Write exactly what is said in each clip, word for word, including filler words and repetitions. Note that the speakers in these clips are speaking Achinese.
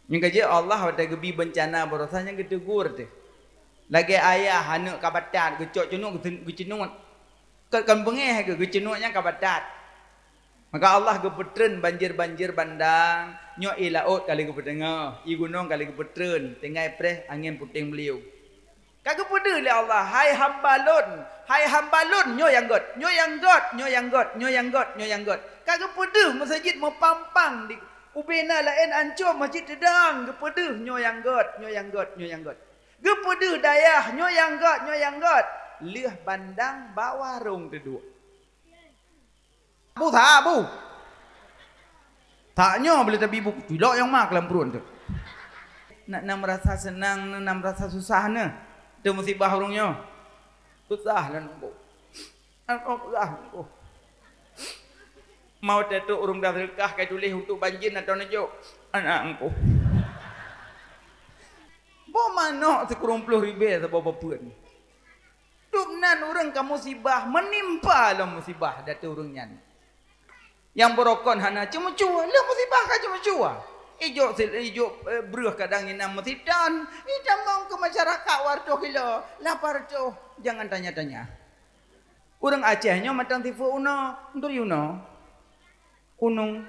Nyang ka jeuet Allah watée geubi beuncana baroesa nyang geutegur teuh. Lagée ayah aneuëk ka batat geucok cunuk geuceunut. Kon beungéh geuh, geuceunut nyang ka batat. Maka Allah geupeutreun banjir-banjir bandang, nyoe ié laôt ka lheueh geupeuteungoh, ié gunong ka lheueh geupeutreun, tinggai preh angén puténg beulieu. Ka geupeudeuh lé Allah, "Hai hamba Lôn, hai hamba Lôn, nyoe nyang gét, nyoe nyang gét, nyoe nyang gét, nyoe nyang gét, nyoe nyang gét." Ka geupeudeuh meuseujid meupampang di ubena laén ancô meuseujid teudong, geupeudeuh nyoe nyang gét, nyoe nyang gét, nyoe nyang gét. Geupeudeuh dayah nyoe nyang gét, nyoe nyang gét. Lheueh bandang bak warong teuduek. Bu that, bu. That nyoe boleh tabi bu, cilok nyang ma keulampruan tu. Nak na meurasa seunang, na meurasa susah na. Tu musibah ureuëng nyoe. Susah lah nunggu. Aduh, susah nunggu. Mau tetuk ureuëng dah sedekah kai tuléh untuk banjir atau neujok. Anak engku. Boh manok sikureueng ploh ribée saboh bapeuen. Dum nan ureuëng ka musibah, meunimpa lom musibah datu ureuëng nyan. Nyang beurokon hana ceumeucue, lheueh musibah ka ceumeucue. Ijok sil-, ijok, eh, breueh kadang inong meusitan, itamong keu masyarakat wartoh kilo, lapar toh, jangan tanya-tanya. Ureuëng Aceh nyoe mantong sifeuet unoe, unduri unoe. Unong.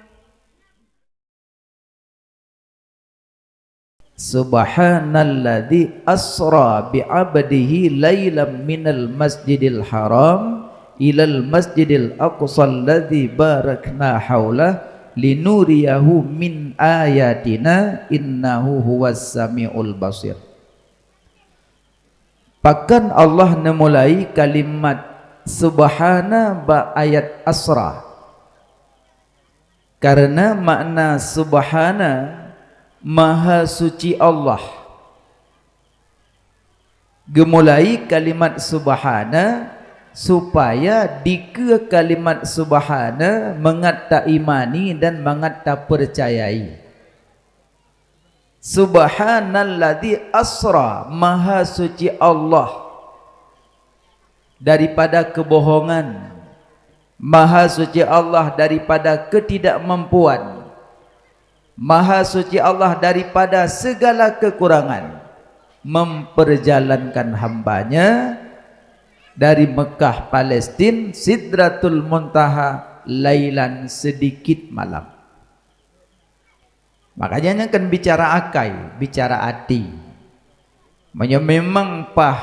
Subhanalladzi asra bi 'abdihi lailam minal masjidil haram ilal masjidil aqsal ladzi barakna haulah linuriyahu min ayatina innahu huwas samiul basir. Pakon Allah neumulai kalimat subhana bak ayat asra? Kareuna makna subhana, maha suci Allah. Geumulai kalimat subhana, supaya dikeue kalimat subhana mangat taimani dan mangat tapeucayai. Subhanalladzi asra, maha suci Allah daripada keubohongan. Maha suci Allah daripada ketidakmampuan. Maha suci Allah daripada segala kekurangan. Memperjalankan hamba-Nya dari Mekah, Palestin, Sidratul Muntaha, lailan, sedikit malam. Makanya nyan kan bicara akai, bicara ati. Meunyoe memang paih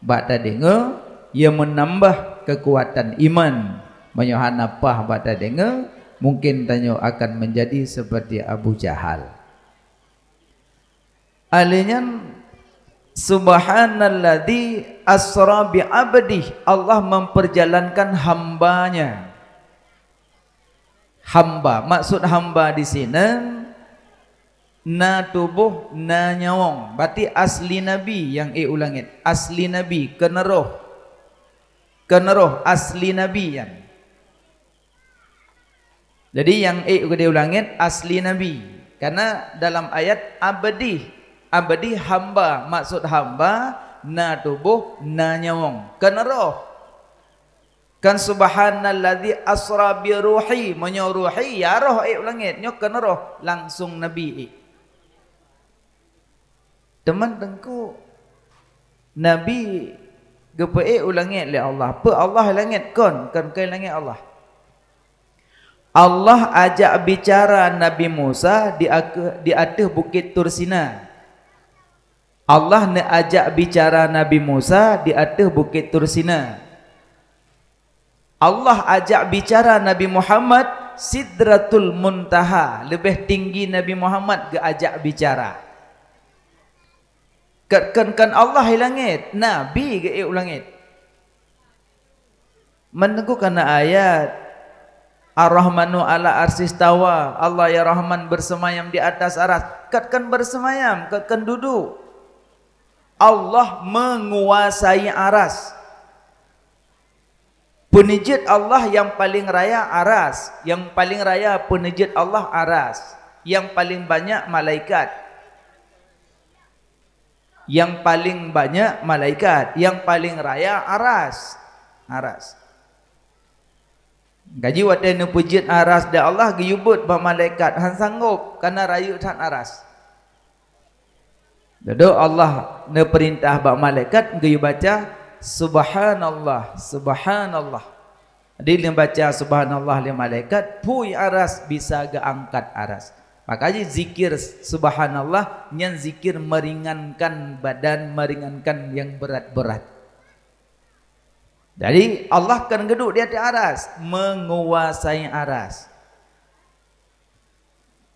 bak tadeungoe, ia menambah kekuatan iman. Meunyoe hana paih bak tadeungoe, mungkin tanyoe akan menjadi seperti Abu Jahal. Alheuh nyan, subhanalladzi asra bi abdih, Allah memperjalankan hamba-Nya. Hamba, maksud hamba di sinan na tuboh, na nyawöng. Berarti asli nabi nyang ék u langét, asli nabi, keuneurôh. Keuneurôh asli nabi nyan. Jadi nyang ék keudéh u langét asli nabi. Karena dalam ayat abdih, abdih hamba, maksud hamba na tuboh, na nyawöng, keuneurôh. Kan subhanalladzi asra bi ruhi, meunyoe ruhi ya roh ék u langét, nyoe keuneurôh langsung nabi ék. Teuma teungku, nabi geupeuék u langét lé Allah. Peue Allah i langét kon, kon keu langét Allah. Allah ajak bicara Nabi Musa di ake-, di ateueh Bukét Tursina. Allah neuajak bicara Nabi Musa di ateueh Bukét Tursina. Allah ajak bicara Nabi Muhammad Sidratul Muntaha, leubeh tinggi Nabi Muhammad geuajak bicara. Kon, kon, kon Allah i langét, nabi geuék u langét. Meunteuk kana ayat, Ar-Rahmanu 'ala arsyistawa, Allah ya Rahman bersemayam di atas aras. Kon, kon bersemayam, kon, kon dudoe. Allah menguasai aras. Peuneujeuet Allah nyang paleng raya aras, nyang paleng raya peuneujeuet Allah aras, nyang paleng banyak malaikat. Nyang paleng banyak malaikat, nyang paleng raya aras. Aras. Kaji watée neupeujeuet aras di Allah geuyue beuet bak malaikat, han sanggob, kana rayeuk that aras. Dudoe Allah neupeurintah bak malaikat geuyue baca, "Subhanallah, subhanallah." Di lheueh baca subhanallah lé malaikat, phui aras, bisa geuangkat aras. Maka jih zikir subhanallah nyan zikir meringankan badan, meringankan yang berat-berat. Jadi Allah kan geuduek di ateueh aras, menguasai aras.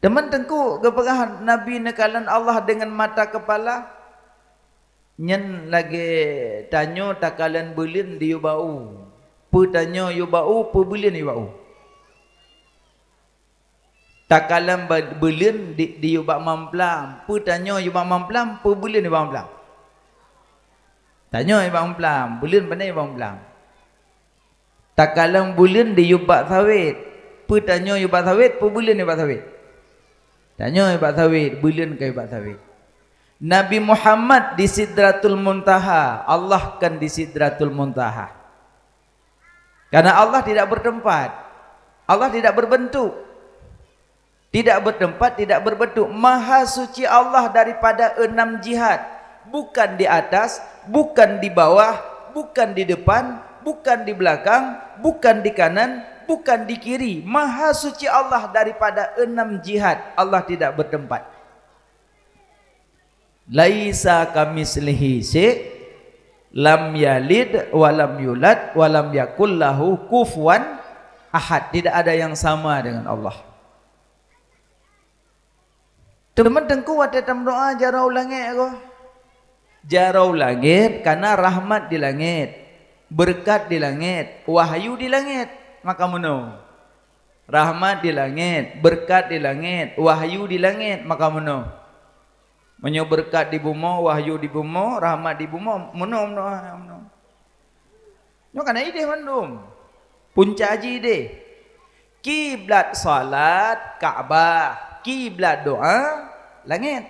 Teuma teungku geupeugah Nabi neukalon Allah deungon mata keupala, nyan lagée tanyoe takalon buleuen diyue bak u. Peue tanyoe yue bak u, peue buleuen yue bak u. Takalon ba-, buleuen di, diyue bak mamplam, peue tanyoe yue bak mamplam, peue buleuen yue bak mamplam. Tanyoe yue bak mamplam, buleuen pane yue bak mamplam. Takalon buleuen diyue bak sawét, peue tanyoe yue bak sawét, peue buleuen yue bak sawét. Tanyoe yue bak sawét, buleuen ka yue bak sawét. Nabi Muhammad di Sidratul Muntaha, Allah kan di Sidratul Muntaha. Karena Allah tidak bertempat. Allah tidak berbentuk. Tidak bertempat, tidak berbentuk. Maha suci Allah daripada enam jihad. Bukan di atas, bukan di bawah, bukan di depan, bukan di belakang, bukan di kanan, bukan di kiri. Maha suci Allah daripada enam jihad. Allah tidak bertempat. "Laisa kamitslihi syai', lam yalid wa lam yulad wa lam yakul lahu kufuwan ahad." Tidak ada yang sama dengan Allah. Teuma teungku watée tameudoá jaroe u langét goh. Jaroe u langét kana rahmat di langét, beureukat di langét, wahyu di langét. Maka meunoe. Rahmat di langét, beureukat di langét, wahyu di langét, maka meunoe. Meunyoe beureukat di bumoe, wahyu di bumoe, rahmat di bumoe, meunoe, meunoe, meunoe. Nyoe kana ideh mandum. Punca jih ideh. Kiblat salat Ka'bah, kiblat doa langét.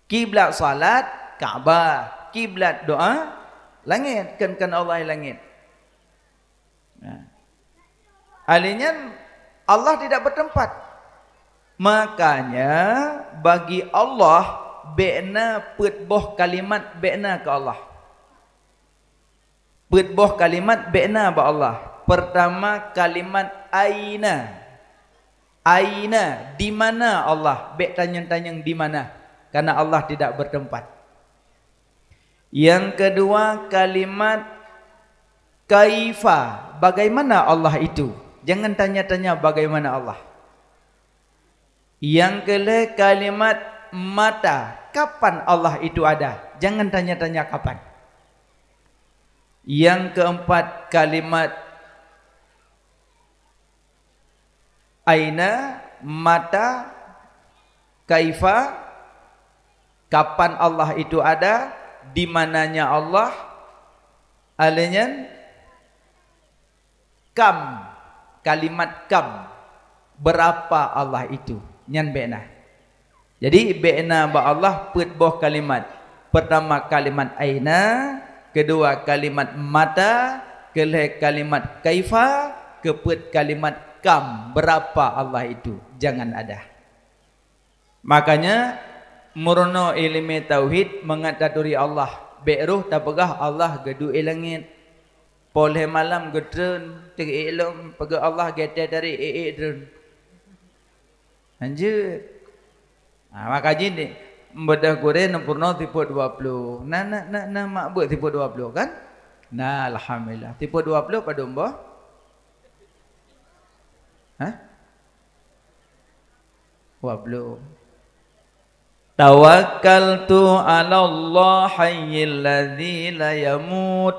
Kiblat salat Ka'bah, kiblat doa langét, kan, kan Allah langét. Nah. Ahli nyan Allah tidak bertempat. Makanya bagi Allah bék na peuet boh kalimat bék na keu Allah. Peuet boh kalimat bék na bak Allah. Pertama kalimat aina. Aina, di mana Allah? Bék tanyong-tanyong di mana. Karena Allah tidak bertempat. Yang kedua kalimat kaifa, bagaimana Allah itu? Jangan tanya-tanya bagaimana Allah. Yang kelhée kalimat mata, kapan Allah itu ada? Jangan tanya-tanya kapan. Yang keempat kalimat aina, mata, kaifa, kapan Allah itu ada, di mananya Allah, ahli nyan, kam, kalimat kam, berapa Allah itu, nyan bék na. Jadi bék na bak Allah peuet boh kalimat. Pertama kalimat aina, kedua kalimat mata, kelhée kalimat kaifa, keupeuet kalimat kam, berapa Allah itu, jangan ada. Makanya meurunoe iéleumé tauhid mangat taturi Allah, bék roh tapeugah Allah geuduek i langét. Poh lhée malam geutreun, teuék lom peugah Allah geutéh tari ék-ék treun. Hanjeuet. Ha, maka jih ni, beudôh gurée neupeurunoe sifeuet dua ploh. Na, na, na, na mak beuet sifeuet dua ploh kan? Na, alhamdulillah. Sifeuet dua ploh padum boh? Hah? Dua ploh. Tawakkaltu 'alallah hayyil ladzi la yamut.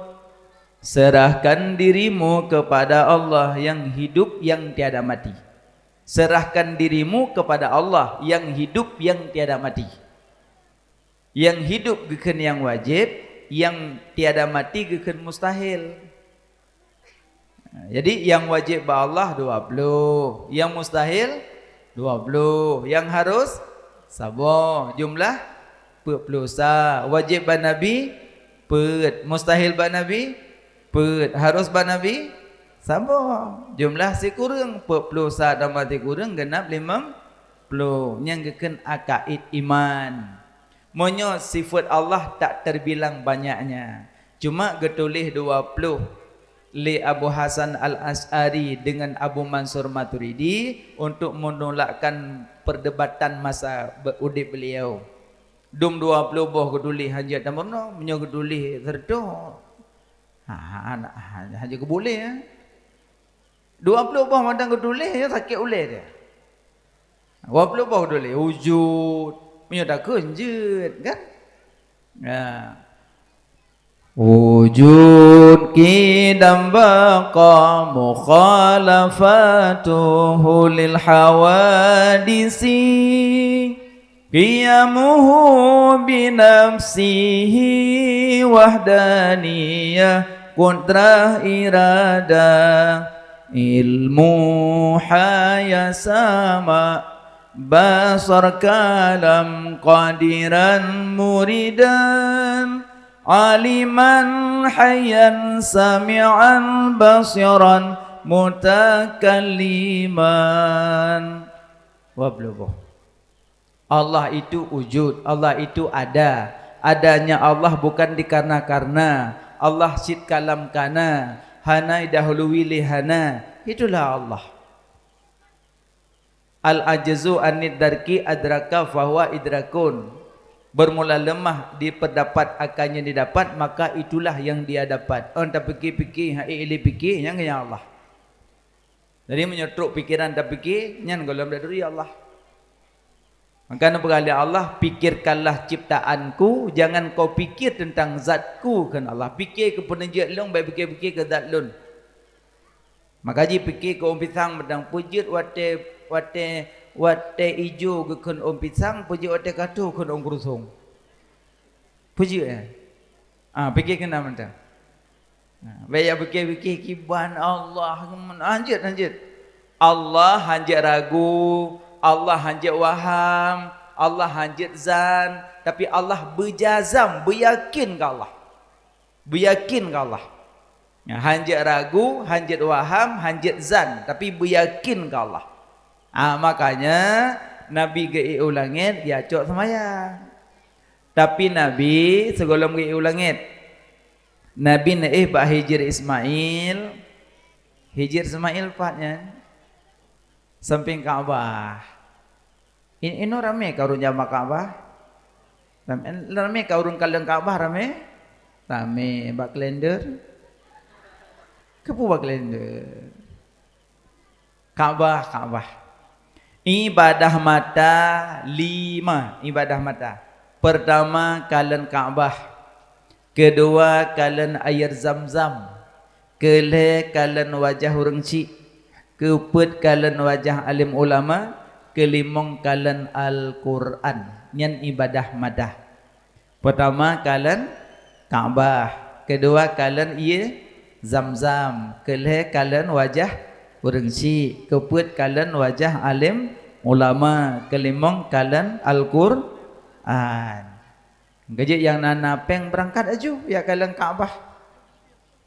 Serahkan dirimu kepada Allah yang hidup, yang tiada mati. Serahkan dirimu kepada Allah yang hidup, yang tiada mati. Nyang hidup geukheun nyang wajéb, nyang tiada mati geukheun mustahil. Jadi, nyang wajéb bak Allah dua ploh, nyang mustahil dua ploh, nyang harus saboh, jumlah peuet ploh sa. Wajéb bak Nabi peuet, mustahil bak Nabi peuet, harus bak Nabi Saboh. Jumlah sikureueng, peuet ploh sa tambah sikureueng, geunap limong ploh. Nyang geukheun akaid iman. Meunyoe sifeut Allah tak terbilang banyaknya, cuma geutuléh dua ploh lé Abu Hasan Al-Asy'ari deungon Abu Mansur Maturidi untuk menolakkan perdebatan masa be-, udeb beliau. Dum dua ploh boh geutuléh hanjeuet tameurunoe, meunyoe geutuléh siratoh, ha, ha, ha, hanjeuet geuboleh, eh. Dua ploh boh mantong geutuléh, ya, sakét ulèe dia. Dua ploh boh geutuléh, wujud. Meunyoe takheun jeuet, kan? Ya. Wujud qidam baqa mukhalafatuhu lil hawadisi. Qiyamuhu binafsihi wahdaniyah qudrah iradah ilmu haya sama basar kalam qadiran muridan aliman hayyan sami'an basiran mutakalliman. Wablubo. Allah itu wujud, Allah itu ada. Adanya Allah bukan dikarena-karena. Allah cit kalam kana, hana idahului lé hana. Itulah Allah. Al-ajzu anid darki adraka fahuwa idrakun. Bermula lemah diperdapat akan yang didapat, maka itulah yang dia dapat. Ôn tapikir-pikir, hai ilée pikir, nyang keuh Allah. Jadi meunyoe trok pikiran tapikir, nyan gohlom dak turi Allah. Maka neupeugah lé Allah, "Pikirkanlah ciptaanku, jangan kau pikir tentang zatku," kheun Allah. Pikir keu peuneujeuet lôn, bèk pikir-pikir keu zat lôn. Maka jih pikir keu ôn pisang mantong, peue jeuet watèe, watèe, watèe ijo geukheun ôn pisang, peue jeuet watèe ka tho kheun ôn keurusong. Peue jeuet, eh? Ah, pikir keunan mantong. Nah, bèk ya pikir-pikir kiban Allah, hanjeuet, hanjeuet. Allah hanjeuet ragu, Allah hanjeuet waham, Allah hanjeuet zan, tapi Allah beujazam, beuyakin keu Allah. Beuyakin keu Allah. Ya, hanjeuet ragu, hanjeuet waham, hanjeuet zan, tapi beuyakin keu Allah. Ah, makanya Nabi geuék u langét, geucok seumayang. Tapi Nabi sigohlom geuék u langét, Nabi neuéh bak Hijir Ismail. Hijir Ismail pat nyan? Sampéng Ka'bah. In-, inoe ramé ka ureueng jamak Ka'bah? Ramé, ramé ka ureueng kalon Ka'bah, ramé? Ramé. Bak kalender? Keupeue bak kalender? Ka'bah, Ka'bah. Ibadah mata lima, ibadah mata. Pertama, kalon Ka'bah. Keudua, kalon air Zam-Zam. Keulhèe, kalon wajah ureueng chik. Keupeuet, kalon wajah alim ulama. Keulimong, kalon Al-Qur'an. Nyan ibadah mata. Peutama kalon Ka'bah, keudua kalon ié Zam-Zam, keulhèe kalon wajah ureueng chik, keupeuet kalon wajah além ulama, keulimong kalon Al-Qur'an. Keujeuet nyang na, na péng beurangkat aju jak kalon Ka'bah.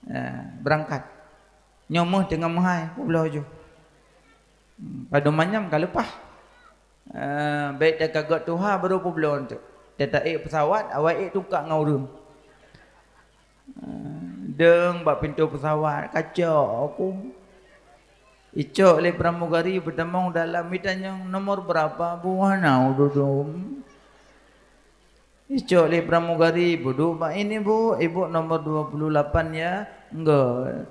Eh, beurangkat. Nyoe méuh teungoh meuhai, peubloe ju. Hmm, padum manyam ka leupah. Eh, bèk teuka göt tuha baru peubloe teuk. Teuta ék peusawat, awai ék tungkak ngon ureueng. Eh, deueng bak pintoe peusawat, kacok ku. Icok lé pramugari beutamong dalam, itanyong, "Nomor berapa, Bu?" "Hana ududum." Icok lé pramugari, "Budu bak ini, Bu. Ibu nomor dua puluh lapan ya." "Enggak."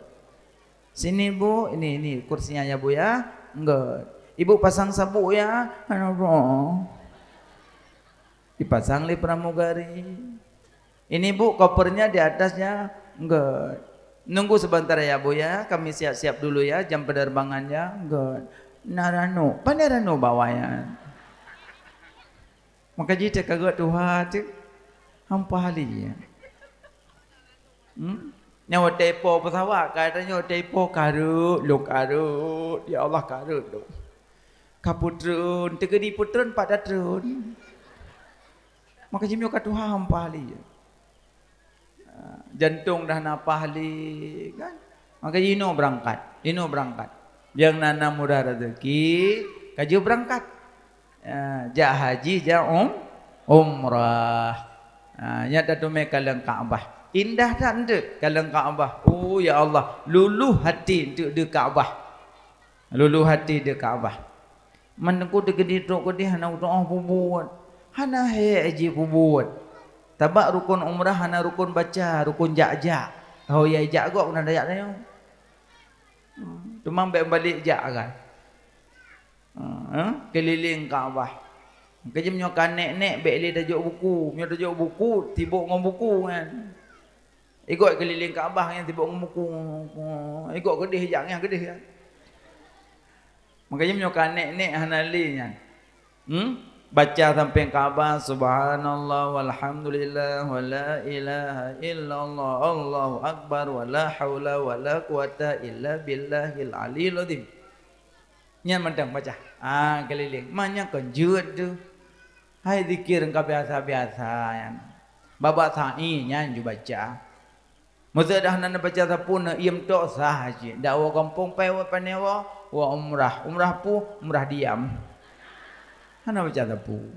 "Sini, Bu. Ini, ini kursinya ya, Bu ya." "Enggak." "Ibu pasang sabuk ya." "Hana, Bu." Dipasang lé pramugari. "Ini, Bu, kopernya di atasnya." "Enggak." "Nunggu sebentar ya, Bu ya. Kami siap-siap dulu ya jam penerbangan ya." "Enggak." "Na ranok." "Pane ranok bawah ya?" Maka jih teuka göt tuha teuk, hampa lé. Hmm? Nyoe watèe ipo peusawat, ka tanyoe watèe ipo kareuet, lôn kareuet, ya Allah kareuet lôn. Ka peutreun, teukeudi peutreun pat tatreun. Maka jih meunyoe ka tuha hampa lé. Ah, jantong dah na paih lé, kan? Maka jinoe beurangkat. Inoe beurangkat. Nyang na-na mudah raseuki, ka jeuet beurangkat. Ah, jak haji, jak um-, umrah. Ah, nyan tateumé kalon Ka'bah. Indah that eunteuk kalon Ka'bah. Oh, ya Allah, luluh até eunteuk di Ka'bah. Luluh até di Ka'bah. Man teungku teukeudi trok keudeh hana utoh peubuet. Hana hék jih peubuet. Sabab rukon umrah hana rukon baca, rukon jak-jak. Ho ya jak gok na jak nyoe. Teuma bèk balek jak kan. Ha, keulileng Ka'bah. Keujeuem nyoe ka nèk-nèk bèk lé tajok buku. Nyoe tajok buku, sibok ngon buku kan. Igot keulileng Ka'bah nyan sibok ngon buku. Igot keudeh jak nyan keudeh kan. Makajih nyoe ka nèk-nèk hana lé nyan. Hmm? Baca sampéng Ka'bah, "Subhanallah walhamdulillah wa la ilaha illallah, Allahu akbar, wa la haula wa la quwata illa billahil aliyil azim." Nyan mantong baca. Ah, keulileng. Ma nyan kon jeuet tu. Hai zikir ka biasa-biasa nyan. Babah sa'i nyan ju baca. Meuseudah hana neubaca sapeue, neuiem tok sah cit. Dak woe gampông pai woe pané woe, woe umrah. Umrah peue? Umrah diam. Hana baca sapeue.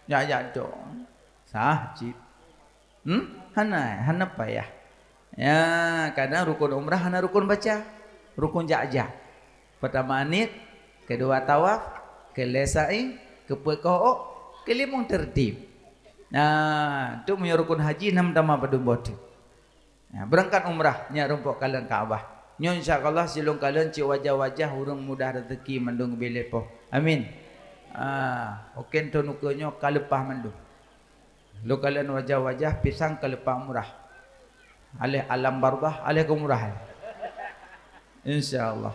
Jak-jak tok. Sah cit. Hmm? Hana, hana payah. Ya, kadang rukun umrah hana rukun baca. Rukun jak-jak. Peurtama niet, keudua tawaf, keulhèe sa'i, keupeuet keuhok, keulimong teurtib. Nah, tu meunyoe rukun haji na meutamah padum boh teuk. Nah, beurangkat umrah nyan rumpok kalon Ka'bah. Nyoe insya Allah silôn kalon cit wajah-wajah ureuëng mudah raseuki mandum geubri lé Po. Amin. Ah, oke, thon ukeue nyoe ka leupah mandum. Lôn kalon wajah-wajah pisang ka leupah umrah. Aléh alam barzah, aléh keu umrah. Insya Allah.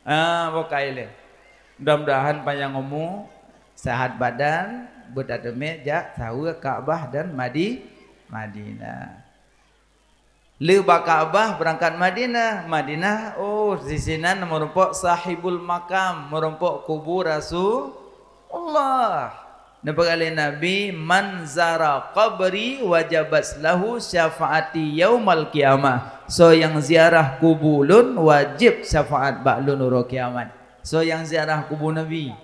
Ah, bukai lé. Mudah-mudahan panjang umu, sehat badan, beutateumé jak saweue Ka'bah dan Madi-, Madinah. Le bak Ka'bah beurangkat Madinah. Madinah, oh, disinan meurumpok sahibul makam, meurumpok kubu Rasulullah. Neupeugah lé Nabi, "Man zara qabri wajabat lahu syafaati yaumal qiyamah." Soe nyang ziarah kubu lôn, wajéb syafaat bak lôn uroe kiamat. Soe nyang ziarah kubu Nabi.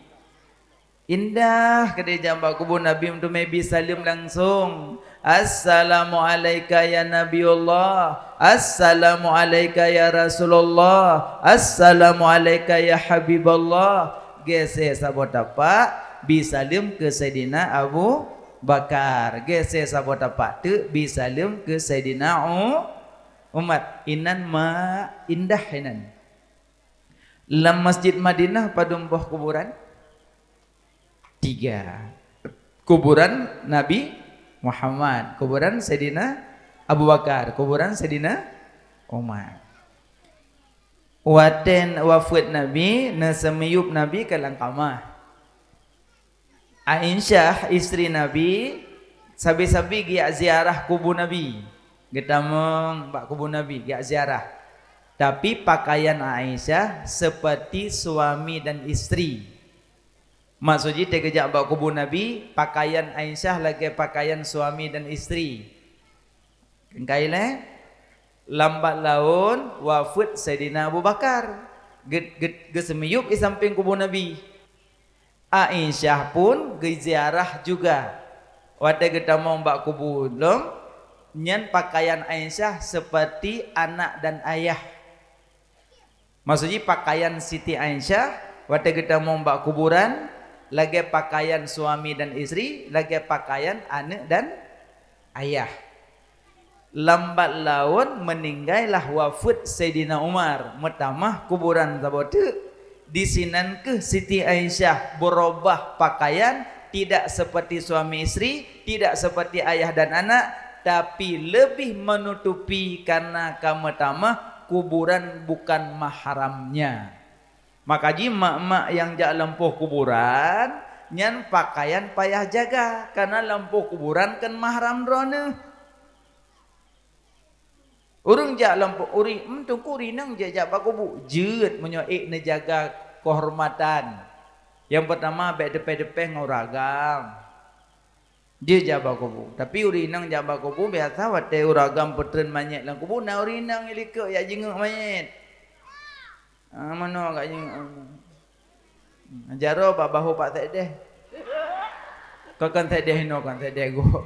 Indah keudeh jak bak kubu Nabi meuteumé bi saleuem langsong. "Assalamualaika ya Nabiullah. Assalamualaika ya Rasulullah. Assalamualaika ya Habiballah." Geusé saboh tapak, bi saleuem keu Saidina Abu Bakar. Geusé saboh tapak teuk, bi saleuem keu Saidina U-, Umar. Inan ma indah inan. Lam Masjid Madinah padum boh kuburan? Tiga. Kuburan Nabi Muhammad, kuburan Saidina Abu Bakar, kuburan Saidina Umar. Watée wafeuet Nabi, neuseumiyueb Nabi ka lam kamah. Aisyah, istri Nabi, sabe-sabe geujak ziarah kubu Nabi. Geutamong bak kubu Nabi, geujak ziarah. Tapi pakaian Aisyah seperti suami dan istri. Maksud jih, teuk geujak bak kubu Nabi, pakaian Aisyah lagée pakaian suami dan istri. Keukai lé, lambat laun wafeuet Saidina Abu Bakar. Ge-, ge-, geuseumiyueb di sampéng kubu Nabi. Aisyah pun geuziarah juga. Watée geutamong bak kubu lom, nyan pakaian Aisyah seperti anak dan ayah. Maksud jih, pakaian Siti Aisyah watée geutamong bak kuburan, lagée pakaian suami dan istri, lagée pakaian aneuëk dan ayah. Lambat laun meuninggai lah wafeuet Saidina Umar, meutamah kuburan saboh teuk. Disinan kheueh Siti Aisyah beurubah pakaian, tidak seperti suami istri, tidak seperti ayah dan anak, tapi lebih menutupi karena ka meutamah kuburan bukan mahramnya. Maka jih mak-mak nyang jak lampôh kuburan, nyan pakaian payah jaga, karena lampôh kuburan kon mahram droeneueh. Ureuëng jak lam ureuëng, hmm, teungku ureuëng inong jak, jak bak kubu, jeuet meunyoe ék neujaga keuhormatan. Nyang peurtama, bék teupéh-teupéh ngon ureuëng agam. Jeuet jak bak kubu. Tapi ureuëng inong jak bak kubu, biasa watée ureuëng agam peutreun manyét lam kubu, na ureuëng inong likot jak jingeuk manyét. Ah, manoe agaknya. Jaroe bak bahu Pak Sekdes. Kon, kon Sekdes inoe, kon Sekdes gob.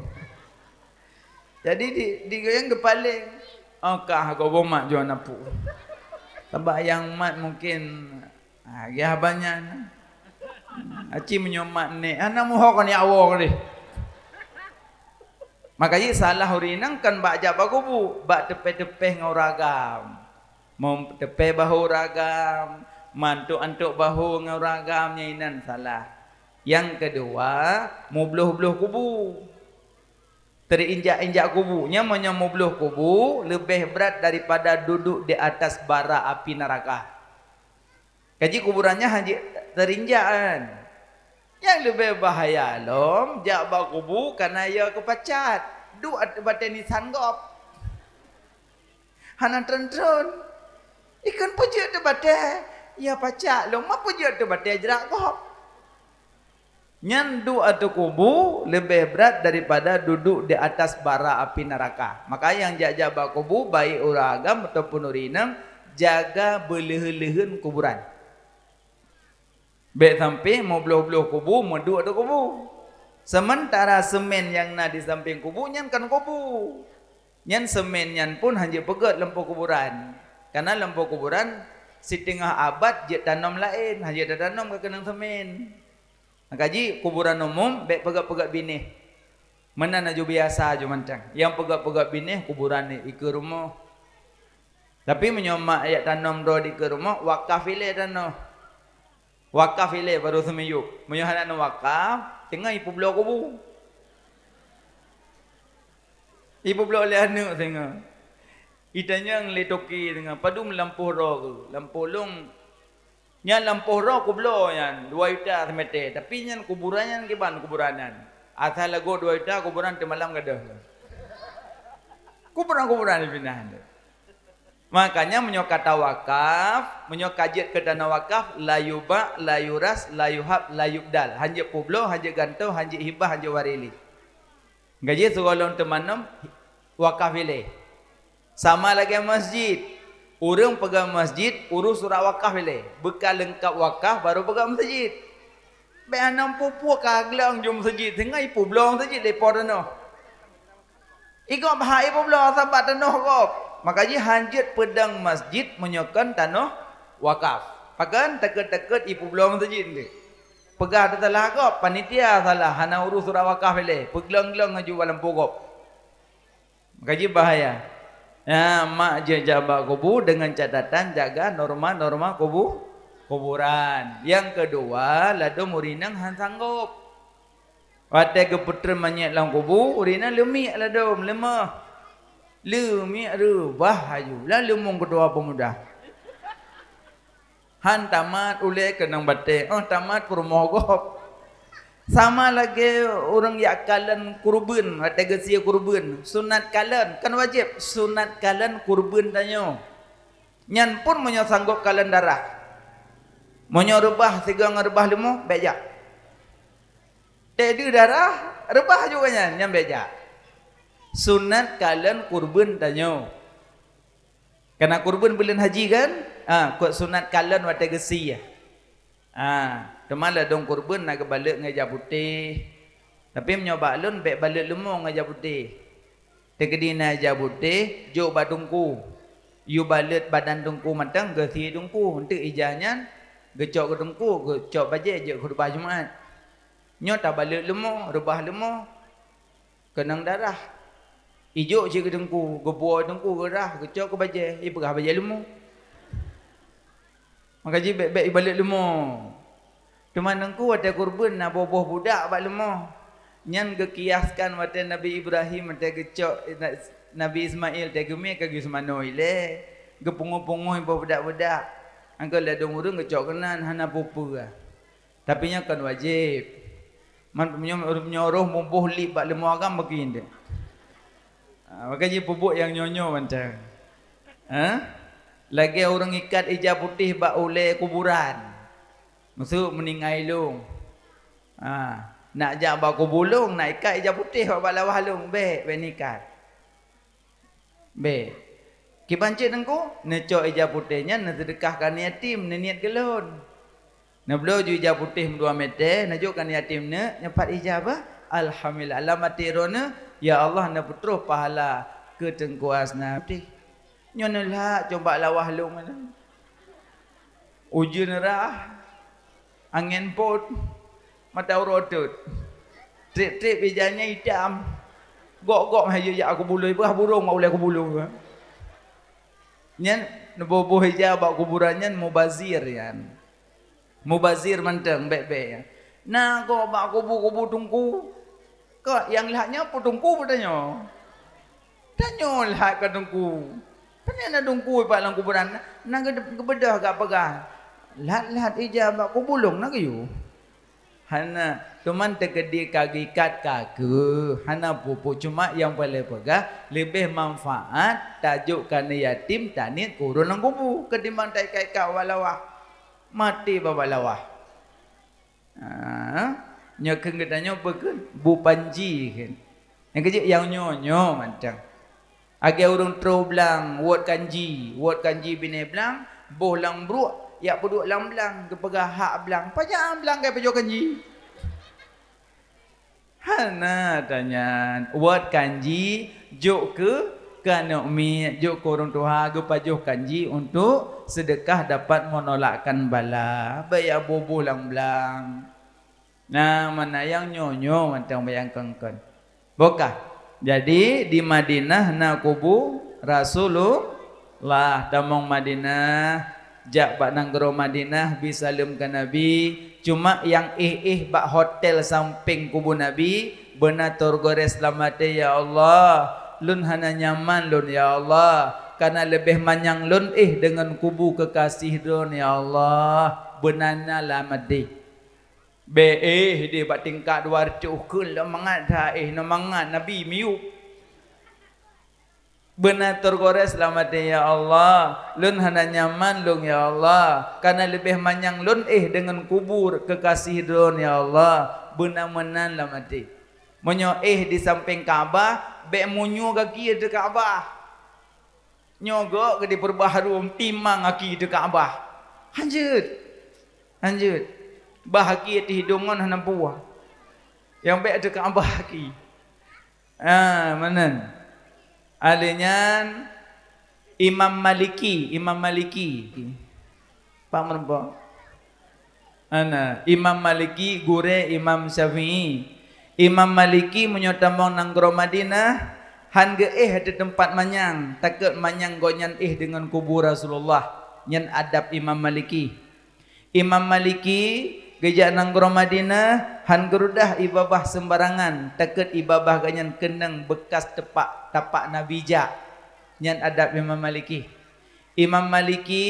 Jadi di, di nyang geupaléng, oh, kah gob mat jua napu. Sabab nyang mat mungkin, ah, geuh banyak. Aci meunyoe mat nek, hana muhok kon nyak woe deh. Maka jih salah ureueng inong kon bak jak bak kubu, bak teupeh-teupeh ngon ureueng agam. Meuteupeh bahu ureueng agam, mantuk-antuk bahu ngon ureueng agam, nyan inan salah. Nyang keudua, mubloh-bloh kubu. Teurinjak-injak kubu. Nyan meunyoe mubloh kubu, leubeh brat daripada duduek di atas bara api neuraka. Kaji kuburan nyan hana jeuet teurinjak kan. Nyang leubeh bahaya lom, jak bak kubu kana ya keupacat. Duek ateueh batée nisan gob. Hana tron-tron. Ikheun peue jeuet teubatée, ya pacak lom, ma peue jeuet teubatée jrak gob. Nyan duek ateueh kubu leubeh brat daripada duduek di atas bara api neuraka. Maka nyang jak-jak bak kubu, baik ureueng agam ataupun ureueng inong, jaga beuleuheun-leuheun kuburan. Bék sampoe meubloh-bloh kubu, meuduek di kubu. Seumeuntara seumén nyang na di sampéng kubu nyan kon kubu. Nyan seumén nyan pun hana jeuet peugét lampôh kuburan. Kareuna lampôh kuburan siteungoh abad jeuet tanom laén, hana jeuet tatanom ka keunong seumén. Maka jih kuburan umum bék peugét-peugét binéh. Meunan aju biasa aju mantong. Nyang peugét-peugét binéh kuburan dikeue rumoh. Tapi meunyoe mak jak tanom droe dikeue rumoh, wakaf ilée tanoh. Wakaf ilée barô seumiyueb. Meunyoe hana wakaf, teungoh ipeubloe kubu. Ipeubloe lé aneuëk teungoh. Itanyong lé toke teungoh, padum lampôh droe keuh? Lampôh lôn. Nyan lampôh droe kubloe nyan dua juta seumètè, tapi nyan kuburan nyan kiban kuburan nyan. Asai lagot dua juta kuburan teumalam gadôh. Kuburan-kuburan dipinah. Makanya meunyoe ka tawakaf, meunyoe ka jeuet keu tanoh wakaf, la yuba', la yuras, la yuhab, la yubdal. Hana jeuet peubloe, hana jeuet gantoe, hana jeuet hibah, hana jeuet warili. Gaji sigohlom teumanom wakaf ilée. Sama lagée masjid. Ureuëng peugah masjid, urus surat wakaf ilée. Beukah leungkap wakaf, baru peugah masjid. Bék hana peue-peue ka gleueng ju masjid, teungoh ipeubloe masjid lé po tanoh. Igob bahai ipeubloe sabab tanoh gob. Maka jih hana jeuet peudong masjid meunyoe kon tanoh wakaf. Pakon? Takot-takot ipeubloe masjid nyan. Peugah teusalah gob, panitia salah, hana urus surat wakaf ilée, peuglong-glong laju bak lampôh gob. Maka jih bahaya. Ya, mak jeuet jak bak kubu deungon catatan jaga norma-norma kubu, kuburan. Nyang keudua, ladôm ureuëng inong hana sanggob. Watée geupeutreun manyét lam kubu, ureuëng inong leumiek ladôm, leumoh. Leumiek reubah aju, lam leumong keutua peumuda. Han tamat ulée keunong batée, óh tamat peurumoh gob. Sama lagée ureuëng jak kalon kureubeuen, watée geusie kureubeuen, sunat kalon, kon wajéb, sunat kalon kureubeuen tanyoe. Nyan pun meunyoe sanggob kalon darah. Meunyoe reubah sigoe ngon reubah leumo, bék jak. Teuh deuh darah, reubah juga nyan, nyan bék jak. Sunat kalon kureubeuen tanyoe. Kana kureubeuen buleuen haji kan? Ha, kot sunat kalon watée geusie. Ha, teuma ladôm kureubeuen na geubalot ngon ija putéh. Tapi meunyoe bak lôn bék balot leumo ngon ija putéh. Teukeudi na ija putéh, jok bak teungku. Yue balot badan teungku mantong geusie teungku. Eunteuk ija nyan geucok keu teungku, geucok bajée jeuet khutubah Jumat. Nyoe tabalot leumo, reubah leumo. Keunong darah. Ijok cit keu teungku, geubuoe teungku geurah, geucok keu bajée, ipeugah bajée leumo. Maka jih bék-bék ibalot leumo. Teuma teungku watée kureubeuen na boh-boh budak bak leumo. Nyan geukiaskan watée Nabi Ibrahim watée geucok Nabi Ismail teuh geumé ka geuseumanoe ilée, geupungoh-pungoh boh budak-budak. Angkot ladôm ureuëng geucok keunan hana peue-peue. Tapi nyan kon wajéb. Man meunyoe, meunyoe roh muboh lieb bak leumo agam bagi nyan. Ha, maka jih peubuet nyang nyoe-nyoe mantong. Ha? Lagée ureuëng ikat ija putéh bak ulée kuburan. Maksud meuninggai lôn. Ha, nak jak bak kubu lôn, nak ikat ija putéh bak, bak lawah lôn, bék, bék nikat. Bék. Kiban cit teungku, neucok ija putéh nyan neuseudeukah keu aneuk yatim, neuniet keu lôn. Neubloe ju ija putéh meudua mètè, neujok keu aneuk yatim neuk, nyoe pat ija bah. Alhamdulillah, lam até droeneuh, ya Allah, neupeutroh pahala keu Teungku Hasna putéh. Nyoe neulhak cobak lawah lôn nyan. Ujeuen rhah, angén pôt, mata uroe teuet. Trép-trép ija nyan itam. Gok-gok meuhai jak keu buleuen, peugah burông bak ulèe keu buleuen. Nyan neuboh-boh ija bak kuburan nyan mubazir nyan. Mubazir mantong bèk-bèk nyan. Na gob bak kubu-kubu teungku. Kok nyang lheuh nyoe peue teungku peutanyoe? Tanyoe lheuh ka teungku. Panyang na teungku bak lam kuburan, na geubeudôh gak peugah, "Lheuh-lheuh ija bak kubu lôn na geuyue." Hana, teuma teukeudi ka geuikat ka keuh, hana peue-peue, cuma nyang paleng peugah leubeh manfaat tajok keu aneuk yatim, taniet keu ureueng lam kubu ketimbang taikat-ikat bak lawah. Maté bak lawah. Ha, nyoe kheun geutanyoe peue kheun? Bu panji kheun. Nyang keujeuet nyang nyoe-nyoe mantong. Lagèe ureueng troh blang, wot kanji, wot kanji binéh blang, boh lam bruek, jak peuduek lam blang, geupeugah hak blang. Pajan blang ka pajoh kanji? Hana tanyan. Wot kanji, jok keu, keu aneuk miet, jok keu ureueng tuha, geupajoh kanji untuk seudeukah dapat menolakkan bala. Bèk jak boh-boh lam blang. Nah, mana nyang nyoe-nyoe mantong bayang kon-kon. Bukah. Jadi, di Madinah na kubu Rasulullah. Tamong Madinah, jak bak nanggroe Madinah, bi saleuem keu Nabi. Cuma nyang éh-éh bak hotel sampéng kubu Nabi, beuna teurgores lam até, "Ya Allah, lôn hana nyaman lôn, ya Allah. Kana leubeh manyang lôn éh deungon kubu keukasih lôn, ya Allah." Beuna na lam até. Bèk éh deh bak tingkat dua reutôh kheun lom mangat that éh, nyoe mangat Nabi miyueb. Beuna teurgores lam até, "Ya Allah, lôn hana nyaman lôn, ya Allah, kana leubeh manyang lôn éh deungon kubu keukasih lôn, ya Allah." Beuna meunan lam até. Meunyoe éh di sampéng Ka'bah, bèk meunyoe gaki ateueh Ka'bah. Nyoe gok keu dipeurubah harôm timang aki teu Ka'bah. Hanjeuet. Hanjeuet. Bah aki ateueh hidông ngon hana buah. Nyang bèk teu Ka'bah aki. Ah, meunan. Alèh nyan Imam Maliki, Imam Maliki. Pak meureumpok. Ana, Imam Maliki, gurèe Imam Syafi'i. Imam Maliki meunyoe tamong nanggroe Madinah, han geuéh ateueh teumpat manyang, takot manyang gobnyan éh deungon kubu Rasulullah. Nyan adab Imam Maliki. Imam Maliki geujak nanggroe Madinah, han geurudah ié babah seumbarangan, takot ié babah gobnyan keunong beukas tepak tapak Nabi jak. Nyan adab Imam Maliki. Imam Maliki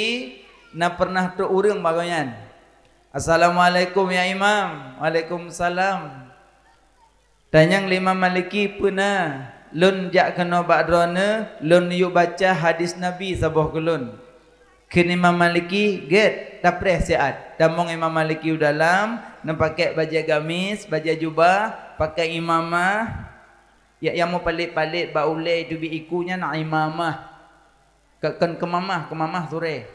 na peureunah trok ureueng bak gobnyan. "Assalamualaikum ya Imam." "Waalaikumsalam." Tanyong lé Imam Maliki, "Peue na?" "Lôn jak keunoe bak droeneuh, lôn yue baca hadis Nabi saboh keu lôn." Kheun Imam Maliki, "Gèt, tapreh siat." Tamong Imam Maliki u dalam, neupakék bajèe gamis, bajèe jubah, pakék imamah. Nyang meupalet-palet bak ulèe teubiet iku nyan imamah. Ka-, kon keumamah, keumamah surèe.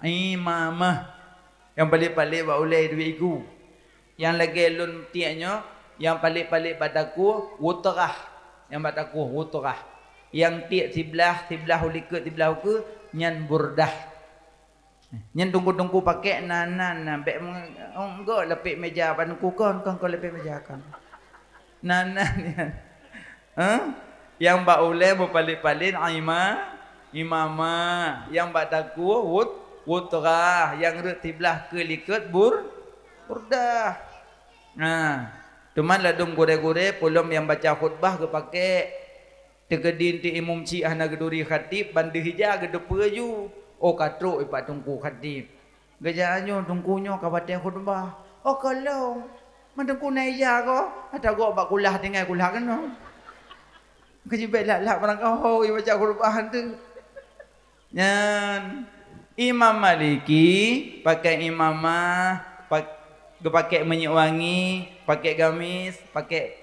Imamah. Nyang palet-palet bak ulèe teubiet iku. Nyang lagèe lôn tiek nyoe, nyang palet-palet bak takue, wutrah. Nyang bak takue, wutrah. Nyang tiek siblah, siblah u likot, siblah u keue, nyan burdah. Nyan teungku-teungku pakék nan-nan, nan bèk meng-, oh, enggak lapék méja ban teungku kon, kon, kon lapék méja kon. Nan-nan nyan. Hah? Nyang bak ulèe meupalet-palet ima-, imamah, nyang bak takue wut-, wutrah, nyang rhot siblah keue likot bur-, burdah. Nah, teuma ladôm gurèe-gurèe peulom nyang baca khutbah geupakék. Teukeudi eunteuk imum chik hana geuturi khatib, ban deuh ija geuteupeue ju. Oh, ka trok ipat teungku khatib. Geujak nyoe teungku nyoe ka watèe khutbah. Oh, ka lheueh. Man teungku na ija ko? Ata gok bak kulah tinggai kulah keunoe. Geujibèk lak-lak barangkaho ibaca khutbah tu. Nyan Imam Maliki pakai imamah, pak-, geupakék minyeuk wangi, pakék gamis, pakék,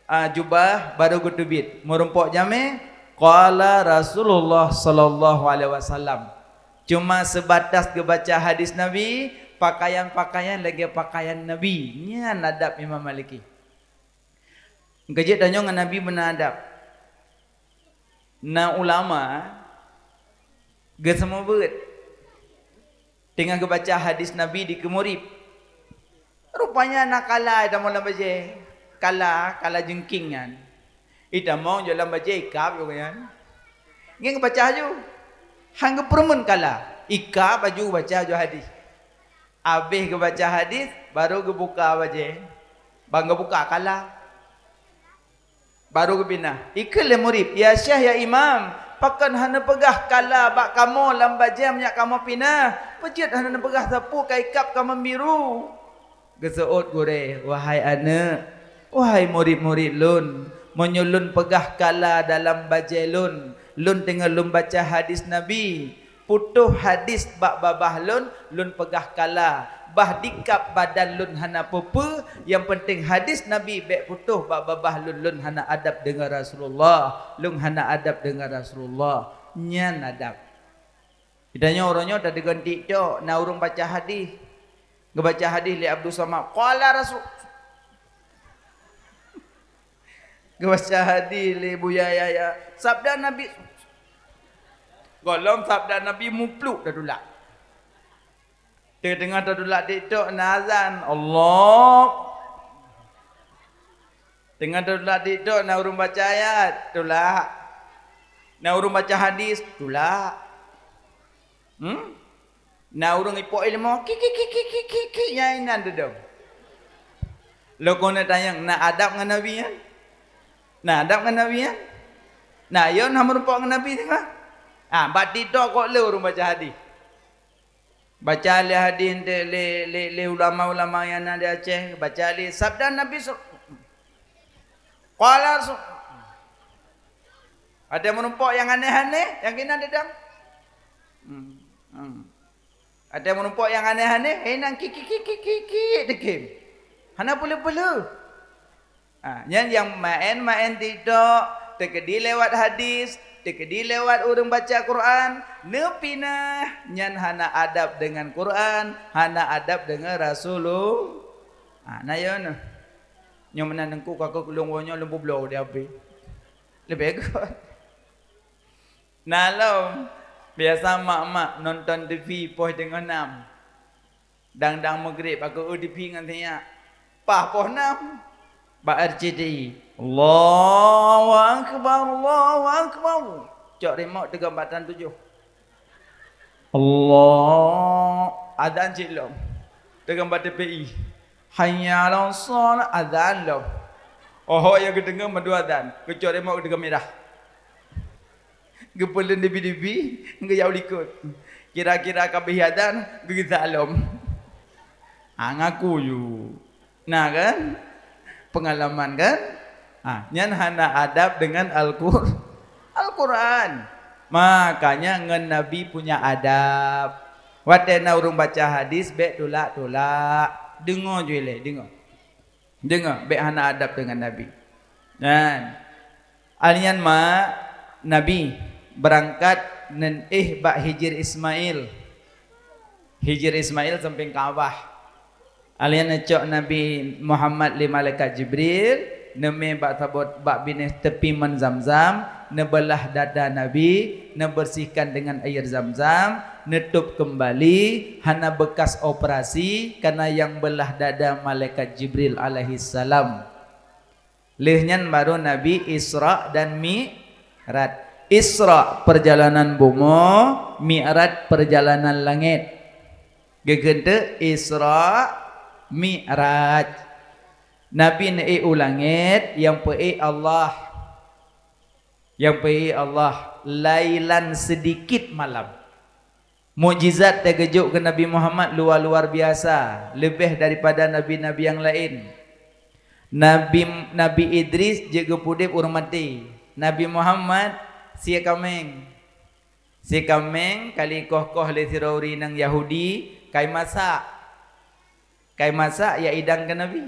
ah, jubah, baru geuteubiet. Meurumpok jamèe, Qala Rasulullah sallallahu alaihi wasallam. Cuma sebatas geubaca hadis Nabi, pakaian-pakaian lagée pakaian Nabi. Nyan adab Imam Maliki. Keujeuet tanyoe ngon Nabi beuna adab. Na ulama geuseumeubeuet. Teungoh geubaca hadis Nabi dikeue murit. Rupanya na kala itamong lam bajée. Kala, kala jeungking nyan. Itamong jok lam bajée ikab jok nyan. Ngieng geubaca laju. Han geupeureumeun kala. Ikab laju geubaca laju hadis. Abéh geubaca hadis, baru geubuka bajée. Ban geubuka kala. Baru geupinah. Ikheun lé murit, "Ya Syekh, ya Imam, pakon hana peugah kala bak kamoe lam bajée meunyoe kamoe pinah? Peujeuet hana neupeugah sapeue ka ikab kamoe biru?" Geuseuôt gurée, "Wahai aneuëk, wahai murit-murit lôn, meunyoe lôn peugah kala dalam bajée lôn, lôn teungoh lôn baca hadis Nabi, putôh hadis bak babah lôn, lôn peugah kala. Bah dikab badan lôn hana peue-peue, nyang peunteng hadis Nabi bék putôh bak babah lôn, lôn hana adab deungon Rasulullah, lôn hana adab deungon Rasulullah." Nyan adab. Geutanyoe uroe nyoe tadeungon TikTok, na ureuëng baca hadis. Geubaca hadis lé Abdul Somad, "Qala Rasul." Geubaca hadis lé Buya Yahya, "Sabda Nabi." Gohlom sabda Nabi mupluk tatulak. Teungoh tatulak TikTok na azan, Allah. Teungoh tatulak TikTok na ureuëng baca ayat, tulak. Na ureuëng baca hadis, tulak. Hmm? Na ureuëng ipok ilmu, ki, ki, ki, nyan inan deudong. Lôn keuneuk tanyong, na adab ngon Nabi nyan? Na adab ngon Nabi nyan? Na, yo na meurumpok ngon Nabi teuma? Ah, bak TikTok kok le ureuëng baca hadis. Baca lé hadis enteuk lé, lé, lé ulama-ulama nyang na di Aceh, baca lé sabda Nabi sa-, qala sa-, ada meurumpok nyang aneh-aneh, nyang keunan deudong. Hmm, hmm. Ada meurumpok nyang aneh-aneh, eh, nang ki, ki, ki, ki, ki, ki, dekem. Hana peuleuh-peuleuh. Ha, nyan nyang maén-maén TikTok, teukeudi lewat hadis, teukeudi lewat ureuëng baca Quran, neupinah, nyan hana adab deungon Quran, hana adab deungon Rasulullah. Ha, na yo neuh. Nyoe meunan teungku ka keu lôn woe nyoe lôn peubloe di H P. Leubeh gét. Na lom, biasa mak-mak nonton T V poh teungoh nam. Dang-dang meugrib, aku eu T V ngon sinyak. Paih poh nam bak R C T I. Allahu Akbar, Allahu Akbar. Cok remote teugon bak tan tujoh. Allah, azan cit lom. Teugon bak T P I. Hayya 'alas shalah, azan lom. Oho, nyang geudeungoe mandum azan, keucok remote geudeungoe mirah. Geupeuleuen dibi-dibi, geuyue u likot. Kira-kira ka bih azan, geugisa lom. Ha, ngaku ju. Na kan? Pengalaman kan? Ha, nyan hana adab dengan Al-Qur-, Al-Quran. Makanya ngon Nabi punya adab. Watée na ureuëng baca hadis, bék tulak-tulak. Deungoe ju ilée, deungoe. Deungoe, bék hana adab deungon Nabi. Nyan. Alnyan ma Nabi beurangkat neuéh bak Hijir Ismail. Hijir Ismail sampéng Ka'bah. Alnyan neucok Nabi Muhammad lé malaikat Jibril, neumé bak sabot bak binéh teupi mon Zamzam, neubeulah dada Nabi, neubersihkan dengan air Zamzam, neutôb keumbali, hana beukas operasi, kana nyang beulah dada malaikat Jibril alaihissalam. Lheueh nyan baru Nabi Isra dan Mi'raj. Isra perjalanan bumoe, Mi'raj perjalanan langét. Geukheun teuk Isra Mi'raj. Nabi neuék u langét, nyang peuék Allah. Nyang peuék Allah, lailan, seudikit malam. Mukjizat teugeujok keu Nabi Muhammad luwa-luar biasa, leubeh daripada nabi-nabi nyang laén. Nabi, Nabi Idris jeuet geupeuudeb ureuëng maté. Nabi Muhammad sie kaméng. Sie kaméng ka likoh-koh lé sidroe ureuëng inong Yahudi, kai masak. Kai masak, ya idang keu Nabi.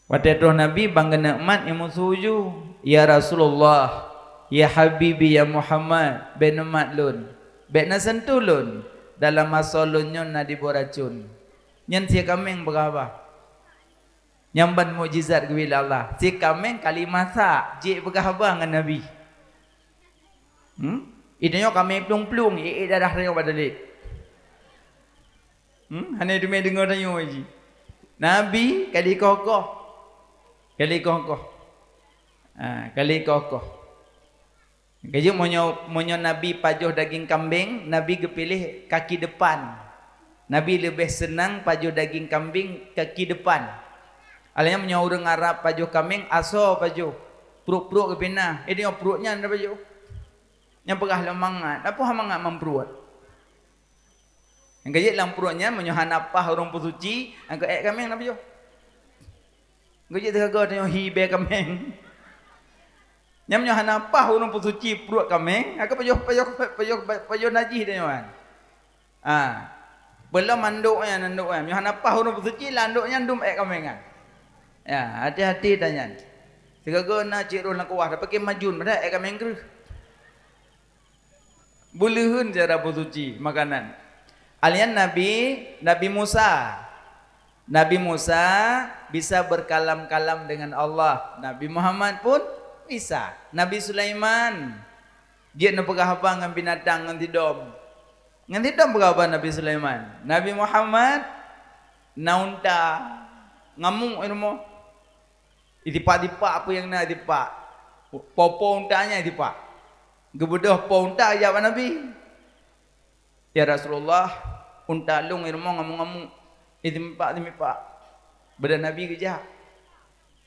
Watée troh Nabi ban geuneuk mat, imusu ju, "Ya Rasulullah, "Ya habibi ya Muhammad, bèk neumat lôn, bèk neuseuntuh lôn, dalam asoe lôn nyoe na diboh racôn." Nyan sie kaméng peugah haba. Nyan ban mukjizat geubri lé Allah. Sie kaméng ka lheuh masak, jeuet peugah haba ngon Nabi. Hmm? Di tanyoe kaméng plueng-plueng, ék-ék darah tanyoe bak dalek. Hmm? Hana teumé deungoe tanyoe jih. Nabi ka lheuh koh-koh. Ka lheuh koh-koh. Ha, ka lheuh koh-koh. Ka jeuet meunyoe, meunyoe Nabi pajoh daging kambing, Nabi geupiléh kaki depan. Nabi leubeh seunang pajoh daging kambing kaki depan. Alah nyan meunyoe ureuëng Arab pajoh kaméng, asoe pajoh. Pruet-pruet geupinah. Eh, di tanyoe pruet nyan pajoh. Nyan peugah lom mangat. Peue hana mangat man pruet? Nyang ka jeuet lam pruet nyan, meunyoe hana paih ureuëng peusuci, nyang keu ék kaméng na pajoh. Nyang ka jeuet teugaga tanyoe hi bèe kaméng. Nyan meunyoe hana paih ureuëng peusuci pruet kaméng, nyang keu pajoh, pajoh, pajoh, pajoh najih tanyoe nyan. Ah. Peulom mandok nyan, andok nyan. Meunyoe hana paih ureuëng peusuci, lam andok nyan dum ék kaméng nyan. Ya, hati-hati tanyan. Sigoe-goe na cit roh lam kuah, tapi ke majun, padahai ék kaméng kreueh. Beuleuheun cara peusuci makanan. Alian Nabi, Nabi Musa. Nabi Musa bisa berkalam-kalam dengan Allah. Nabi Muhammad pun bisa. Nabi Sulaiman, jeuet neupeugah haba ngon binatang, ngon sidom. Ngon sidom peugah haba Nabi Sulaiman. Nabi Muhammad na unta, ngamuk i rumoh. Itipak-tipak peue nyang na itipak. Po-po unta nyan itipak. Geubeudôh po unta jak bak Nabi. "Ya Rasulullah, unta lôn i rumoh ngamuk-ngamuk. Itimipak-timipak." Beudôh Nabi geujak.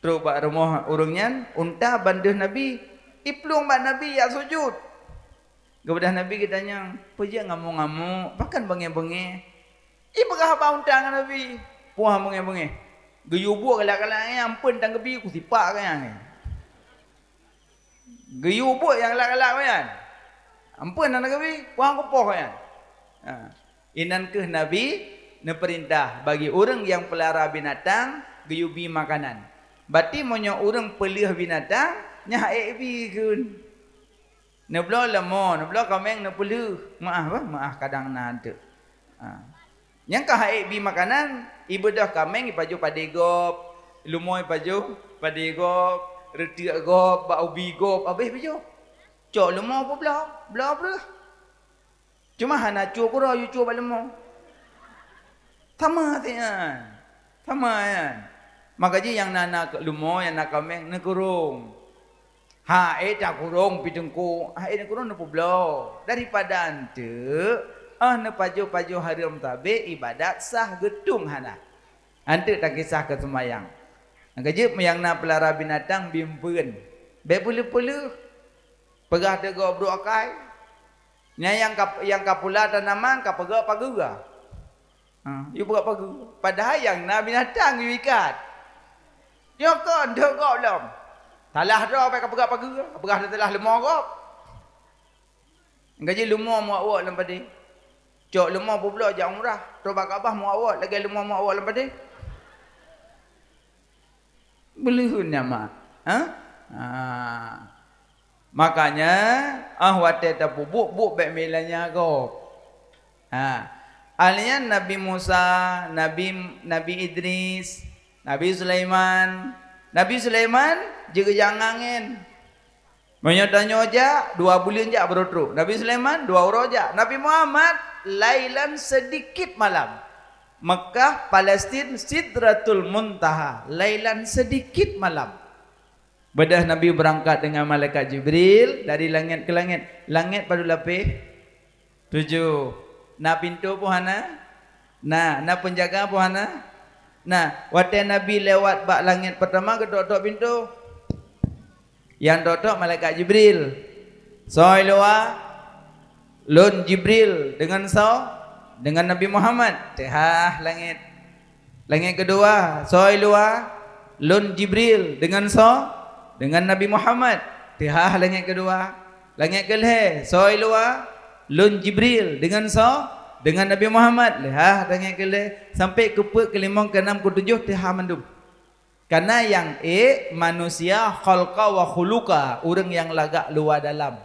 Trok bak rumoh ureuëng nyan, unta ban deuh Nabi. Iplueng bak Nabi jak sujut. Geubeudôh Nabi geutanyong, "Peue jeuet ngamuk-ngamuk? Pakon beungéh-beungéh?" Ipeugah haba unta ngon Nabi. Puah beungéh-beungéh. Geuyue buet galak-galak nyan, amphon tan geubi kusipak keu nyan. Geuyue buet nyang galak-galak nyan. Amphon tan geubi, puah kupoh nyan. Ha. Inan kheueh Nabi neupeurintah bagi ureuëng nyang peulara binatang geuyue bi makanan. Bati meunyoe ureuëng peuleueh binatang, nyan hak ék bi kheun. Neubloe leumô, neubloe kaméng neupeuleueh. Meuáh bah, meuáh kadang na teuk. Ha. Nyang ka hak ék bi makanan, ibeudôh kaméng ipajoh padé gob, leumô ipajoh padé gob, reutiek gob, bak ubi gob, habéh pajoh. Cok leumô peubloe, bloe breueh. Cuma hana cue keudroe yue cue bak leumô. Sama siat nyan. Sama nyan. Maka jih nyang na, na leumô, nyang na kaméng, neukurong. Ha, ék takurong pih teungku, ha, ék neukurong neupeubloe. Daripada eunteuk, ah, neupajoh-pajoh hareuem sabé ibadat sah geutung hana. Eunteuk takisah keu seumayang. Nyang keujeuet meunyoe na peulara binatang bimpeuen. Bék peuleueh-peuleueh. Peugah teuk gob brok akai. Nyan nyang ka, nyang ka pula tanaman ka peugah pageue. Ha, yue peugah pageue. Padahai nyang na binatang yue ikat. Nyoe kon deuh gob lom. Salah droe ka peugah pageue, peugah teulah leumô gob. Gaji leumô meuwak-wak lam padé. Cok leumô peubloe jak umrah, trok bak Ka'bah meuwak-wak lagée leumô meuwak-wak lam padé. Beuleuheun nyan mak. Ha? Ha. Makanya, ah, watée tapeubuet, buet bék meulanya gob. Ha. Alian Nabi Musa, Nabi, Nabi Idris, Nabi Sulaiman. Nabi Sulaiman jeuet geujak angén. Meunyoe tanyoe jak, dua buleuen jak baru trok. Nabi Sulaiman dua uroe jak. Nabi Muhammad lailan sedikit malam. Mekah, Palestin, Sidratul Muntaha, lailan sedikit malam. Beudôh Nabi beurangkat deungon malaikat Jibril dari langét keu langét. Langét padum lapéh? Tujoh. Na pintoe peue hana? Na. Na peunjaga peue hana? Na. Watée Nabi lewat bak langét peurtama, geutok-tok pintoe. Nyang tok-tok malaikat Jibril. Soe luwa? Lôn Jibril. Deungon soe? Deungon Nabi Muhammad. Teuhah langét. Langét keudua, soe luwa? Lôn Jibril. Deungon soe? Deungon Nabi Muhammad. Teuhah langét keudua. Langét keulhée, soe luwa? Lôn Jibril. Deungon soe? Deungon Nabi Muhammad. Leuhah langét keulhée. Sampai keupeuet, keulimong, keunam, keutujoh, teuhah mandum. Kana nyang ék manusia khalqa wa khuluqa, ureuëng nyang lagak luwa dalam.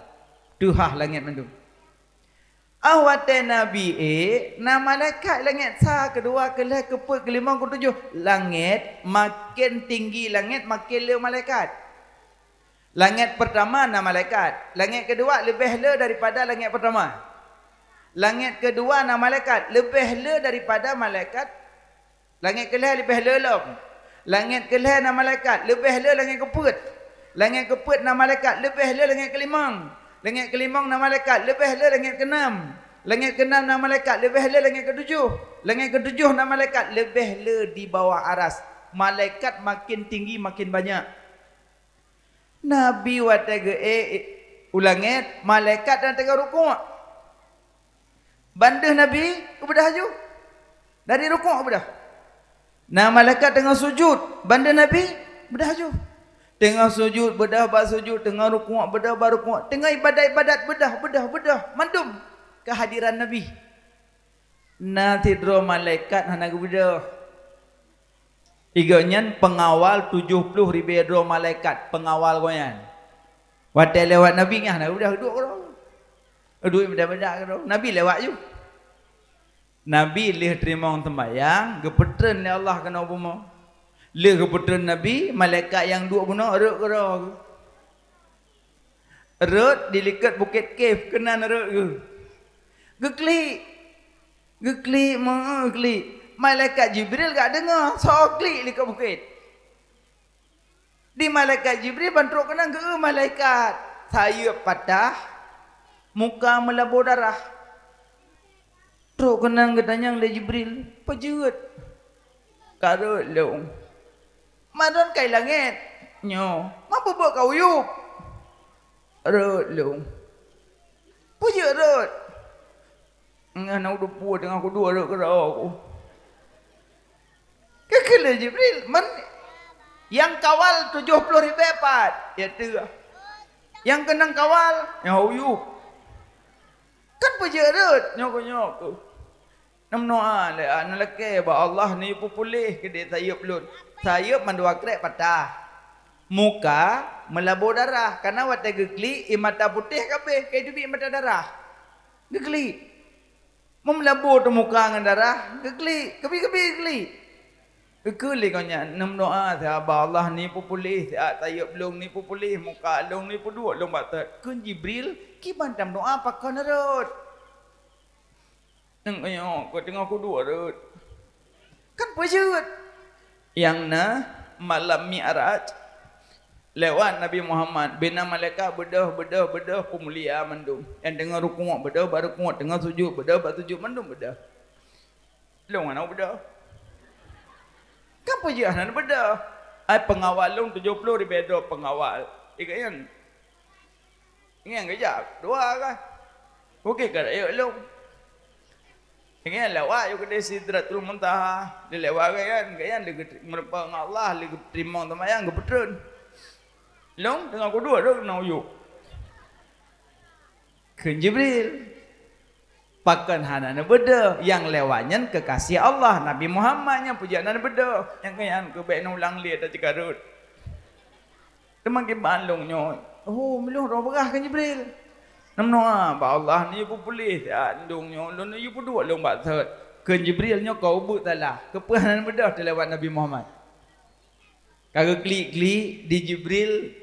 Tuha langét mandum. Ah watée Nabi ék, na malaikat langét sa, keudua, keulhée, keupeuet, keulimong, keutujoh. Langét, maken tinggi langét, maken le malaikat. Langét peurtama na malaikat. Langét keudua leubeh le daripada langét peurtama. Langét keudua na malaikat, leubeh le daripada malaikat. Langét keulhée leubeh le lom. Langét keulhée na malaikat, leubeh le langét keupeuet. Langét keupeuet na malaikat, leubeh le langét keulimong. Langét keulimong na malaikat, leubeh le langét keunam. Langét keunam na malaikat, leubeh le langét keutujoh. Langét keutujoh na malaikat, leubeh le di bawah aras. Malaikat maken tinggi maken banyak. Nabi watée geuék u langét, malaikat dan teungoh rukuk. Bandeuh Nabi geubeudah laju. Dari rukuk geubeudah. Na malaikat teungoh sujut, bandeuh Nabi beudah laju. Teungoh sujut beudah bak sujut, teungoh rukuk beudah bak rukuk, teungoh ibadat-ibadat beudah, beudah, beudah, mandum keuhadiran Nabi. Na sidroe malaikat hana geubeudoh. Igoe nyan peungawal tujoh ploh ribée droe malaikat, peungawal gobnyan. Watée lewat Nabi nyan hana geubeudoh, duek keudroe. Duek meuda-meuda keudroe. Nabi lewat ju. Nabi lheueh teurimong seumbahyang, geupeutreun lé Allah keunoe bumoe. Lheueh geupeutreun Nabi, malaikat nyang duek bunoe rhot keudroe. Rhot di likot Bukét Kif keunan rhot geuh. Geuklik. Geuklik, meu klik. Malaikat Jibril ka deungoe, soe klik likot bukét. Di malaikat Jibril ban trok keunan geu malaikat. Sayeuep patah, muka meulabô darah. Trok keunan geutanyong lé Jibril, "Peue jeuet?" "Ka rhot lôn." "Mantong kai langét?" "Nyoe." "Ma peue buet ka u yup?" "Rhot lôn." "Peue jeuet rhot?" "Ngon na udupue teungoh kuduek rhot keudroe ku." Geukheun lé Jibril, "Man nyang kawal tujoh ploh ribée pat?" "Ya teuh." "Nyang keunong kawal?" "Nyang u yup." "Kan peue jeuet rhot?" "Nyoe keuh, nyoe keuh." Neumeudoá lé aneuk lakée bak Allah, "Neuyue peupuléh keudeh sayeuep lôn." Sayeuep mandua krek patah. Muka meulabô darah, kareuna watée geuklik, ie mata putéh ka abéh, ka teubiet mata darah. Geuklik. Meulabô teumuka ngon darah, geuklik, keubi-keubi geuklik. Geukheun lé gobnyan, "Neumeudoá siat bak Allah, neuyue peupuléh siat sayeuep lôn, neuyue peupuléh muka lôn, neuyue peuduek lôn bak sot." Kheun Jibril, "Kiban tameudoá pakon rhot?" "Nyoe keuh teungoh kuduek rhot." "Kan peue jeuet?" Nyang na malam Mi'raj, lewat Nabi Muhammad, bina malaikat beudôh, beudôh, beudôh, peumulia mandum. Nyang teungoh rukuk beudôh bak rukuk, teungoh sujut beudôh bak sujut, mandum beudôh. Lôn hana beudôh. Kan peue jeuet hana beudôh? Ai peungawal lôn tujoh ploh ribée droe peungawal. Ikeu nyan. Ngieng geujak dua ka. Bukét ka rayeuk lôn. Ngieng lewat yue keudeh Sidratul Muntaha, lewat gobnyan, gobnyan lé geumeureumpok ngon Allah, lé geuteurimong seumayang, geupeutreun. Lôn teungoh kuduek rhot keunoe u yup. Kheun Jibril, "Pakon hana neubeudôh? Nyang lewat nyan keukasih Allah, Nabi Muhammad nyan peue jeuet hana neubeudôh? Nyang keu nyan keuh bék neulang lé taceukarot." Teuma kiban lôn nyoe, "Oh, meulôn roh beurah," kheun Jibril. "Neumeudoá bak Allah neuyue peupuléh siat lôn nyoe, lôn neuyue peuduek lôn bak sot." Kheun Jibril, "Nyoe keuh ubeut salah, keupeue hana neubeudôh teulewat Nabi Muhammad?" Ka geuklik-klik di Jibril,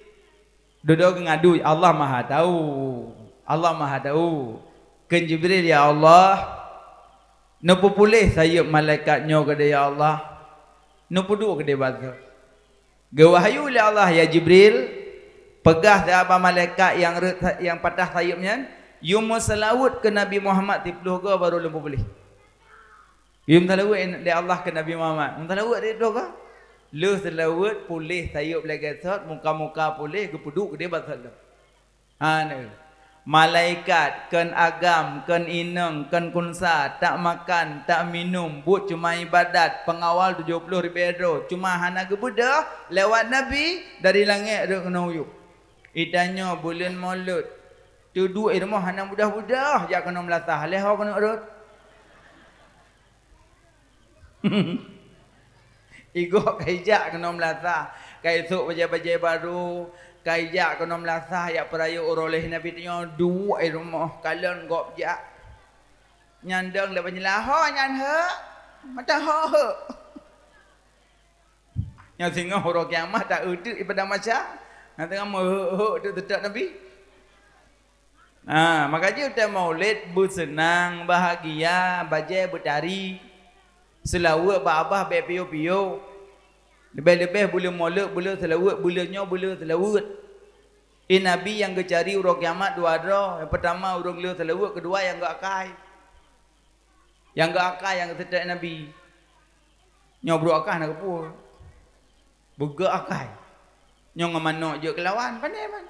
dudoe geungadu, "Allah Maha Tahu, Allah Maha Tahu." Kheun Jibril, "Ya Allah, neupeupuléh sayeuep malaikat nyoe keudeh, ya Allah, neupeuduek keudeh bak sot." Geuwahyu lé Allah, "Ya Jibril, peugah siat bak malaikat nyang rhot, nyang patah sayeuep nyan, yue meuseulaweuet keu Nabi Muhammad siploh goe barô lôn peupuléh." Yue meuseulaweuet lé Allah keu Nabi Muhammad. Meuseulaweuet siploh goe. Lheueh seulaweuet puléh sayeuep lagée sot, muka-muka puléh geupeuduek keudeh bak sot lom. Hana. Malaikat, kon agam, kon inong, kon kunsa, tak makan, tak minum, buet cuma ibadat, peungawal tujoh ploh ribée droe, cuma hana geubeudôh lewat Nabi dari langét rhot keunoe u yup. Itanyoe buleuen Molot, teuduek i rumoh hana mudah-mudah jak keunoe meulasah, lheueh ho keuneuk rhot. Igoe ka ijak keunoe meulasah, ka isôk bajèe-bajèe barô, ka ijak keunoe meulasah, jak peurayeuk uroe lhèe Nabi tanyoe duek i rumoh, kalon gob jak. Nyan dong lé banyeulaho nyan heuek, mata ho heuek. Nyoe singoh uroe kiamat ta-eu teuk i padang mahsyar, nyang teungoh meuheuek-heuek teuk teutab Nabi. Ha, maka jih watèe Maulid beuseunang, bahagia, bajèe beutari, seulaweuet bak babah bèk piôh-piôh. Leubeh-leubeh buleuen Maulid, buleuen seulaweuet, buleuen nyoe buleuen seulaweuet. Di Nabi nyang geucari uroe kiamat dua droe, nyang peutama ureueng le seulaweuet, keudua nyang geuakai. Nyang geuakai nyang geuseutôt Nabi. Nyoe brôk akai na keupeue? Beugöt akai. Nyoe ngon manok jeuet keulawan, pandai man.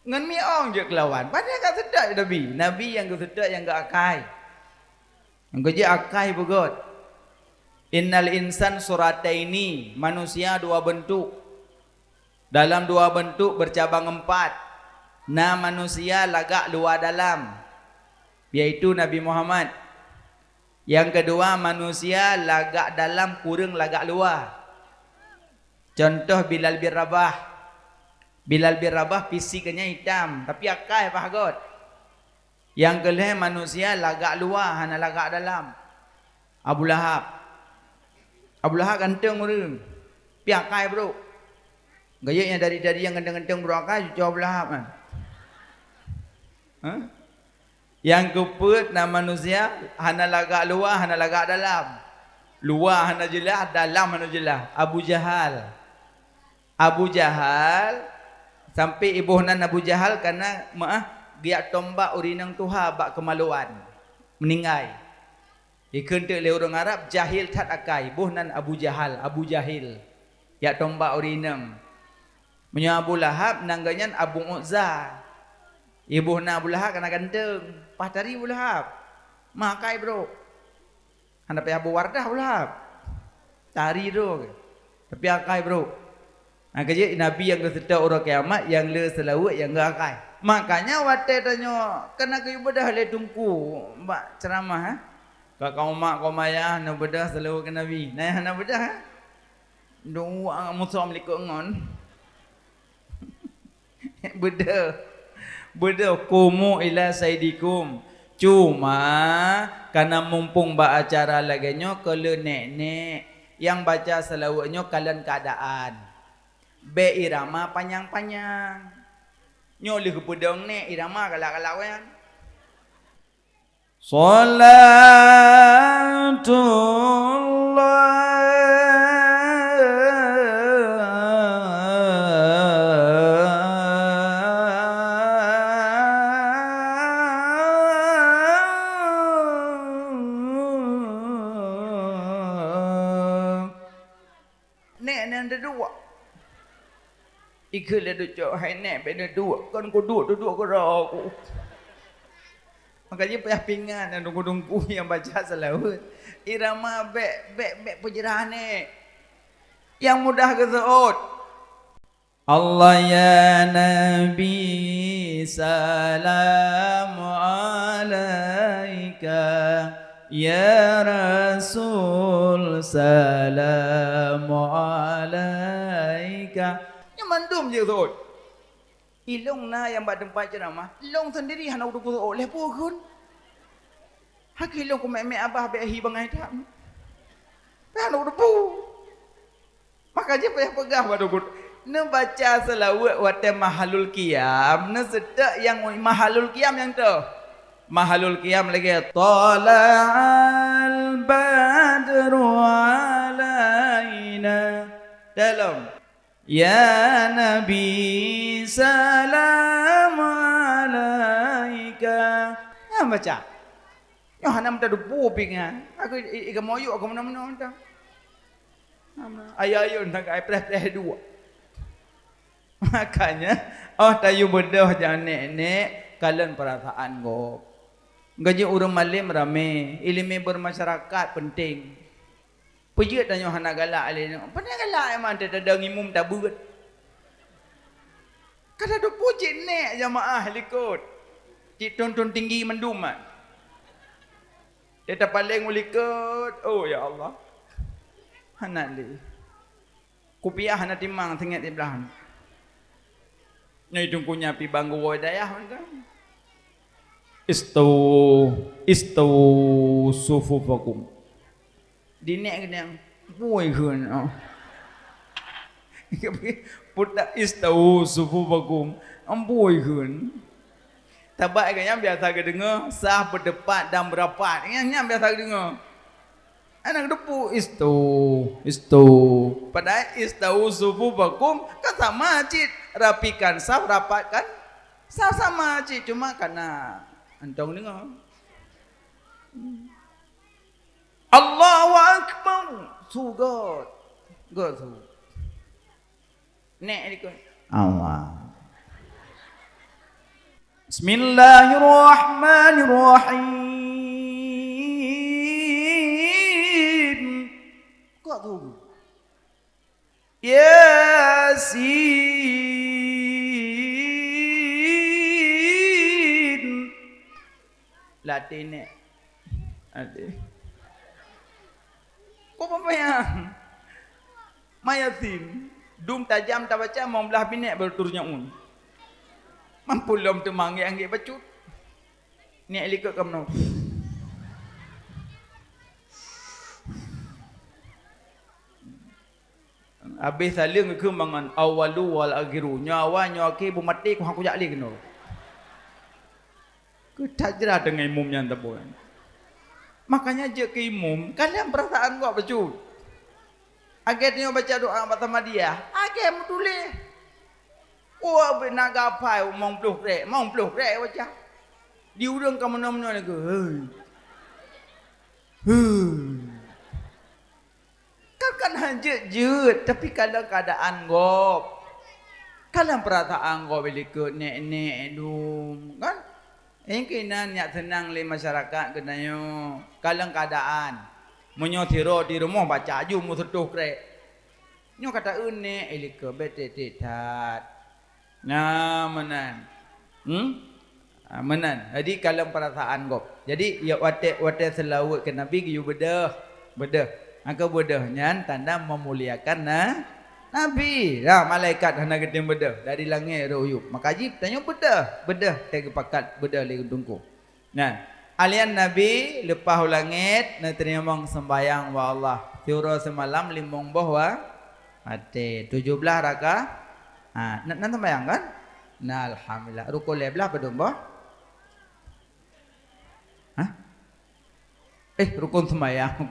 Ngon miong jeuet keulawan, pandai ka seutôt Nabi. Nabi nyang geuseutôt nyang geuakai. Nyang geuh jeuet akai beugöt. Innal insan surataini, manusia dua beuntuk. Dalam dua beuntuk beucabang empat. Na manusia lagak luwa dalam, yaitu Nabi Muhammad. Nyang keudua, manusia lagak dalam kureueng lagak luwa. Contoh Bilal bin Rabah. Bilal bin Rabah fisik geuh nyan itam, tapi akai paih göt. Nyang keulhèe manusia lagak luwa, hana lagak dalam. Abu Lahab. Abu Lahab ganteng ureueng, tapi akai brôk. Geuh jeuet nyang dari-dari nyang ganteng-ganteng brôk akai, cucoe Abu Lahab nyan. Hah? Nyang keupeuet na manusia hana lagak luwa, hana lagak dalam. Luwa hana jeulaih, dalam hana jeulaih. Abu Jahal. Abu Jahal, sampai iboh nan Abu Jahal kana meu'ah geujak tombak ureueng inong tuha bak keumaluan, meuninggai. Ikheun teuk lé ureueng Arab, jahil that akai, boh nan Abu Jahal, Abu Jahil. Jak tombak ureueng inong. Meunyoe Abu Lahab, nan geuh nyan Abu Uzza. Iboh nan Abu Lahab kana ganteng, paih tari Abu Lahab. Meu'ah akai brôk. Hana payah Abu Wardah Abu Lahab. Tari droe. Tapi akai brôk. Nah, keujeuet Nabi nyang geuseutôt uroe kiamat, nyang le seulaweuet nyang geuakai. Makanya watèe tanyoe kana geuyue beudôh lé teungku bak ceuramah, eh. Ka kaum mak, kaum ayah, neubeudôh seulaweuet keu Nabi. Nah, hana beudôh, eh. Dua musoh likot ngon. Beudôh. Beudôh, qumu ila sayyidikum. Cuma, kana mumpung bak acara lagèe nyoe, keu le nèk-nèk nyang baca seulaweuet nyoe kalon keuadaan. Bèk irama panyang-panyang. Nyoe lheueh geupeudong nèk, irama galak-galak nyan. Salatullah. Nèk, nèk, duek. Ikheun lé ducok, "Hai nèk, bèk neuduek, kon kuduek, duduek keudroe ku." Maka jih payah pingan ngon teungku-teungku nyang baca seulaweuet. Irama bèk, bèk, bèk peujeurah nèk. Nyang mudah geuseuôt. Allah ya Nabi, salamu alaika. Ya Rasul, salamu alaika. Nyan mandum jeuet seuôt. Ilôn na nyang bak teumpat ceuramah, lôn seundiri hana kuteupeu seuôt lé peue kheun. Haki lôn kumèk-mèk abah bèk hi bangai that. Hana kuteupeu. Maka jih payah peugah bak teungku, neubaca seulaweuet watèe mahalul qiyam, neuseutôt nyang mahalul qiyam nyang toh. Mahalul qiyam lagèe, "Tala'al badru alaina." Dalam, "Ya Nabi, salam alaika." Nyan baca. Nyoe hana meuteupeu pingan. Aku i, i, i kamoyok aku meunan-meunan mantong. Ayo-ayo, nak ai preh-preh dua. Makanya, oh, tayue beudôh jak nèk-nèk, kalon peurasaan gob. Gaji ureueng malém ramé, ileumèe bermasyarakat penting. Peujeuet tanyoe hana galak lé nyoe. Pane galak emang teuh tadong imum tabeuet. Ka tateupeu cit nèk jamaah likot. Cit thon-thon tinggi mandum, ah. Dia tapaleng u likot, oh, ya Allah. Hana lé. Kupiah hana timang singet siblaih. Nyoe Teungku nyan pi bang geuwoe dayah mantong. Istawu, istawu sufufakum. Dinek keudang, "Bui kheun." Oh. Putak, "Istawu sufufakum." Amboi kheun. Tabat keu nyan biasa geudeungoe, saf, beuteupat dan beurapat. Nyan, nyan biasa geudeungoe. Aneuk dupu, "Istu, istu." Padahai "Istawu sufufakum" kan sama cit. Rapikan saf, rapatkan saf, sama cit. Cuma kana antong deungoe. Allahu Akbar. Su göt. Göt su. Nek likot. Allah. Bismillahirrahmanirrahim. Kok tu? Yasin. Latih nek. Latih. Kok peumayang? Mayasin. Dum tajam tabaca, mong blah binek baru turun nyaun. Mampu lom teuma anggik-anggik bacut. Nek likot ka meunoe. Habéh saleueng geukheun mangat, "Awwalu wal akhiru." Nyoe awai, nyoe akhé, beumaté, ku hana kujak lé keunoe. Keutajra teungoh imum nyan tabôi. Makanya jeuet keu imum, kalon peurasaan gob bacut. Lagèe tanyoe baca doa bak Samadiyah, lagèe meutuléh. Oh, bèk na gapai, mong ploh krek, mong ploh krek baca. Di ureueng ka meunoe-meunoe lagèe, "Hei. Hei." Kan, kan han jeuet-jeuet, tapi kalon keuadaan gob. Kalon peurasaan gob likot nek-nek dum, kan? Nyang keunan nyak seunang lé masyarakat geutanyoe. Kalon keuadaan. Meunyoe sidroe di rumoh baca aju meuseutoh krek. Nyoe ka taeu nek, eh, likot bèk tiek-tiek that. Nah, meunan. Hmm? Ah, meunan. Jadi, kalon peurasaan gob. Jadi, ya, watèe, watèe seulaweuet keu Nabi geuyue beudôh. Beudôh. Maka beudôh nyan tanda meumuliakan na-, Nabi. Nah, malaikat hana geutem beudôh. Dari langèt rot u yup. Maka jih tanyoe beudôh. Beudôh, teuh geupakat beudôh lé Teungku. Nyan, alian Nabi leupah u langèt neuteurimong seumbahyang bak Allah. Siuroe seumalam limong boh wa-, watèe, tujoh blaih raka-, ha, na, na seumbahyang kan? Na, alhamdulillah. Rukon lhèe blaih padum boh? Hah? Eh, rukon seumbahyang.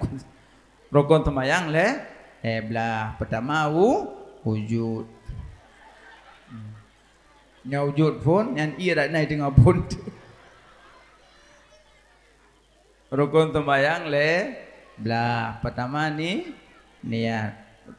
Rukon seumbahyang lhèe, lhèe blaih. Peutama wu-, wujud. Hmm. Nyoe wujud phôn, nyan ie dak na teungoh phôn. Rukon seumbahyang lhèe blaih. Peutama ni-, niat.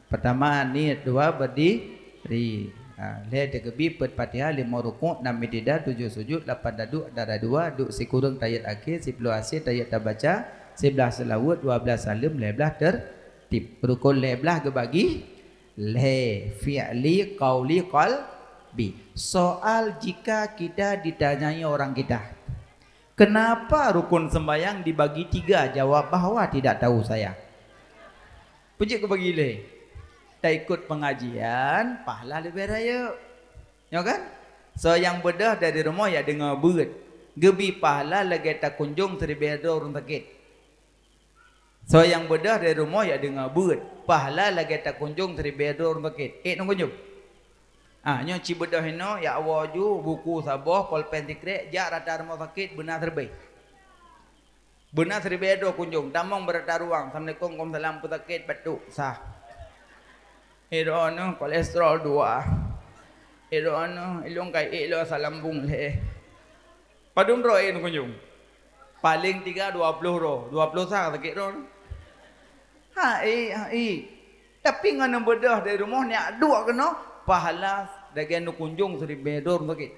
Peutama niet, dua berdiri. Ha, lhèe teukeubie, peuet Fatihah, limong rukuk, nam itidal, tujoh sujud, lapan taduek, dara dua, duek sikureueng tahiyat akhé, siploh asyé tahiyat tabaca, siblaih seulaweuet, dua blaih saleuem, lhèe blaih teurtib. Rukon lhèe blaih geubagi lhèe, fi'li, qauli, qalbi. Soal, jika kita ditanyai orang kita, "Kenapa rukun sembahyang dibagi tiga?" Jawab bahwa tidak tahu saya. Peue jeuet geubagi lhèe? Taikot pengajian, pahala leubeh rayeuk. Nyoe kan? Soe nyang beudôh dari rumoh jak deungoe beuet, geubri pahala lagèe takunjong siribèe droe ureueng sakét. Soe nyang beudôh dari rumoh jak deungoe beuet, pahala lagèe takunjong siribèe droe ureueng sakét. Ék neukunjong? Ah, nyoe ci beudôh inoe, jak woe ju, buku saboh, polpen sikrek, jak rata rumoh sakét, beuna siribèe. Beuna siribèe droe kunjong, tamong beurata ruang, "Assalamualaikum." "Waalaikumsalam." "Peue sakét?" "Batuk." "Sah." "Eh, droeneuh, kolesterol dua." "Eh, droeneuh, ilôn ka ék lôn asam lambung lhèe." Padum droe ék neukunjong? Paleng tiga dua ploh droe, dua ploh sah sakét droe. Ha ék, ha ék. Tapi ngon neubeudôh dari rumoh neujak duek keunoe, pahala lagèe neukunjong siribèe droe ureueng sakét.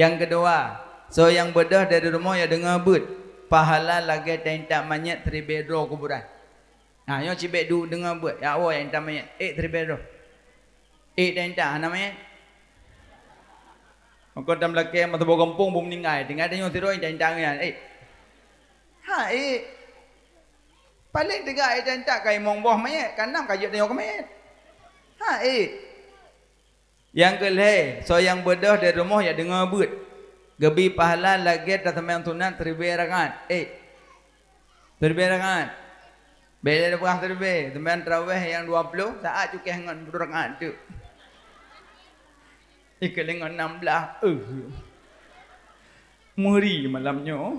Nyang keudua, soe nyang beudôh dari rumoh jak deungoe beuet, pahala lagèe taintat manyét siribèe droe kuburan. Nah, nyoe cibèk duek deungoe beuet, jak woe jak intat manyét, ék siribèe droe. Ék taintat hana manyét. Maka tam lakèe meusaboh gampông beu meuninggai, tinggai tanyoe sidroe intat-intat nyan, ék. Ha ék. Paléng teuga ék tantak ka limong boh manyét, ka nam ka jeuet tanyoe keu manyét. Ha, ék. Nyang keu lhée, soe nyang beudôh dari rumoh jak deungoe beuet. Geubri pahala lagée taseumayang sunat siribée rakaat. Ék. Siribée rakaat. Bék lé leubeh siribée, seumayang tarawéh nyang dua ploh, saát cukéh ngon ploh rakaat teuk. Ikeu lé ngon nam blaih, eh. Meuri malam nyoe.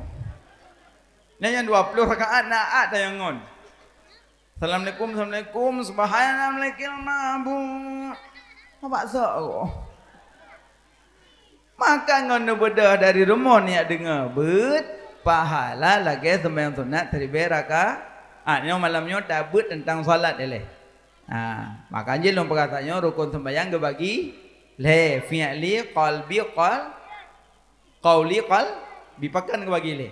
Nyan nyang dua ploh rakaat na at tanyong ngon. Assalamualaikum, assalamualaikum, subhanallah, mabak sok. Maka ngon neubeudôh dari rumoh neujak deungoe beuet, pahala lagée seumayang sunat siribée rakaat. Nyoe malam nyoe tabeuet teuntang salat ilée. Ha, maka jih lôn peugah tanyoe rukon seumayang geubagi lhée, fi'li, qalbi, qal-, qauli, qalbi, pakon geubagi lhée.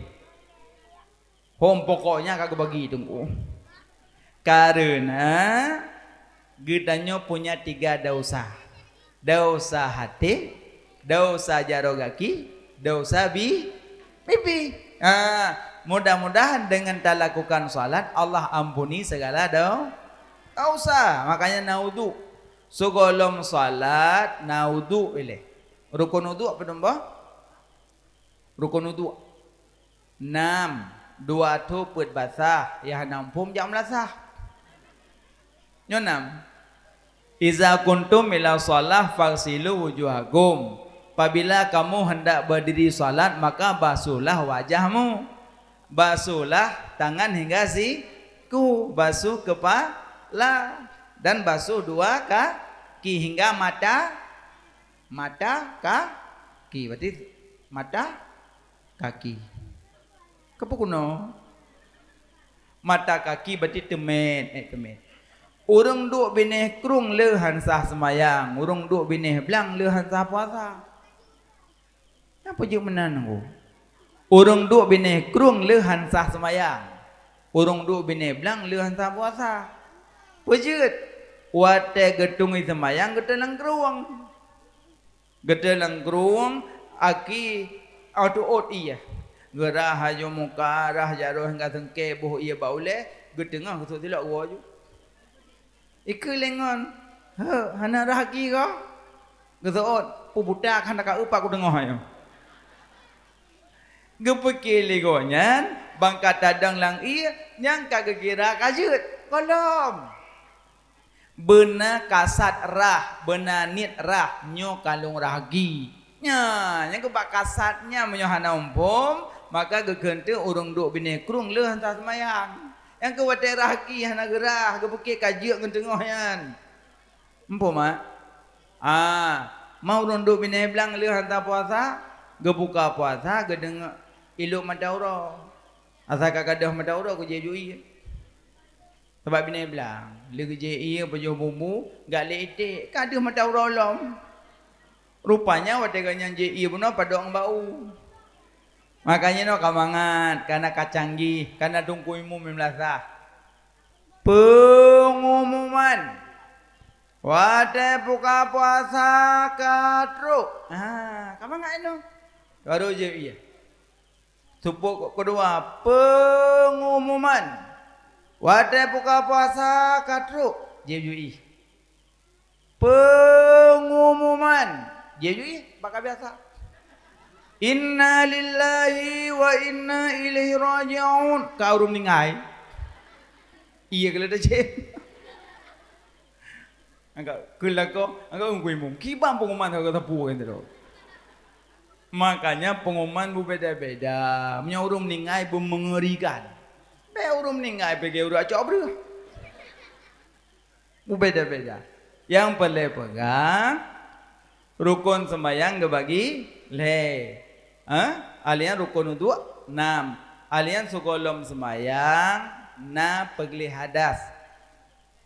Hom pokoknya ka geubagi teungku. Karena geutanyoe punya tiga dosa. Dosa hati, dosa jaroe gaki, dosa bi-, bibi. Ha, mudah-mudahan dengan talakukan salat, Allah ampuni segala do-, dosa. Makanya na uduk. Sigohlom salat, na uduk ilée. Rukon uduk apa nambah? Rukon uduk. Nam, dua tho peuet basah, nyang hana muphom jak meulasah. Nyoe nam. Iza kuntum ila shalah faghsilu wujuhakum. Apabila kamu hendak berdiri salat, maka basuhlah wajahmu. Basuhlah tangan hingga siku, basuh kepala, dan basuh dua kaki hingga mata, mata kaki. Berarti mata kaki. Keupeue keunoe? Mata kaki berarti teumét, eh, teumét. Ureuëng duek binéh krueng le han sah seumayang, ureuëng duek binéh blang le han sah puasa. Nyan peue jeuet meunan nangku? Ureuëng duek binéh krueng le han sah seumayang, ureuëng duek binéh blang le han sah puasa. Peue jeuet? Watée geutungui seumayang geuteulang krueng. Geuteulang krueng, aki, ôh teuôt ié. Geurah aju muka, rah jaroe hingga seungkée boh ié bak ulée, geuteungoh geusut silok geuwoe ju. Ikeu lé ngon, "Heu, hana rah aki kah?" Geuseuôt, "Peue buta ka hana ka eu pat kuteungoh nyoe." Geupeuke lé gobnyan, ban ka tadong lam ié, nyan ka geukira ka jeuet. Gohlom. Beuna kasat rah, beuna niet rah, nyoe ka lôn rah aki. Nyan, nyang keuh bak kasat nyan meunyoe hana muphom, maka geukheun teuk ureuëng duek binéh krueng le han sah seumayang. Nyang keuh watée rah aki hana geurah, geupeuke ka jeuet ngon teungoh nyan. Muphom, mak? Ah, ma ureuëng duek binéh blang le han sah puasa, geubuka puasa, geudeungoe ilok mata uroe. Asai ka gadôh mata uroe, geujép ju ié. Sabab binéh blang, lé geujép ié, pajoh bumbu, gak lé iték, ka deuh mata uroe lom. Rupanya watée gobnyan jép ié bunoe padub ngon bak u. Makanya nyoe ka mangat, kana ka canggih, kana teungku imum meulasah. Peungumuman. Watée buka puasa ka trok. Ha, ka mangat nyoe. Baru jép ié. Subut keudua, peungumuman. Watée buka puasa ka trok, jép ju ié. Peungumuman, jép ju ié, bak ka biasa. Inna lillahi wa inna ilaihi raji'un. Ka ureuëng meuninggai. Ié keuh lé teucém. Angkat keu lakoe, angkat ureuëng kuimum. Kiban pengumuman sagoe sapeue kan tu. Makanya pengumuman beubeda-beda. Meunyoe ureuëng meuninggai beumeungerikan. Bék ureuëng meuninggai pike ureuëng acok breueh. Beubeda-beda. Nyang peureulée peugah, rukon seumayang geubagi lhée. Ha? Alian rukon uduk nam. Alian sigohlom seumayang na peugleh hadas.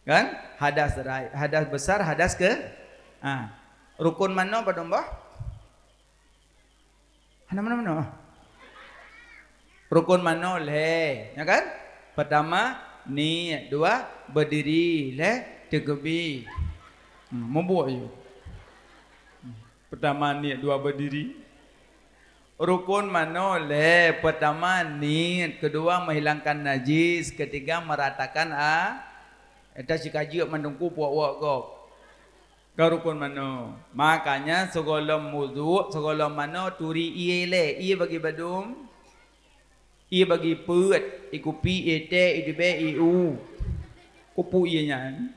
Kan? Hadas rai-, hadas besar, hadas ke-, ha. Rukon manoe padum boh? Hana manoe-manoe. Rukon manoe lhée, ya kan? Pertama, niet, dua, berdiri, lhée, teukeubie. Hmm, mubuet yue. Hmm. Pertama niet, dua berdiri. Rukon manoe lhèe, peutama niet, keudua meuhilangkan najis, keutiga meuratakan a-, ata sikajeuek mandum ku puwok-wok gob. Ka rukon manoe. Makanya sigohlom wudhu, sigohlom manoe turi ié lé, ié bagi badum, ié bagi peuet, ié kupi, ié teh, ié dibée, ié u. Kupu ié nyan.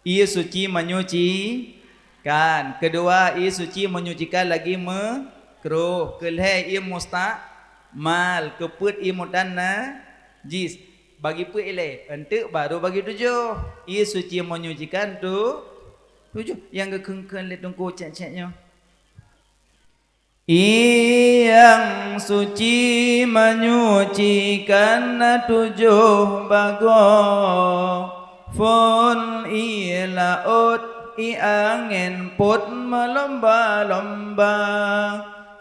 Ié suci menyucikan. Keudua, ié suci menyucikan lagi meukruh. Keulhèe, ié mustakmal. Keupeuet, ié mutanajis. Bagi peuet ilée, eunteuk baru bagi tujoh. Ié suci menyucikan tu tujoh. Nyang geukheun-kheun lé Teungku cék-cék nyoe. Nyang suci menyucikan na tujoh bagoe, phon ié laôt, ié angén pôt meulomba-lomba.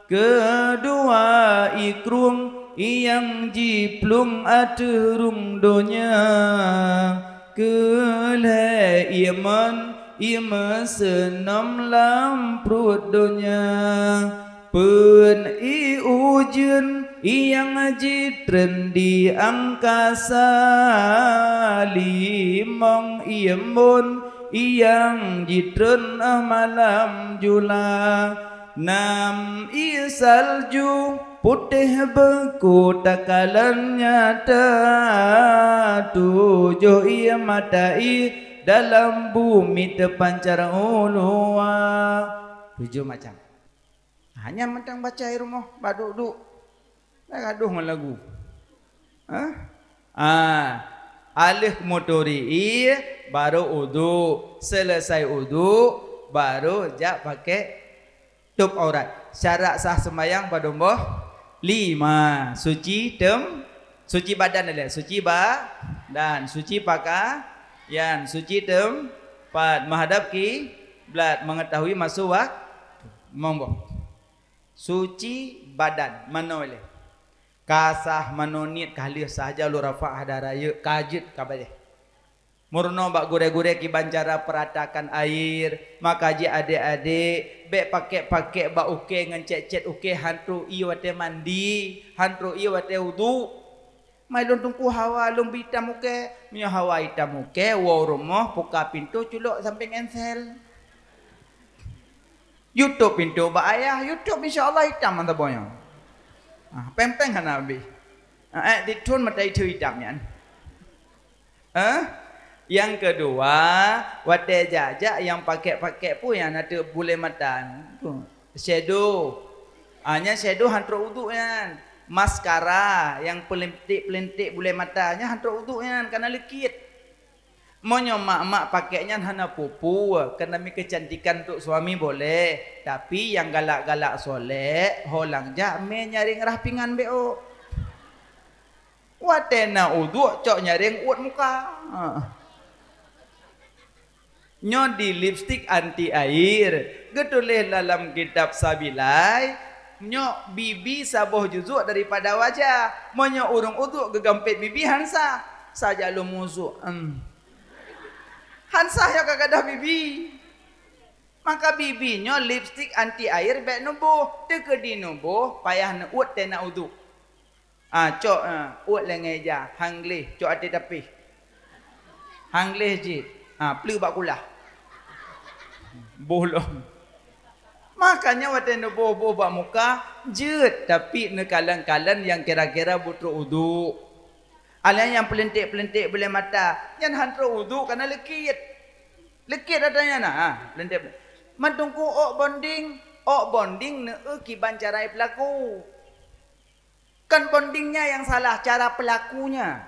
Keudua ié krueng, ié nyang jiplueng ateueh rhueng donya. Keulhèe ié mon, ié meuseunom lam pruet donya. Peuet ié ujeuen, ié nyang jitreun di angkasa. Limong ié embôn, ié nyang jitreun malam jula. Nam ié salju, putéh beuku takalon nyata. Tujoh ié mata ié dalam bumi teupancar u luwa. Tujoh macam. Hanya mantong baca di rumoh, bak duek-duek. Dah gadoh ngon lagu. Hah? Ah, aleuh meuturi ié, baru udhu. Seuleusai udhu, baru jak pakék tôb aurat. Syarat sah seumayang padum boh? Lima. Suci tem-, suci badan ilée. Suci badan, suci pakaian, suci teumpat, meuhadab kiblat, mengetahui masu wak-, mong boh. Suci badan, manoe ilée. Ka sah manoe niet ka lheueh sah, jak lôn rafa' hada rayeuk, ka jeuet ka bajée. Meurunoe bak gurée-gurée kiban cara peuratakan air, maka jih adék-adék, bék pakék-pakék bak ukée ngon cét-cét ukée han trok ié watée mandi, han trok ié watée udhu. Mai lôn teungku hawa lôn bri itam ukée, meunyoe hawa itam ukée, woe u rumoh, buka pintoe, culok sampéng ensel. Yue tôb pintoe bak ayah, yue tôb insya Allah itam mata boh nyoe. Ah, péng-péng hana habéh. Ah, ék dithon mata itheue itam nyan. Eh? Nyang keudua, watée jak-jak nyang pakék-pakék peue nyang na teuk bulée mata? Shadow. Ah, nyan shadow han trok udhu nyan. Maskara nyang peulinték-peulinték bulée mata nyan han trok udhu nyan, kana leukit. Meunyoe mak-mak pakék nyan hana peue-peue, keu demi keucantikan untuk suami boleh, tapi nyang galak-galak soléh, ho lam jak mé nyaréng rhah pingan bék ôk. Watée na udhu cok nyaréng uet muka. Ha. Nyoe di lipstik anti air, geutuléh lam kitab Sabilai, nyoe bibi saboh juzuk daripada wajah. Meunyoe ureuëng udhu geugampét bibi han sah, saja lôn musuh. Em. Han sah nyoe ka gadôh bibi. Maka bibi nyoe lipstik anti air bék neuboh, teukeudi neuboh payah neuuet tena udhu. Ah, cok, ah, uet lé ngon ija, han gleh, cok até tapéh. Han gleh jih, ah, pleuk bak kulah. Boh lom. Makanya watée neuboh-boh bak muka, jeuet, tapi neukalon-kalon nyang kira-kira beutrok udhu. Alah nyang peulinték-peulinték bulée mata, nyan han trok udhu kana leukit. Leukit ata nyan na, ha, peulinték. Mantong ku ôk bonding, ôk bonding neueu kiban cara peulaku. Kan bondingnya yang salah, cara pelakunya.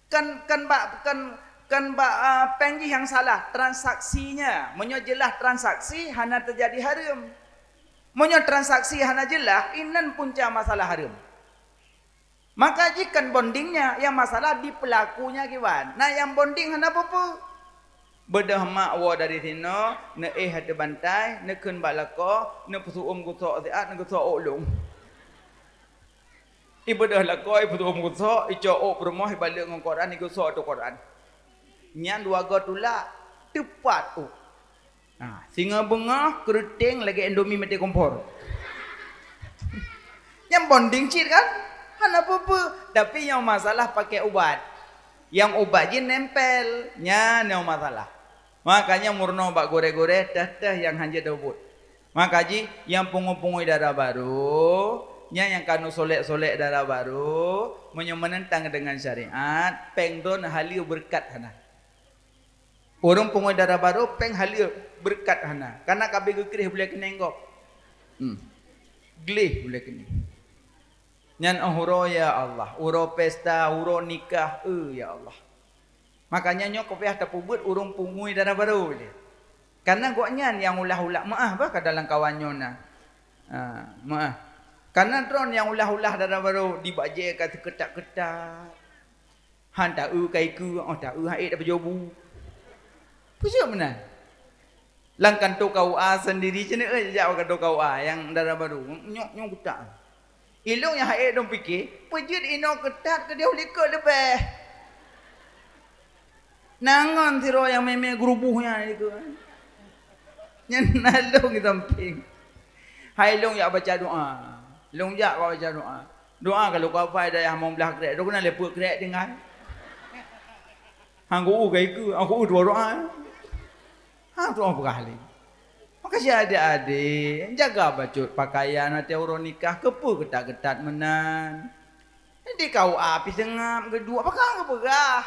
Kan, kan bak, kan, kan bak, ah, péng jih yang salah, transaksinya. Meunyoe jeulaih transaksi, hana teujadi hareuem. Meunyoe transaksi hana jeulaih, inan punca masalah hareuem. Maka jih kan bondingnya, yang masalah di pelakunya kiban. Nah, yang bonding hana peue-peue. Beudôh mak woe dari sinoe, neuéh ateueh bantai, neukheun bak lakoe, neupeuseu'uem gusok siat, neugeusok ôk lôn. Ibeudôh lakoe, ipeuseu'uem gusok, icok ôk peurumoh, ibalek ngon koran, igusok ateueh koran. Nyan dua goe tulak, teupat ôk. Ha, singoh beungoh, keureuteng lagée Indomie maté kompor. Nyang bonding cit kan? Hana peue-peue. Tapi nyang masalah pakai ubat. Nyang ubat jih nempel. Nyan nyang masalah. Makanya meurunoe bak gurée-gurée, teuh-teuh nyang hanjeuet teubuet. Maka jih, nyang pungo-pungo dara barô, nyan nyang ka neusolek-solek dara barô, meunyoe meunentang deungon syariat, péng droeneuh haleue beureukat hana. Ureuëng pungo dara barô péng haleue beureukat hana, kana ka abéh geukreh bulée keuneng gob. Hmm. Gleh bulée keuneng. Nyan óh uroe, ya Allah, uroe pesta, uroe nikah, eu, ya Allah. Makanya nyoe ka payah tapeubuet ureuëng pungo dara barô lé. Karena gobnyan nyang ulah-ulah, meuáh bah ka dalam kawan nyoe na. Ha, meuáh. Karena droe nyang ulah-ulah dara barô dibajée ka teuketat-ketat. Han ta-eu ka ikeue, óh ta-eu han ék tapajoh bu. Peue jeuet meunan? Lam kanto K U A sendiri cit, eh, jak bak kanto K U A nyang dara barô. Nyoe, nyoe kutak. Ilôn nyang han ék lôn pike, peue jeuet inoe keutat keudeh likot leubeh. Na ngon sidroe nyang mé-mé geuruboh nyan likot. Nyan na lôn di sampéng. Hai lôn jak baca doa. Lôn jak ka baca doa. Doa ka lôn kafai dayah limong blaih krek. Droe keunan lé peuet krek tinggai. Han geu-eu ka ikeue, han geu-eu dua doa. Ha, tu orang peugah lé. Maka si adék-adék, jaga bacut pakaian watée uroe nikah, keupeue keutat-keutat meunan. Di K U A pih seungab geuduek, pakon geupeugah.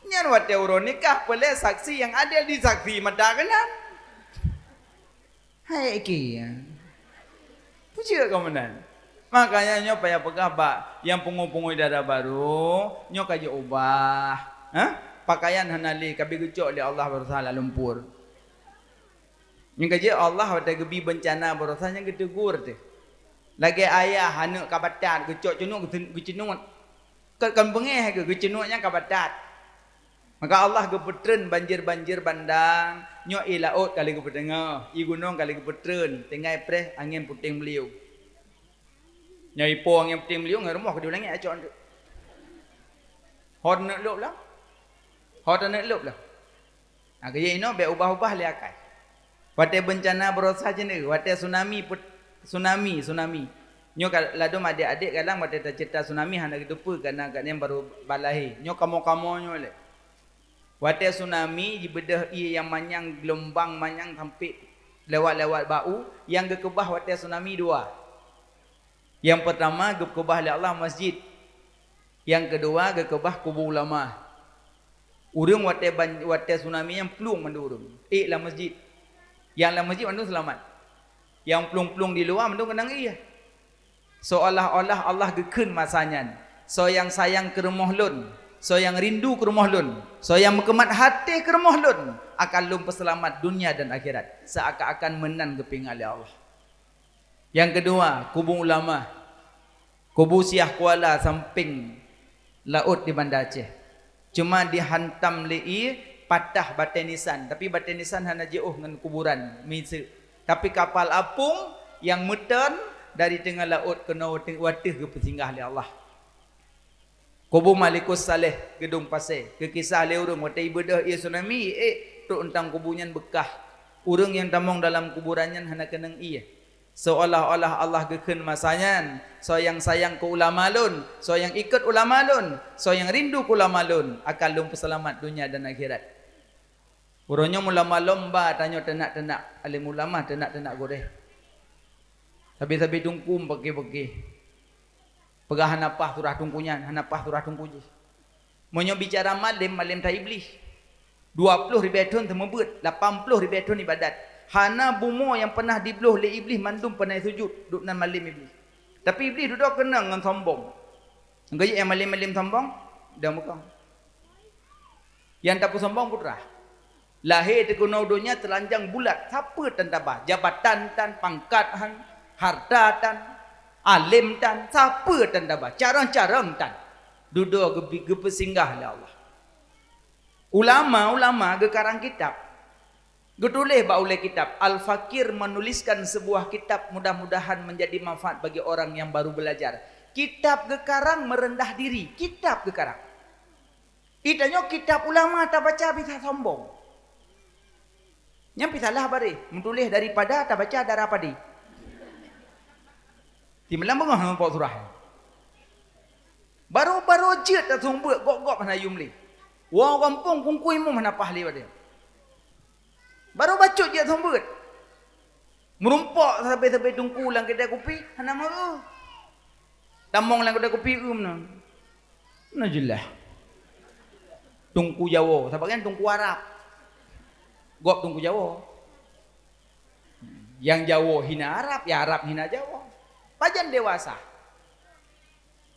Nyan watée uroe nikah, peulée saksi nyang adil disaksi mata keunan. Hai, oke, ya. Peue jeuet ka meunan. Makanya nyoe payah peugah bak nyang pungo-pungo dara barô, nyoe ka jiubah. Ha? Pakaian hana lé, ka abéh geucok lé Allah baroesa lam lumpur. Nyang ka jeuet Allah watée geubi beuncana baroesa nyan geuteugur teuh. Lagée ayah aneuëk ka batat geucok ceunuek geuceunuet. Kon, kon beungéh geu-, geuceunuet nyan ka batat. Maka Allah geupeutreun banjir-banjir bandang, nyoe ié laôt ka lheueh geupeuteungoh, ié gunong ka lheueh geupeutreun, tinggai preh angén puténg beuliu. Nyoe ipo angén puténg beuliu ngon rumoh keudua langét acok aneuëk. Ho taneuk lôb lah. Ho taneuk lôb lah. Nah, keu inoe bék ubah-ubah lé akai. Watée beuncana baroesa cit, watée tsunami, tsunami, tsunami. Nyoe ka ladôm adék-adék kadang watée taceurita tsunami hana geuteupeue karena gobnyan barô balahé. Nyoe kamoe-kamoe nyoe lé. Watée tsunami jibeudôh ié nyang manyang, geulumbang manyang sampoe lewat-lewat bak u, nyang geukeubah watée tsunami dua. Nyang peurtama geukeubah lé Allah masjid. Nyang keudua geukeubah kubu ulama. Ureuëng watée ban-, watée tsunami nyan plueng mandum ureuëng. Ék lam masjid. Nyang lam masjid mandum seulamat. Nyang plueng-plueng di luwa mandum keunong ié. Seolah-olah Allah geukheun masa nyan, "Soe nyang sayang keu rumoh Lôn, soe nyang rindu keu rumoh Lôn, soe nyang meukeumat até keu rumoh Lôn, akan Lôn peuseulamat donya dan akhirat." Seakan-akan meunan geupeuingat lé Allah. Nyang keudua, kubu ulama. Kubu Syiah Kuala sampéng laôt di Banda Aceh. Cuma dihantam lé ié, patah batée nisan, tapi batée nisan hana jiôh ngon kuburan miseue. Tapi kapal apung nyang meuteun dari teungoh laôt keunoe watée, watée geupeusinggah lé Allah. Kubu Malikus Saleh, Geudong Pasé, geukisah lé ureuëng watée ibeudôh ié tsunami, ék trok teuntang kubu nyan beukah. Ureuëng nyang tamong dalam kuburan nyan hana keunong ié. Seolah-olah Allah geukheun masa nyan, "Soe nyang sayang keu ulama Lôn, soe nyang ikot ulama Lôn, soe nyang rindu keu ulama Lôn, akan Lôn peuseulamat donya dan akhirat." Uroe nyoe ulama lom ba tanyoe teunak-teunak além ulama, teunak-teunak gurée. Sabe-sabe teungku peuke-peuke. Peugah hana paih surah teungku nyan, hana paih surah teungku jih. Meunyoe bicara malém, malém that Iblih. Dua ploh ribée thon seumeubeuet, lapan ploh ribée thon ibadat. Hana bumoe nyang peunah dibloh lé Iblih mandum peunah sujut, duek nan malém Iblih. Tapi Iblih dudoe keunong ngon sombong. Geuyeuk nyang malém-malém sombong, dan meukong. Nyang tapeusombong putra. Lahé teukeunoe donya teulanjang bulat, sapeue tan tabah, jabatan tan, pangkat han, harta tan, além tan, sapeue tan tabah, carông-carông tan. Dudoe geubi-, geupeusinggah lé Allah. Ulama-ulama geukarang kitab. Geutuléh bak ulée kitab, Al-Fakir menuliskan sebuah kitab, mudah-mudahan menjadi manfaat bagi orang yang baru belajar. Kitab geukarang meureundah diri, kitab geukarang. Ih, tanyoe kitab ulama tabaca bisa sombong. Nyan pih salah bareh, meutuléh daripada tabaca dara padé. Simalam beungoh hana muphom surah. Barô-barô jeuet taseumeubeuet, gob-gob hana yum lé. Woe gampông kungkui mum hana paih lé watée. Barô bacut jeuet seumeubeuet. Meurumpok sabe-sabe teungku lam keudai kupi hana meu-eu. Tamong lam keudai kupi eu meunan. Na jeulaih. Teungku Jawoe, sabagian teungku Arab. Gob teungku Jawoe. Nyang Jawoe hina Arab, ya Arab hina Jawoe. Pajan dewasa.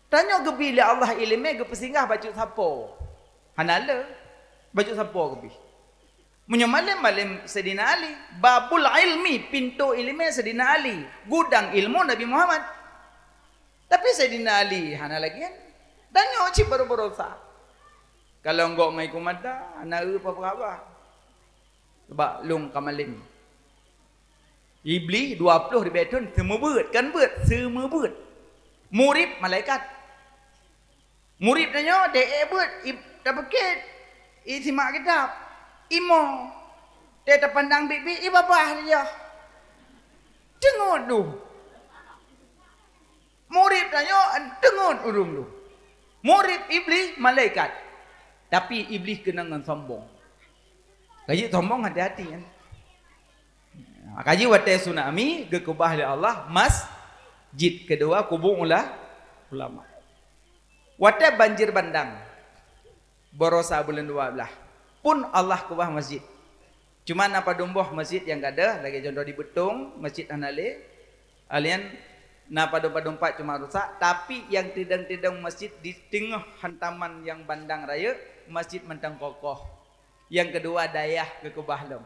Tanyoe geubi lé Allah iéleumé geupeusinggah bacut sapo. Hana le, bacut sapo geubi. Meunyoe malem, malem Saidina Ali, babul ilmi, pintoe iéleumé Saidina Ali, gudang ilmu Nabi Muhammad. Tapi Saidina Ali hana lagée nyan. Tanyoe cit barô-barô sa. Kalon gob ngon iku mata, hana eu peue haba. Sabab lôn ka malem. Iblih dua ploh ribée thon seumeubeuet, kon beuet, seumeubeuet. Murit malaikat. Murit tanyoe deh ék beuet, i, tapeukét, i simak kitab, imo. Tée tapandang biet-biet, i babah lé yah. Teungeut duh. Murit tanyoe teungeut ureuëng duh. Murit Iblih malaikat. Tapi Iblih keunong ngon sombong. Ka jeuet sombong hati-hati kan. Maka jih watée tsunami geukeubah lé Allah masjid, keudua kubu ula-, ulama. Watée banjir bandang, barosa buleuen dua blaih, pun Allah keubah masjid. Cuma na padum boh masjid nyang gadôh, lagée contoh di Beutong, masjid hana lé. Alien na padum-padum pat cuma rusak, tapi nyang tidong-tidong masjid di teungoh hantaman nyang bandang rayeuk, masjid mantong kokoh. Nyang keudua dayah geukeubah lom.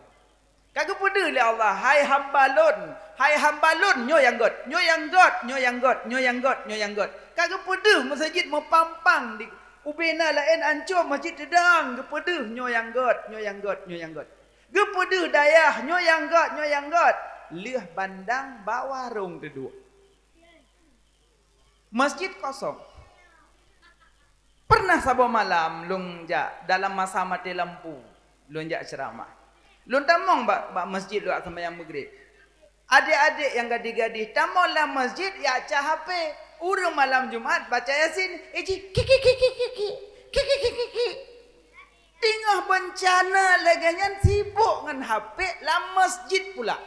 Ka geupeudeuh lé Allah, "Hai hamba Lôn, hai hamba Lôn, nyoe nyang gét, nyoe nyang gét, nyoe nyang gét, nyoe nyang gét, nyoe nyang gét." Ka geupeudeuh meuseujid meupampang di ubena laén ancô, masjid teudong, geupeudeuh nyoe nyang gét, nyoe nyang gét, nyoe nyang gét. Geupeudeuh dayah, nyoe nyang gét, nyoe nyang gét. Lheueh bandang bawa rhung teuduek. Masjid kosong. Pernah saboh malam lôn jak dalam masa maté lampu, lôn jak ceuramah. Lôn tamong bak, bak masjid lôn jak seumayang Maghrib. Adék-adék nyang gadih-gadih tamong lam masjid jak cah H P. Ureuëng malam Jumat baca Yasin, iji kiki kiki kiki, kiki kiki kiki. Teungoh beuncana lagée nyan sibok ngon H P lam masjid pula.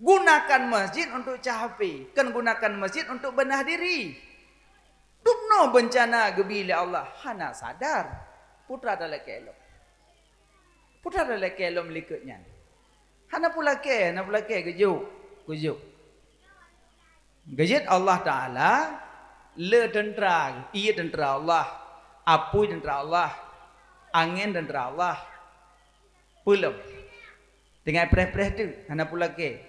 Gunakan masjid untuk cah H P, kon gunakan masjid untuk beunah diri. Dumnoe beuncana geubi lé Allah, hana sadar. Putra talakée lom. Putra talakée lom likot nyan. Hana peulakée, hana peulakée, geujok, geujok. Geujeuet Allah Taala le teuntra, ie teuntra Allah, apui teuntra Allah, angén teuntra Allah. Peulom. Tinggai preh-preh teuk, hana peulakée.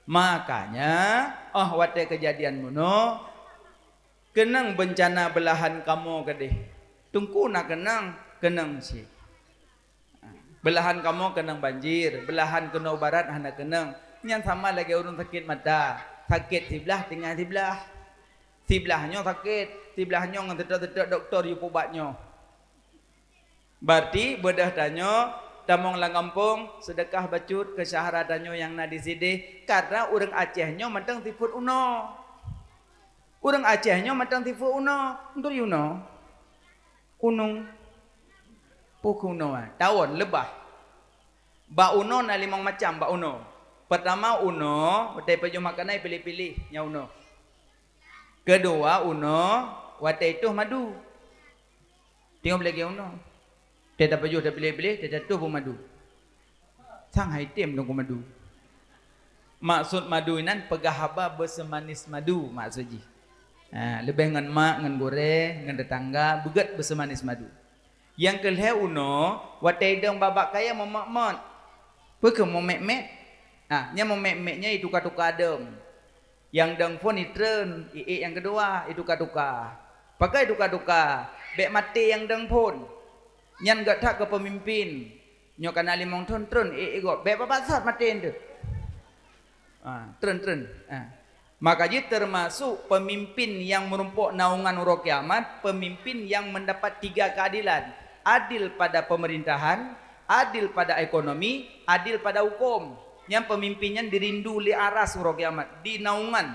Makanya, óh watée keujadian bunoe, keunong beuncana beulahan kamoe keudeh. Teungku na keunong, keunong cit. Beulahan kamoe keunong banjir, beulahan keunoe barat hana keunong. Nyan sama lagée ureuëng sakét mata. Sakét siblaih, tinggai siblaih. Siblaih nyoe sakét, siblaih nyoe ngon teutôk-teutôk dokto jipeuubat nyoe. Berarti beudôh tanyoe tamong lam gampông, seudeukah bacut keu syedara tanyoe nyang na di sideh, karna ureuëng Aceh nyoe mantong sifeuet unoe. Ureuëng Aceh nyoe mantong sifeuet unoe, beutôi unoe. Unong. Peue keuh unoe, eh? Tawon, leubah. Bak unoe na limong macam bak unoe. Peurtama unoe, watée pajoh makanan piléh-piléh nyang unoe. Keudua unoe, watée itoh madu. Teungoh lagée unoe. Teuh tapajoh tapiléh-piléh, teuh tatoh beumadu. Sang hai tem dong madu. Maksud madu inan peugah haba beuseumanis madu maksud jih. Ha, leubeh ngon mak, ngon gurée, ngon teutangga, beugét beuseumanis madu. Nyang keu lhée unoe, watée idong babak kayée meumot-mot. Peue keuh meumét-mét? Ha, nyan meumét-mét nyan ituka-tuka dong. Nyang dong phon itreun, iék nyang keudua, ituka-tuka. Pakon ituka-tuka, bék maté nyang dong phon. Nyan gét that keu peumimpén. Nyoe kana limong thon treun iék gob, bék babah sat maté nyan teuh. Ah, treun, treun. Ah. Maka jih teumasok peumimpén nyang meurumpok naungan uroe kiamat, peumimpén nyang meudapat tiga keuadilan, adil pada peumeurintahan, adil pada ekonomi, adil pada huköm. Nyan peumimpén nyan dirindu lé aras uroe kiamat, di naungan.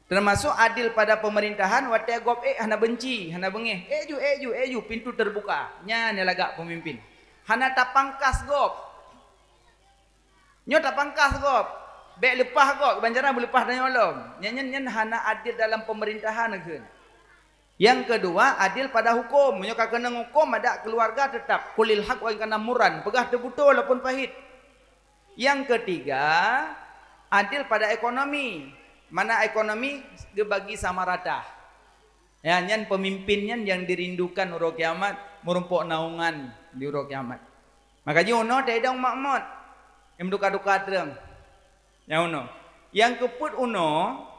Teumasok adil pada peumeurintahan, watée gob ék hana beunci, hana beungéh. Ék ju, ék ju, ék ju, pintu teubuka. Nyan nyang lagak peumimpin. Hana tapangkas gob. Nyoe tapangkas gob. Bék leupah gob, ban cara beuleupah tanyoe lom. Nyan, nyan, nyan hana adil dalam peumeurintahan kheun. Nyang keudua, adil pada huköm. Meunyoe ka keunong huköm, adak keuluwarga teutap. Qulil haq wa in kana murran. Peugah teubeutôi walaupun pahit. Nyang keutiga, adil pada ekonomi. Mana ekonomi geubagi sama rata. Ya, nyan peumimpin nyan nyang dirindukan uroe kiamat, meurumpok naungan di uroe kiamat. Maka jih unoe teuidong makmot, nyang meuduka-duka treung. Nyang unoe. Nyang keupeuet unoe,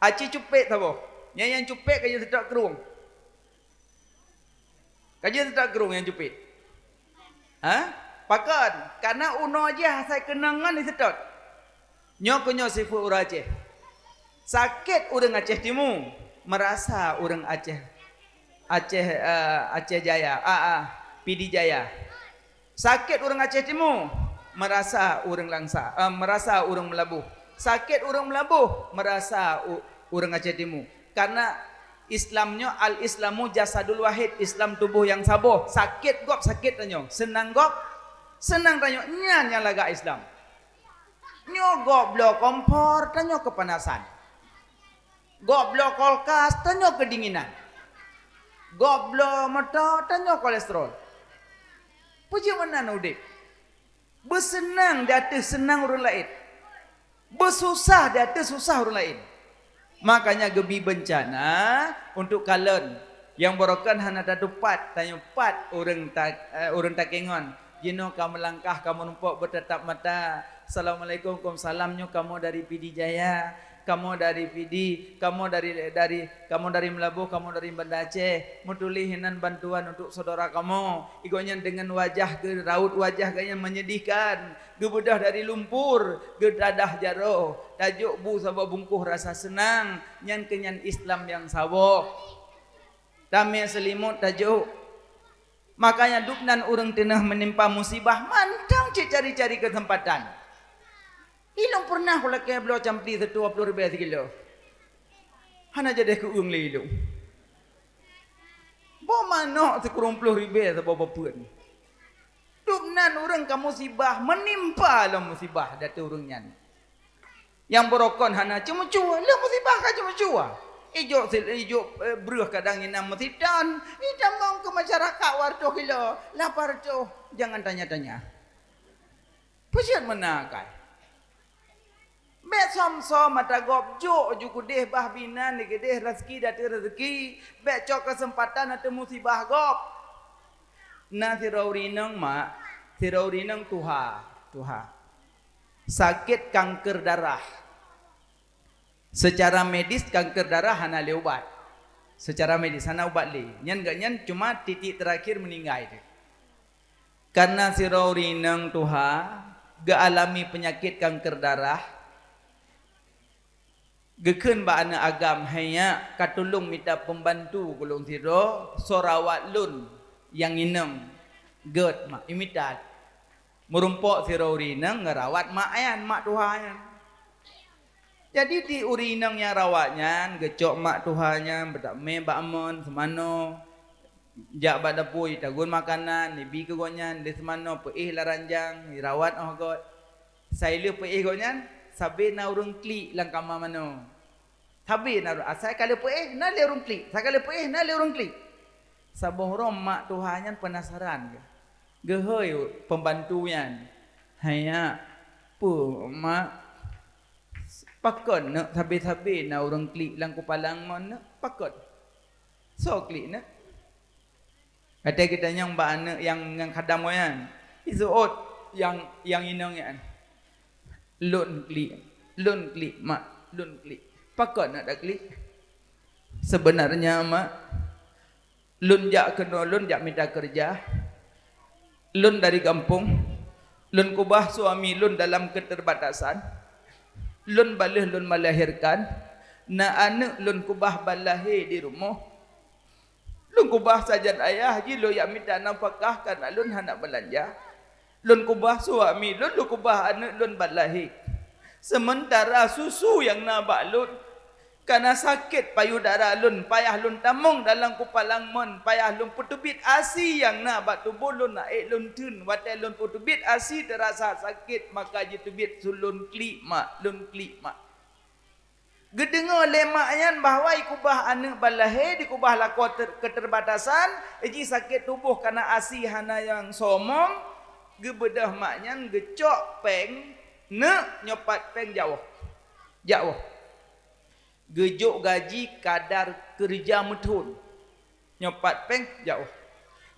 aci cupet saboh. Nyang, nyang cupet ka jeuet seutôt krueng. Ka jeuet seutôt krueng nyang cupet. Ha? Pakon? Karena unoe jih asai keunong ngon diseutôt. Nyoe keuh nyoe sifeuet ureuëng Aceh. Sakét ureuëng Aceh Timu, meurasa ureuëng Aceh, Aceh, eh, Aceh Jaya, ah, ah, Pidie Jaya. Sakét ureuëng Aceh Timu, meurasa ureuëng Langsa, eh, meurasa ureuëng Meulaboh. Sakét ureuëng Meulaboh, meurasa u-, ureuëng Aceh Timu. Karena Islam nyoe, al-Islamu jasadul wahid, Islam tuboh nyang saboh. Sakét gob, sakét tanyoe. Seunang gob, seunang tanyoe. Nyan nyang lagak Islam. Nyoe gob bloe kompor, tanyoe keupanasan. Gob bloe kulkas, tanyoe keudinginan. Gob bloe moto, tanyoe kolesterol. Peue jeuet meunan udeb? Beuseunang di ateueh seunang ureuëng laén. Beususah di ateueh susah ureuëng laén. Makanya geubi beuncana untuk kalon nyang barokon hana tatupat, tanyoe pat ureuëng ta-, eh, ureuëng takengon. Jinoe ka meulangkah, ka meurumpok beutatap mata. Assalamualaikum, waalaikumsalam. Nyoe kamoe dari Pidie Jaya, kamoe dari Pidie, kamoe dari, dari, kamoe dari Meulaboh, kamoe dari Banda Aceh. Meutuléh hinan bantuan untuk saudara kamoe. Igoe nyan deungon wajah geu-, raut wajah geuh nyan menyedihkan. Geubeudôh dari lumpur, geudadah jaroe, tajok bu saboh bungkôh rasa seunang, nyan keuh nyan Islam nyang saboh. Tamé seulimot tajok. Makanya dubnan ureuëng teungoh meunimpa musibah mantong cit cari-cari keuseumpatan. Ilong peureunah kulakée bloe campli sireutôh ploh ribée sikilo. Hana jadeh keu-ueng lé ilong. Boh manok sikureueng ploh ribée saboh bapeuet. Dubnan ureuëng ka musibah meunimpa lom musibah di ateueh ureuëng nyan. Nyang barokon hana ceumeucue, lheueh musibah ka ceumeucue. Ijok sil-, ijok, eh, breueh kadang inan meusitan, itamong keu masyarakat dua reutôh kilo, lapan reutôh, jangan tanya-tanya. Peue jeuet meunan akai. Bék som-som mata gob jok ju keudeh bah binan, keudeh raseuki di ateueh raseuki, bék cok keuseumpatan ateueh musibah gob. Na sidroe ureuëng inong mak, sidroe ureuëng inong tuha, tuha. Sakét kanker darah. Secara medis kanker darah hana lé ubat. Secara medis hana ubat lé. Nyan geuh nyan cuma titik terakhir meuninggai teuh. Karena sidroe ureuëng inong tuha geualami peunyakét kanker darah, geukheun bak aneuëk agam, "Hai nyak, ka tulông mita peumbantu keu lôn sidroe, soe rawat lôn nyang inong." Gét mak imitat. Meurumpok sidroe ureuëng inong ngerawat mak nyan, mak tuha nyan. Jadi di ureuëng inong nyang rawat nyan geucok mak tuha nyan beutamé bak amon seumanoe. Jak bak dapu jitagun makanan, jibi keu gobnyan, lheueh seumanoe peuéh lam ranjang, jirawat óh göt. Sai lheueh peuéh gobnyan, sabe na ureuëng klik lam kama manoe. Sabe na ureuëng, asai ka lheueh peuéh, na lé ureuëng klik. Asai ka lheueh peuéh, na lé ureuëng klik. Saboh uroe mak tuha nyan peunasaran geuh. Geuhôi peumbantu nyan, "Hai nyak, peue mak, pakon neuk sabe-sabe na ureuëng klik lam kupala mon neuk? Pakon? Soe klik neuk?" Watée geutanyong bak aneuëk nyang, nyang khadam nyan, jiseuôt nyang, nyang inong nyan, "Lôn klik, lôn klik mak, lôn klik." "Pakon neuk taklik?" "Sebenarnya mak, lôn jak keunoe, lôn jak mita keureuja. Lôn dari gampông, lôn keubah suami lôn dalam keuterbatasan. Lôn ban lheueh lôn meulahérkan, na aneuëk lôn keubah ban lahé di rumoh. Lôn keubah sajan ayah jih lôn jak mita nafakah, kareuna lôn hana beulanja. Lôn keubah suami lôn, lôn keubah aneuëk lôn ban lahé. Seumeuntara susu nyang na bak lôn, Kana sakét payudara lôn, payah lôn tamong dalam kupalang mon, payah lôn peuteubiet asi nyang na bak tuboh lôn, na ék lôn theun. Watée lôn peuteubiet asi teurasa sakét, maka jiteubiet su lôn klik mak, lôn klik mak. Geudeungoe lé mak nyan bahwa jikubah aneuëk ban lahé, jikubah lakoe ter-, keuteubatasan, jih sakét tuboh kana asi hana nyang somong, geubeudôh mak nyan geucok péng, neuk nyoe pat péng jak woe. Jak woe. Geujok gaji kadar keureuja meuthon. Nyoe pat péng, jak woe.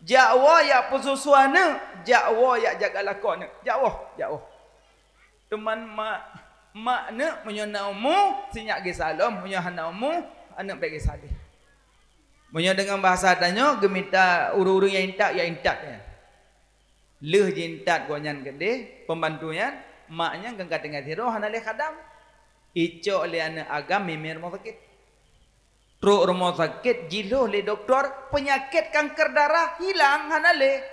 Jak woe jak peususu aneuëk, jak woe jak jaga lakoe aneuëk. Jak woe, jak woe. Teuma mak, mak aneuëk meunyoe na umu, sinyak geusalom, meunyoe hana umu, aneuëk bék geusaleh. Meunyoe deungon bahasa tanyoe, geumita ureuëng-ureuëng nyang intat, nyang intat nyan. Lheueh jiintat gobnyan keudeh, pembantu nyan, mak nyan geungka tinggai sidroe hana lé khadam. Icok lé aneuëk agam mimé rumoh sakét. Trok rumoh sakét, jilhoh lé dokto, peunyakét kanker darah hilang hana lé.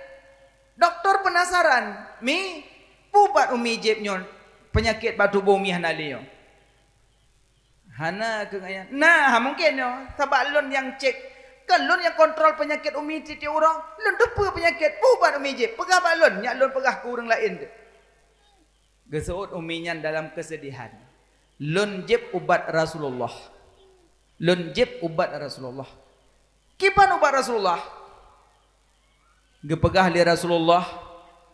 Dokto peunasaran, "Mi, peue ubat Umi jieb nyoe, peunyakét bak tuboh Umi hana lé nyoe?" Hana keuh ayah. Nah, ha, mungken nyoe, sabab lôn nyang cek. Kan lôn nyang kontrol peunyakét umi tieb-tieb uroe. Lôn teupeue peunyakét, peue ubat umi jieb. Peugah bak lôn, nyak lôn peugah keu ureuëng laén teuh. Geuseuôt umi nyan dalam keusedihan. Lôn jieb ubat Rasulullah. Lôn jieb ubat Rasulullah. Kiban ubat Rasulullah? Geupeugah lé Rasulullah,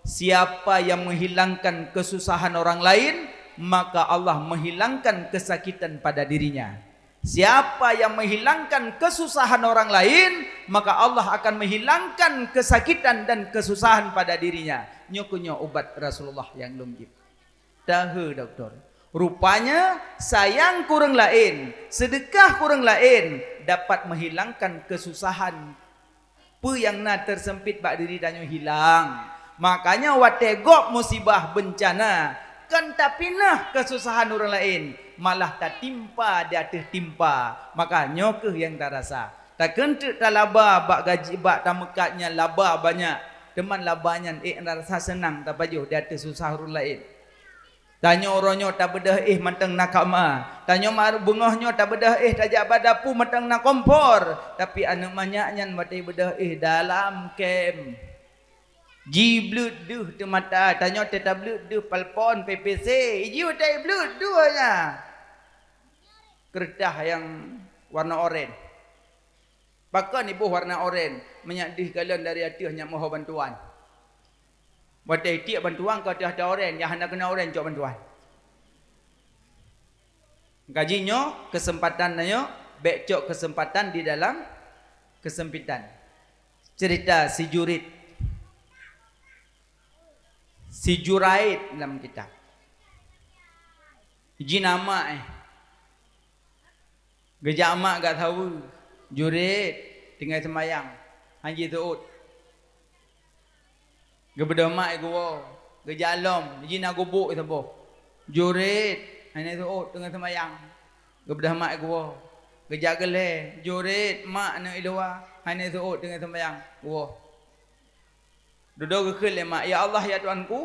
"Siapa yang menghilangkan kesusahan orang lain, maka Allah menghilangkan kesakitan pada dirinya. Siapa yang menghilangkan kesusahan orang lain, maka Allah akan menghilangkan kesakitan dan kesusahan pada dirinya." Nyoe keuh nyoe ubat Rasulullah nyang lôn jieb. Tahe dokto. Rupanya, sayang keu ureuëng laén, seudeukah keu ureuëng laén dapat menghilangkan kesusahan. Peue nyang na teuseumpét bak diri tanyoe hilang. Makanya watée gob musibah beuncana, kon tapineupeunoh kesusahan ureuëng laén, malah tatimpa di ateueh timpa. Maka nyoe keuh nyang tarasa. Takheun teuk talaba bak gaji bak tameukat nyan laba banyak, teuma laba nyan ék rasa seunang tapajoh di ateueh susah ureuëng laén. Tanyoe uroe nyoe tabeudôh éh mantong na kama. Tanyoe ma-, beungoh nyoe tabeudôh éh tajak bak dapu mantong na kompor. Tapi aneuëk manyak nyan watée beudôh éh dalam kem. Jibleuet deuh teumata, tanyoe teuh tableuet deuh palpon P P C. Iji watée bleuet deuh nyan. Keureutah nyang warna oren. Pakon iboh warna oren, meunyak deuh kalon dari ateueh nyak meuho bantuan. Watée tiek bantuan ka ateueh ata oren, nyang hana keuna oren cok bantuan. Gaji nyoe keuseumpatan tanyoe, bék cok keuseumpatan di dalam keuseumpitan. Ceurita si Jurit, si Juraid lam kitab. Jih na mak, eh. Geujak mak gak saweue, Jurit, tinggai seumayang, han jiseuôt. Geubeudôh mak geuwoe, geujak lom, jih na gubuk saboh. Jurit, hana seuôt, tinggai seumayang. Geubeudôh mak geuwoe, geujak geulhée, Jurit, mak aneuëk i luwa, hana seuôt, tinggai seumayang, geuwoe. Dudoe geukheun lé mak, "Ya Allah, ya Tuhanku,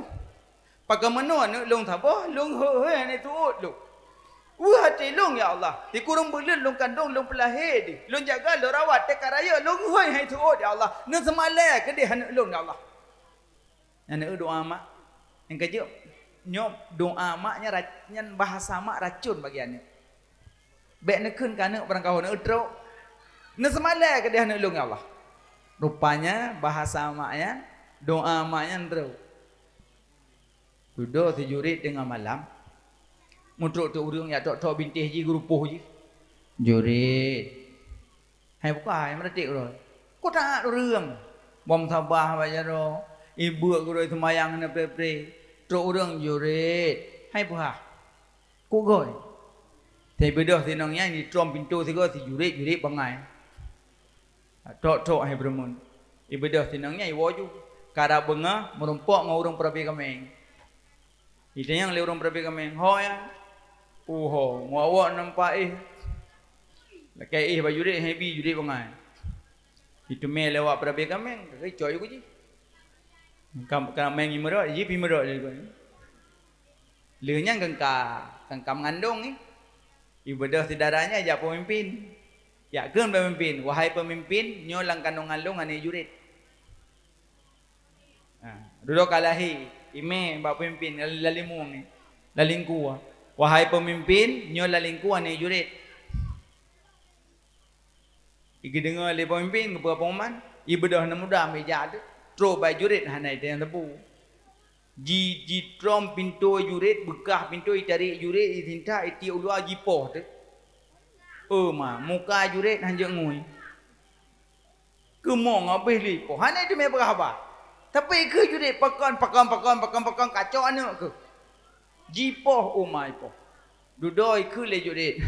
pakon meunoe aneuëk lôn saboh, lôn hôi-hôi hana seuôt lôn. Weueh até lôn, ya Allah, sikureueng buleuen lôn kandong, lôn peulahé deuh, lôn jaga, lôn rawat, teuka rayeuk lôn hôi hana seuôt, ya Allah. Neuseumalée keudeh aneuëk lôn, ya Allah." Nyan doá mak. Nyang keujeuet, nyoe doá mak nyan ra-, nyan bahasa mak racon bagi aneuëk. Bék neukheun keu aneuëk barangkaho neutrok. Neuseumalée keudeh aneuëk lôn, ya Allah. Rupanya bahasa mak nyan, doá mak nyan trok. Dudoe si Jurit teungoh malam, meutrok teuk ureuëng jak trok-trok bintéh jih, geurupoh jih. Jurit. Hai bukai, meuratik uroe. Ku taát ureuëng. Bom sabah bak jaroe, ibeuk gurée seumayang hana pre-pre. Trok ureuëng, Jurit. Hai buhah. Kuk gôi. Teubeudôh sinong nyan, jitrom pintoe sigoe, si Jurit-jurit bangai. Trok-trok hai beureumeun. Ibeudôh sinong nyan, iwoe ju. Karab beungoh, meurumpok ngon ureuëng peurabe kaméng. Itanyong lé ureuëng peurabe kaméng, "Ho nyan?" "Uho, ngon awak nampak éh." Lakée éh bak Jurit, hai bi, Jurit bangai. Iteumé lé awak peurabe kaméng, kakée cok ju keu jih. Kam-, kaméng imeurot, jih pih imeurot lé gobnyan. Lheueh nyan geungka, geungka meungandong nyan. Ibeudôh syedara nyan jak peumimpin. Jak kheun peumimpin, "Wahai peumimpin, nyoe lam kandongan lôn aneuk juret." Ha, dudoe ka lahé, imé bak peumimpin, lalimueng, lalingku. "Wahai peumimpin, nyoe lalingku aneuk juret." Igeudeungoe lé peumimpin geupeu pengumuman, ibeudôh aneuk muda meujak teuh, trok bak juret hana itanyong sapeue. Ji, jitrom pintoe juret, beukah pintoe, itarek juret, itinta, itiek u luwa, jipoh teuh. Oh ma, muka juret hanjeuet ngui. Keumong habéh lé ipoh, hana teumé peugah haba. Tapi keu juret pakon, pakon, pakon, pakon, pakon, kacok aneuk keuh. Jipoh, oh ma, ipoh. Dudoe kheun lé juret,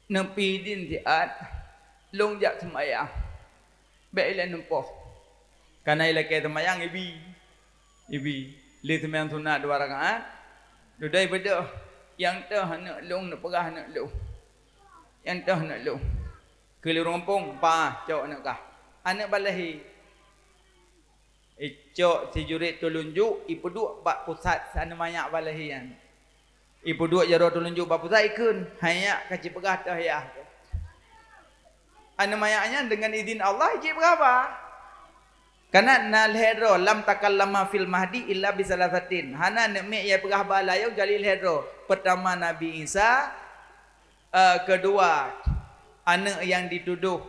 "Neupie idin siat, lôn jak seumayang. Bék ilée neupoh." Kana ilakée seumayang, ibi. Ibi. Lé seumayang sunat dua rakaat. Dudoe ibeudôh, "Nyang toh aneuk lôn, neupeugah aneuk lôn. Nyang toh aneuk lôn." Keu lé ureuëng gampông, "Pa, cok aneuk kah." Aneuk ban lahé. Icok si juret tulunjuk, ipeuduek bak pusat si aneuk manyak ban lahé nyan. Ipeuduek jaroe tulunjuk bak pusat, ikheun, "Hai nyak, ka ci peugah toh yah." Aneuk manyak nyan deungon idin Allah jeuet peugah haba. Kana na lhée droe, "Lam takallama fil mahdi illa bisalasatin." Hana aneuk miet nyang peugah haba layong kecuali lhée droe. Peurtama Nabi Isa, Eh, keudua, aneuk nyang jitudôh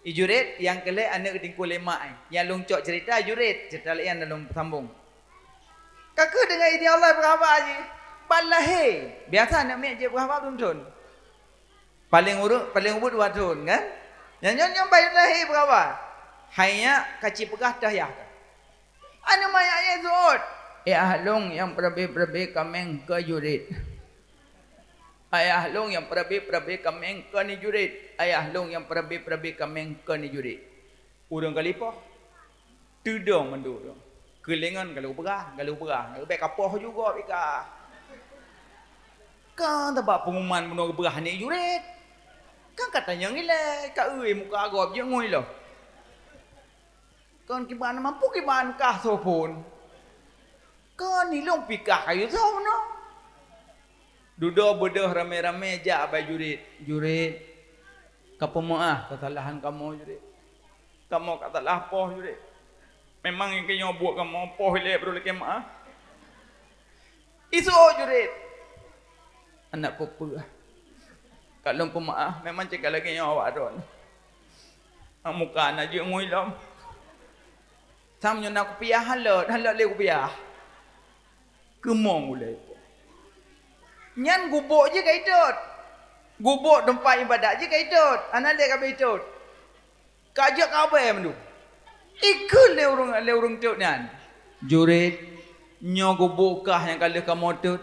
ijuret, nyang keulhée aneuk teungku lé mak, eh. Nyang lôn cok ceurita juret, ceurita laén nyang lôn sambong. Ka keuh deungon idin Allah peugah haba jih. Ban lahé, biasa aneuk miet jeuet peugah haba dua thon. Paleng ureuëng, paleng ubit dua thon, kan? Nyang nyoe, nyoe ban lahé peugah haba. Hai nyak, ka ci peugah toh yah. Aneuk manyak nyan seuôt, "Ayah lôn nyang peurabé-peurabé kaméng keu juret. Ayah lôn nyang peurabé-peurabé kaméng keu ni juret. Ayah lôn nyang peurabé-peurabé kaméng keu ni juret." Ureuëng ka lipoh. Teudong mandum. Keulengan galak peugah, galak peugah. Bék kapoh juga pih ka. Kan teubak pengumuman bunoe geupeugah aneuk juret. Kan ka tanyong ilée, ka eu muka gob jeuet ngui lom. Kon kiban mampu kiban kah soe phon. Kon ilong pikah kayue soe meunoe. Dudoe beudôh ramé-ramé jak bak juret. "Juret, kapeumeuáh keusalahan kamoe, juret. Kamoe ka salah poh, juret. Memang nyang keunoe buet kamoe poh ilée brôk lakée meuáh." Iseuôt juret, "Aneuk peue-peue, ka lôn peumeuáh, memang cit ka lagée nyoe awak droeneuh. Muka na jeuet ngui lom. Sam nyoe na kupiah halot, halot lé kupiah." Keumong ulée. Nyan gubôk jih ka itot. Gubôk teumpat iébadat jih ka itot. Hana lé ka beu itot. Ka jeuet ka abée mandum. Ikheun lé ureuëng, lé ureuëng tot nyan, "Juret, nyoe gubôk kah nyang ka lheueh kamoe tot.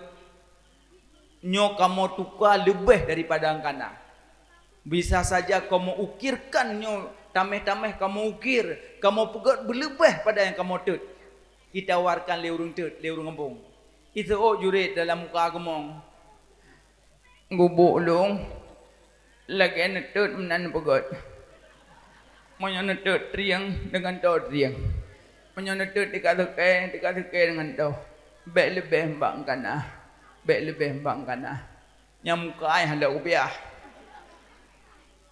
Nyoe kamoe tuka leubeh daripada nyang kana. Bisa saja kamoe ukirkan nyoe, taméh-taméh kamoe ukir, kamoe peugét beuleubeh pada nyang kamoe tot." Itawarkan lé ureuëng tot, lé ureuëng gampông. Iseuôt juret dalam muka keumong. "Gubôk lôn lagée neutot meunan peugét. Meunyoe neutot trieng, deungon toh trieng. Meunyoe neutot tika seukée, tika seukée deungon toh. Bék leubeh bak nyang kana. Bék leubeh bak nyang kana." Nyang muka ai hana kupiah.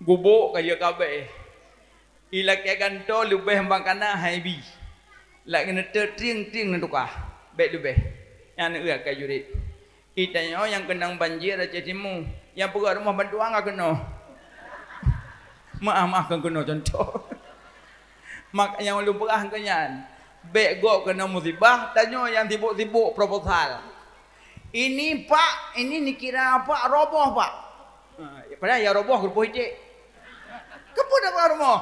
Gubôk ka jeuet ka abée. Ilakée gantoe leubeh bak nyang kana hai bi. Lagée neutot trieng-trieng neutuka. Bék leubeh. Nyan eu akai juret. Itanyoe nyang keunong banjir Aceh Timu, nyang peugah rumoh bantuan ka keunoe. Meuáh-meuáh kon keunoe contoh. Mak nyang ulôn peugah keu nyan, bék gob keunoe musibah, tanyoe nyang sibuk-sibuk proposal. Ini pak, ini nikira pak, roboh pak. Ha, padahai nyang roboh geurupoh ijek. Keupeue na peugah rumoh?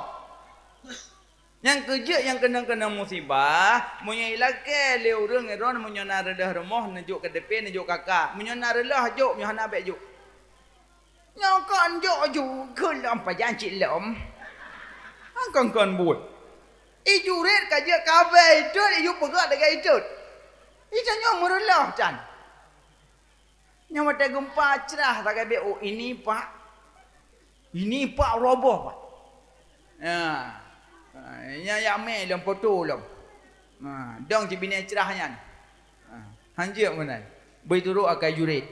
Nyang keujeuet nyang keunong-keunong musibah, meunyoe ilakée lé ureuëng droeneuh meunyoe na reuloh rumoh neujok KTP, neujok KK. Meunyoe na reuloh jok, meunyoe hana bék jok. Nyoe kon jok ju keu lom pajan cit lom. Kon-kon buet. Ijuret ka jeuet ka abée itot, iju peugét lagée itot. Itanyoe meureuloh tan. Nyang watée geumpa crah sagai bék, "Oh, ini pak, ini pak roboh pak." Ya. Ha, nya yak mé lom poto lom. Ha, dong cit binéh crah nyan. Ha, hanjeuet meunan. Beuturot akai juret.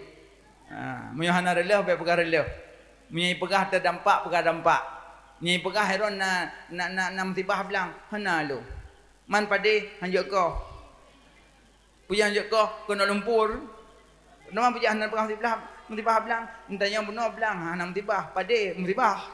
Ha, meunyoe hana reuloh bék peugah reuloh. Meunyoe peugah terdampak, peugah dampak. Meunyoe peugah heron na, na, na, na musibah blang, hana lom. Man padé hanjeuet koh. Peue nyang jeuet koh keunoe lumpur. Nama peujah hana peugah musibah, musibah blang. Meutanyong bunoe blang hana musibah, padé musibah.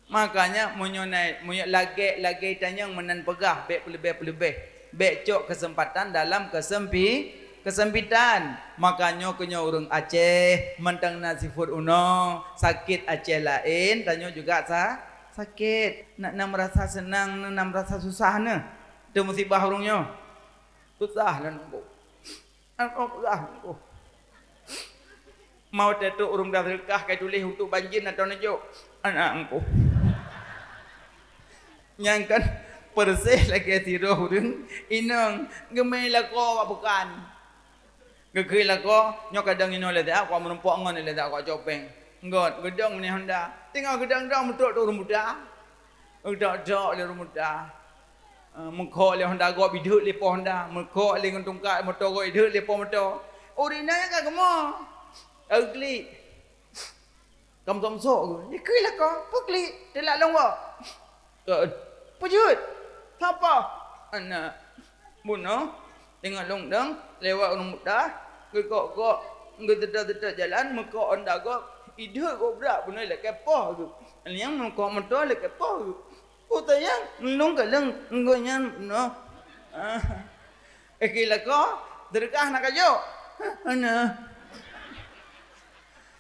Makanya meunyoe na, meunyoe lagée-lagée tanyong meunan peugah, bék peuleubeh-peuleubeh. Bék cok keuseumpatan dalam keuseumpi-, keuseumpatan. Makanya keu nyoe ureuëng Aceh mantong na sifeuet unoe, sakét Aceh laén, tanyoe juga sa-, sakét. Nak na meurasa seunang, nak na meurasa susah neuh. Teuh musibah ureuëng nyoe. Susah lôn nunggu. Aku susah nunggu. Mau teuk ureuëng dah seudeukah kai tuléh untuk banjir atau neujok. Anak aku. Nyang kan persis lagée sidroe ureuëng inong geumé lakoe awak bukan. Geukheun lakoe, nyoe kadang inong lé dak, aku meurumpok ngon lé dak, aku copeng. Ngot, geudong meunyoe honda. Teungoh geudong-dong meutrok tu ureuëng buta. Geudok-dok lé ureuëng buta. Eh, meukhok lé honda gob ideuek lé po honda, meukhok lé ngon tungkat moto gob ideuek lé po moto. Ureuëng inong ka geumo. Ka geuklik. Ka meutok-meutok geuh. Dikeue lakoe, peue klik, teulat lôn woe. Kon. Peue jeuet? Sapa? Anak. Bunoe. Teungoh lôn dong, lewat ureuëng buta, geukok-kok, geuteutôt-teutôt jalan, meukhok honda gob, ideuek gob brat bunoe lakée poh geuh. Nyang meukhok moto lakée poh geuh. Ku sayang, lôn kalon, engkau nyan bunoe. Ah. Eh, kira ko, seudeukah na kajok. Hana.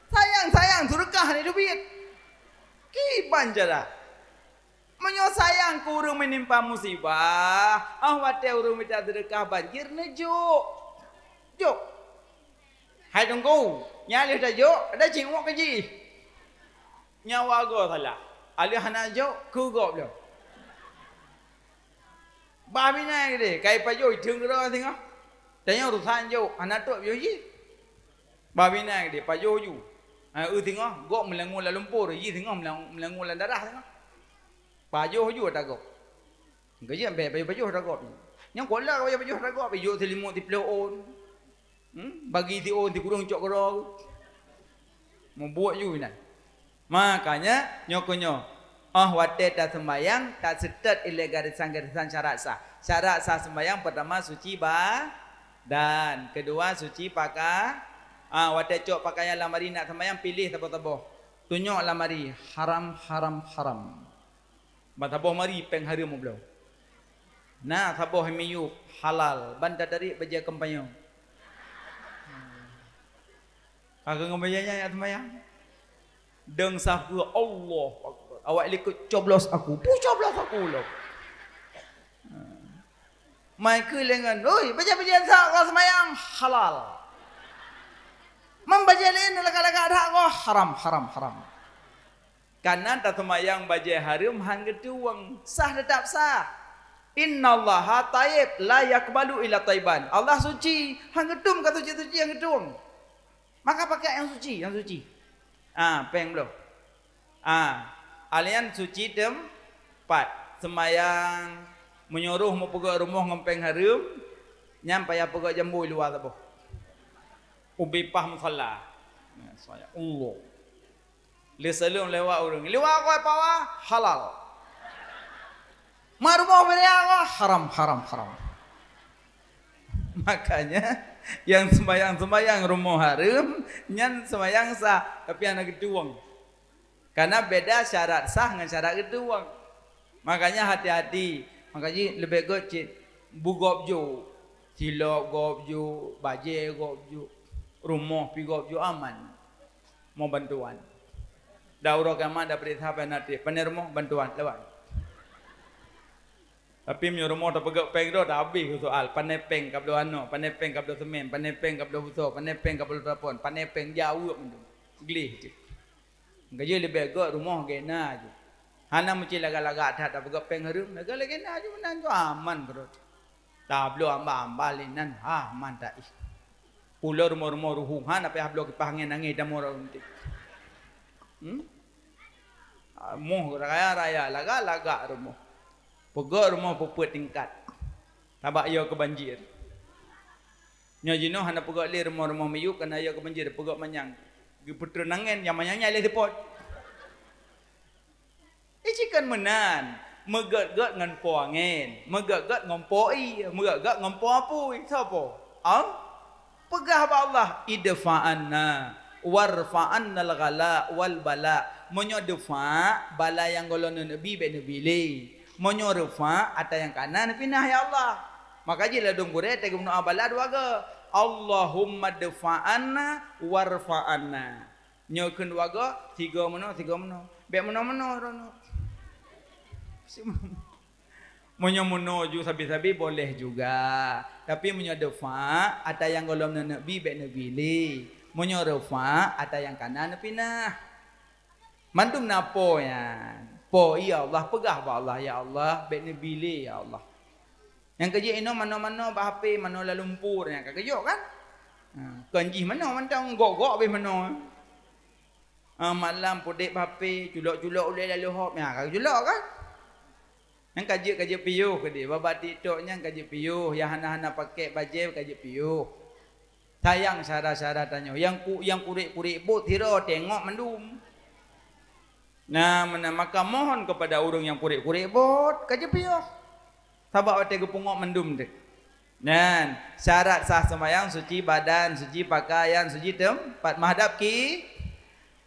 Sayang, sayang, seudeukah ni dubiet. Kiban cara. Meunyoe sayang keu ureuëng meunimpa musibah, ah watée ureuëng mita seudeukah banjir, neujok. Jok. Hai Teungku, nyan lheueh tajok, ada cingok keu jih. Nyawa goe salah. Aleuh hana jok, keu gob lom. Bah binai gede, kai pajoh, itheun keudroe singoh. Tanyoe urusan jok, hana trok piôh jih. Bah binai gede, pajoh ju. Ha, eu singoh, gob meulangue lam lumpur, jih singoh meulang-, meulangue lam darah singoh. Pajoh ju ata gob. Geujak bèe pajoh-pajoh ata gob. Nyang kola pajoh-pajoh ata gob, ijok seulimut siploh ôn. Hmm? Bagi si ôn sikureueng cok keudroe. Mubuet ju inan. Makanya, nyoe keuh nyoe, óh watèe taseumbahyang, taseutôt ilèe garésan-garésan syarat sah. Syarat sah seumbahyang, peurtama suci badan, keudua suci paka-, ah, watèe cok peukayan lamari nak seumbahyang, piléh saboh-saboh. Tunyok lamari, haram, haram, haram. Ban saboh mari péng hareuem ubloe. Na saboh miyueb halal, ban tatarék bajèe kampanye. Ka keuh ngon bajèe nyan jak seumayang. Deung sah keu Allahu Akbar. Awak likot coblos aku. Puh coblos aku lom. Mai keu lengan, "Oi, bajèe-bajèe sa kah seumayang halal. Mam bajèe laén lagak-lagak that kah haram, haram, haram." Kana taseumayang bajèe hareuem han geutueng, sah teutap sah. "Innallaha thayyib la yaqbalu illa thayyiban." Allah suci, han geutueng ka suci-suci han geutueng. Maka pakai nyang suci, nyang suci. Ah, péng bloe. Ah, alian suci teumpat. Seumayang, meunyoe roh meupeugöt rumoh ngon péng hareuem, nyan payah peugöt jambôi luwa saboh. Ubé paih musala. Nah, seumayang. Allah. Lé saleuem lewat ureueng. Liwat koi pawa, halal. Mak rumoh beuria koi, haram, haram, haram. Makanya, nyang seumayang-seumayang rumoh hareuem, nyan seumayang sah, tapi hana geutueng. Karena beda syarat sah ngon syarat geutueng. Makanya hati-hati. Makajih leubeh göt cit bugop jok. Silop gop jok, bajèe gop jok, rumoh pi gop jok, aman. Mo bantuan. Da uroe kiamat da peuriksa, pane rumoh, bantuan, lewat. Tapi meunyoe rumoh tapeugöt péng droe, dah habéh soal. Pane péng kabloe anok, pane péng kabloe semen, pane péng kabloe buso, pane péng kabloe telepon, pane péng jaweueb mandum. Gleh cit. Gaji leubeh göt rumoh gena ju. Hana meuci lagak-lagak that tapeugöt péng hareuem, lagak-lagak na ju meunan ju aman keudroe. Tabloe amba-amba lé nan, aman taih. Pulo rumoh-rumoh ruhueng, hana payah bloe kipah angén, angén damoe rot runtik. Hmm? Ah, moh raya-raya, lagak-lagak rumoh. Peugöt rumoh peuet tingkat. Sabab yo keu banjir. Nyoe jinoe hana peugöt lé rumoh-rumoh miyueb, kana yo keu banjir, peugöt manyang. Geupeutreun angén, nyang manyang nyan lé seupôt. Ih, ci kon meunan, meugét-gét ngon po angén, meugét-gét ngon po ié, meugét-gét ngon po apui. Soe po? Al-, peugah bak Allah, "Idfa anna, warfa annal ghala wal bala." Meunyoe defa, bala nyang gohlom neubi bék neubi lé. Meunyoe refa, atra nyang kana neupinah, ya Allah. Maka jih ladôm gurée teugeumeudoá bala dua goe, "Allahumma dfa anna warfa anna." Nyoe kheun dua goe, sigoe meunoe, sigoe meunoe. Bék meunoe-meunoe droeneuh. Meunyoe meunoe ju sabe-sabe boleh juga. Tapi meunyoe defa, atra nyang gohlom neuneuk bi bék neubi lé. Meunyoe refa, atra nyang kana neupinah. Mandum na po nyan. Po, ya Allah, peugah bak Allah, "Ya Allah, bék neubi lé, ya Allah." Nyang keujeuet inoe manoe-manoe bak H P, manoe lam lumpur nyan ka geujok kan? Ha, kon jih manoe mantong gok-gok beh manoe. Ha, malam pudek bak H P, culok-culok ulée lalu hop, nyan ka culok kan? Nyan ka jeuet, ka jeuet piôh keudeh, babah TikTok nyan ka jeuet piôh, nyang hana-hana pakèk bajée ka jeuet piôh. Sayang syedara-syedara tanyoe, nyang ku-, nyang kurek-kurek bot sidroe teungoh mandum. Nah, meunan maka mohon kepada ureuëng nyang kurek-kurek bot, ka jeuet piôh. Sabab watée geupeungoh mandum teuh. Nyan, syarat sah seumayang, suci badan, suci pakaian, suci teumpat, meuhadab ki-,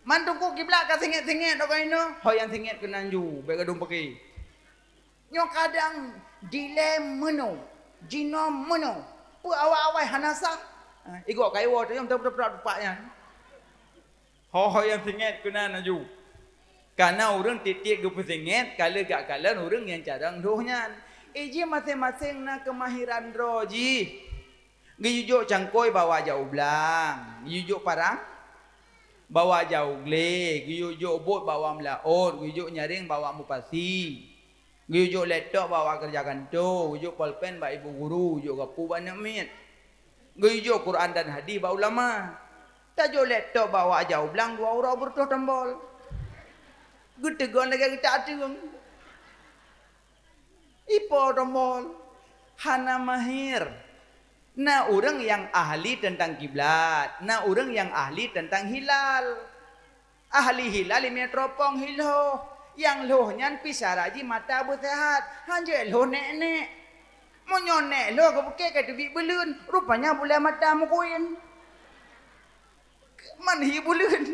mandum ku kiblat ka singét-singét, oh keunoe, ho nyang singét keunan ju, bék gadong peuki. Nyoe kadang dilée meunoe, jinoe meunoe, peue awai-awai hana sah. Ha, igok kayue tu nyang beutôi-beutôi tupak nyan. Ho-ho nyang singét keunan laju. Kana ureuëng tieb-tieb geupeusingét ka lheueh gak kalon ureuëng nyang carông lhôh nyan. Ih, jih maséng-maséng na keumahiran droe jih. Geuyue jok cangkôi bawa jak u blang, geuyue jok parang bawa jak u glé, geuyue jok bot bawa meulaôt, geuyue jok nyaréng bawa mupasi, geuyue jok laptop bawa keureuja kantô, geuyue jok polpen bak ibu guru, geuyue jok gapu bak aneuk miet, geuyue jok Quran dan hadis bak ulama. Tajok laptop bawa jak u blang dua uroe beureutôh tombol. Geuteugon lagée geutak ateueng. Ipo tombol, hana mahir. Na ureuëng nyang ahli teuntang kiblat, na ureuëng nyang ahli teuntang hilal. Ahli hilal imeutropong hi lhôh, nyang lhôh nyan pi syarat jih mata beuseuhat, hanjeuet lhôh nék-nék. Meunyoe nék lhôh geupeuke ka teubiet buleuen, rupanya bulée mata meukuén. Man hi buleuen.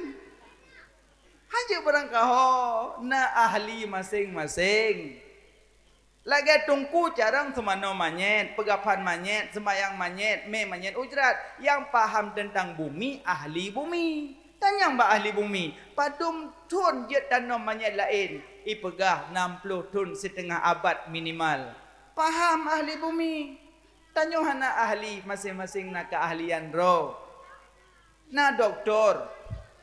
Hanjeuet barangkaho, na ahli maséng-maséng. Lagée teungku carông seumanoe manyét, peugaphan manyét, seumayang manyét, mé manyét ujrat, nyang paham teuntang bumi, ahli bumi. Tanyong bak ahli bumi, padum thon jeuet tanom manyét laén? Ipeugah nam ploh thon siteungoh abad minimal. Paham ahli bumi. Tanyoe hana ahli, maséng-maséng na keuahlian droe. Na doktor,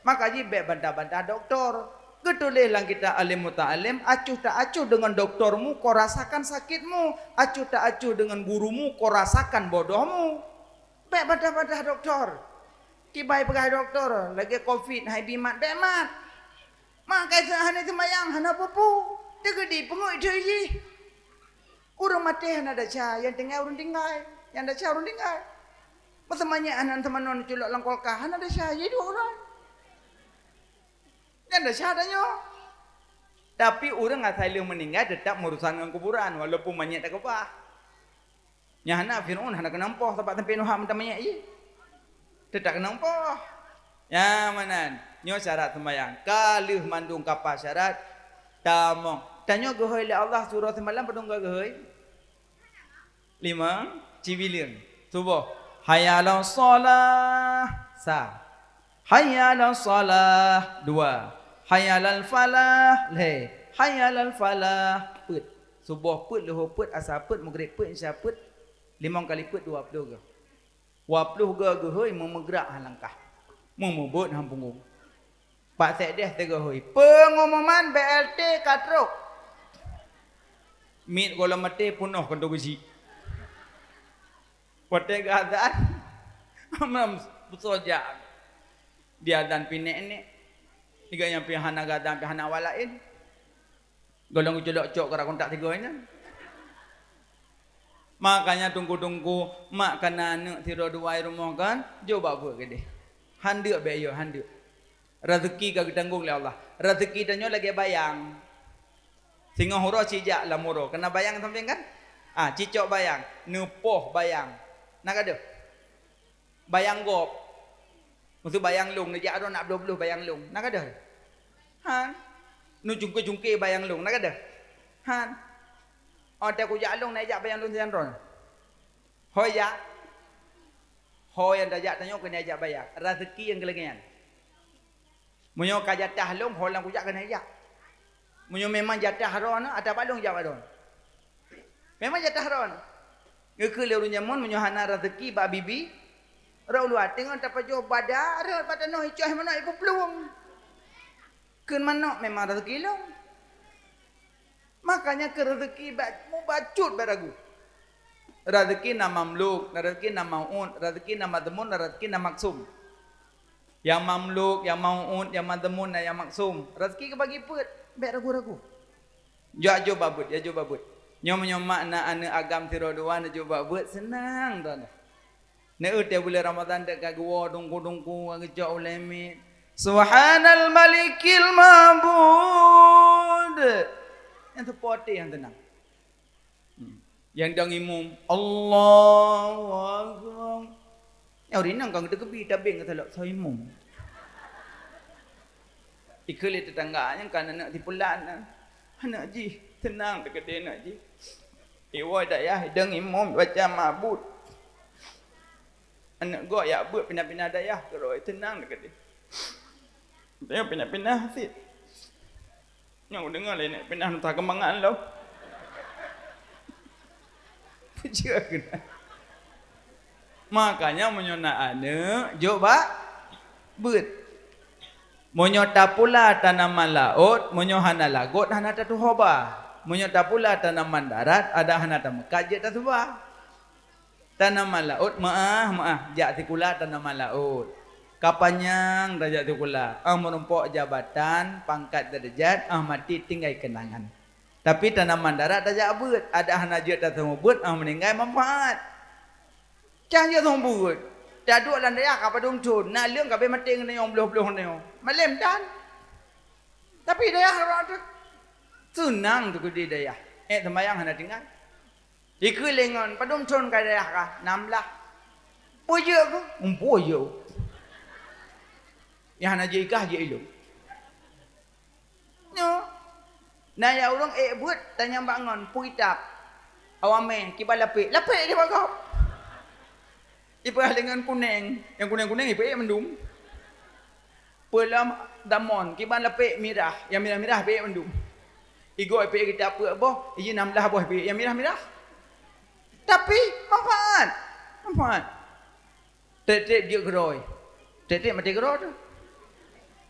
maka jih bék bantah-bantah doktor. Geutuléh lam kitab Alim Muta'alim, acuh ta acuh deungon doktormu, kau rasakan sakitmu. Acuh ta acuh deungon gurumu, kau rasakan bodohmu. Bék bantah-bantah doktor. Kiban peugah doktor, lagée covid, hai bi mat, bék mat. Maka hana seumayang, hana peue-peue. Teugeudi peungui jih. Ureuëng maté hana desya, nyang tinggai ureuëng tinggai, nyang desya ureuëng tinggai. Meuseumanyét hana teumanoe neuculok lam kulkas, hana desya, jih duek uroe. Nyang desya tanyoe. Tapi ureuëng asai lheueh meuninggai teutap meurusan ngon kuburan, walaupun manyét takeubah. Nyang hana Fir'aun hana keunong poh sabab sampoe Nuh meutamanyét jih. Teutap keunong poh. Nyang meunan, nyoe syarat seumayang. Ka lheueh mandum kapa syarat, tamong. Tanyoe geuhôi lé Allah surah seumalam padum geuhôi? Limong, cibileung. Suboh. Hayya 'alas shalah. Sa. Hayya 'alas shalah. Dua. Hayya 'alal falah. Lhée. Hayya 'alal falah. Peuet. Suboh peuet, luhô peuet, asa peuet, meugreb peuet, isya peuet. Limong kali peuet, dua ploh geuh. Dua ploh geuh geuhôi meumeugrak han langkah. Meumeubeuet han punggong. Pak Sekdes teugoh hôi, "Peungumuman B L T ka trok." Miet gohlom maté peunoh kantô geuchik. Watée geuazan, mam peusoe jak. Diazan pih nék-nék. Tiga nyang pih hana geuazan pih hana awak laén. Gohlom geuculok cok keu kontak tiga nyan. Makanya teungku-teungku, mak kana aneuëk sidroe dua i rumoh kan, jok bak buet keudeh. Handeuk bék yo, handeuk. Rezeki ka geutanggong lé Allah. Rezeki tanyoe lagée bayang. Singoh uroe sijak lam uroe. Keunan bayang sampéng kan? Ah, cicok bayang, neupoh bayang. Na ka deuh? Bayang gob. Maksud bayang lông, neujak droe nak bloh-bloh bayang lông. Na ka deuh? Han. Neucungke-cungke bayang lông. Na ka deuh? Han. Oh, teu kujak lông, neujak bayang lông sinan droe. Ho jak. Ho nyang tajak tanyoe keuneuk jak bayang. Rezeki nyang keu lagée nyan. Meunyoe ka jatah lông, ho nyang kujak keuneuk jak. Meunyoe memang jatah droe na, ata bak lông jak bak droe. Memang jatah droe na. Geukheun lé ureuëng jameun, meunyoe hana rezeki bak bibi, rot luwa teungoh tapajoh bada, rot bak tanoh icoh manok ipuplueng. Kheun manok memang rezeki lông. Makanya keu rezeki bak mubacut bak ragu. Rezeki na mamluk, rezeki na mau'ud, rezeki na madhmun, rezeki na maksum. Nyang mamluk, nyang mau'ud, nyang madhmun, na nyang maksum. Rezeki geubagi peuet, bék ragu-ragu. Jak jok bak beuet, jak jok bak beuet. Nyoe meunyoe mak na aneuëk agam sidroe dua neujok bak beuet, seunang droe. Neueu teuh buleuen Ramadhan deuek ka geuwoe dungku-dungku, ka geucok ulée miet. Subhanal Malikil Ma'bud. Nyang teupoh até nyang teunang. Hmm. Nyang dang imum, Allahu Akbar. Nyang rinang ka geuteukebi tabeng geutalok soe imum. Ikheun lé teutangga nyang ka aneuk tipulan na. Aneuk jih, teunang teukeudeh aneuk jih. Iwoe dayah idong imum baca mabut. Aneuk gob jak beuet pinah-pinah dayah keudroe teunang teukeudeh. Teuh pinah-pinah cit. Nyang kudeungoe lé nyan pinah nuta keumangan lom. Peue jeuet keunan. Makanya meunyoe na aneuk, jok bak beuet. Meunyoe tapula tanaman laôt, meunyoe hana lagot, hana tatuho ba. Meunyoe tapula tanaman darat, adak hana tameukat jeuet tasuba. Tanaman laôt meuáh-meuáh jak sikula tanaman laôt. Ka panyang tajak sikula, óh meurumpok jabatan, pangkat, deurajat, óh maté tinggai keunangan. Tapi tanaman darat tajak beuet, adak hana jeuet taseumeubeuet, óh meuninggai manfaat. Cang jeuet seumeubeuet, taduek lam dayah ka padum thon, na leueng ka abéh maté ngon nyoe, bloh-bloh ngon nyoe. Malém tan. Tapi dayah rot teuh seunang teuh di dayah. Ék seumayang hana tinggai. Ikheun lé ngon, padum thon ka dayah kah? Nam blah. Peue jeuet keuh? Muphom jeuet. Nyang hana jeuet i kah jeuet i lôn. Nyoe. Na nyang ureuëng ék beuet tanyong bak ngon, peue kitab? Awak mé, kiban lapék. Lapék di bak gob. Ipeugah lé ngon kuneng. Nyang kuneng-kuneng ipeuék mandum. Peulom damon, kiban lapék mirah, nyang mirah-mirah peuék mandum. Igoe peuék kitab peuet boh, iji nam blah boh peuék nyang mirah-mirah. Tapi manfaat. Manfaat. Treb-treb jeuet keudroe. Treb-treb maté keudroe teuh.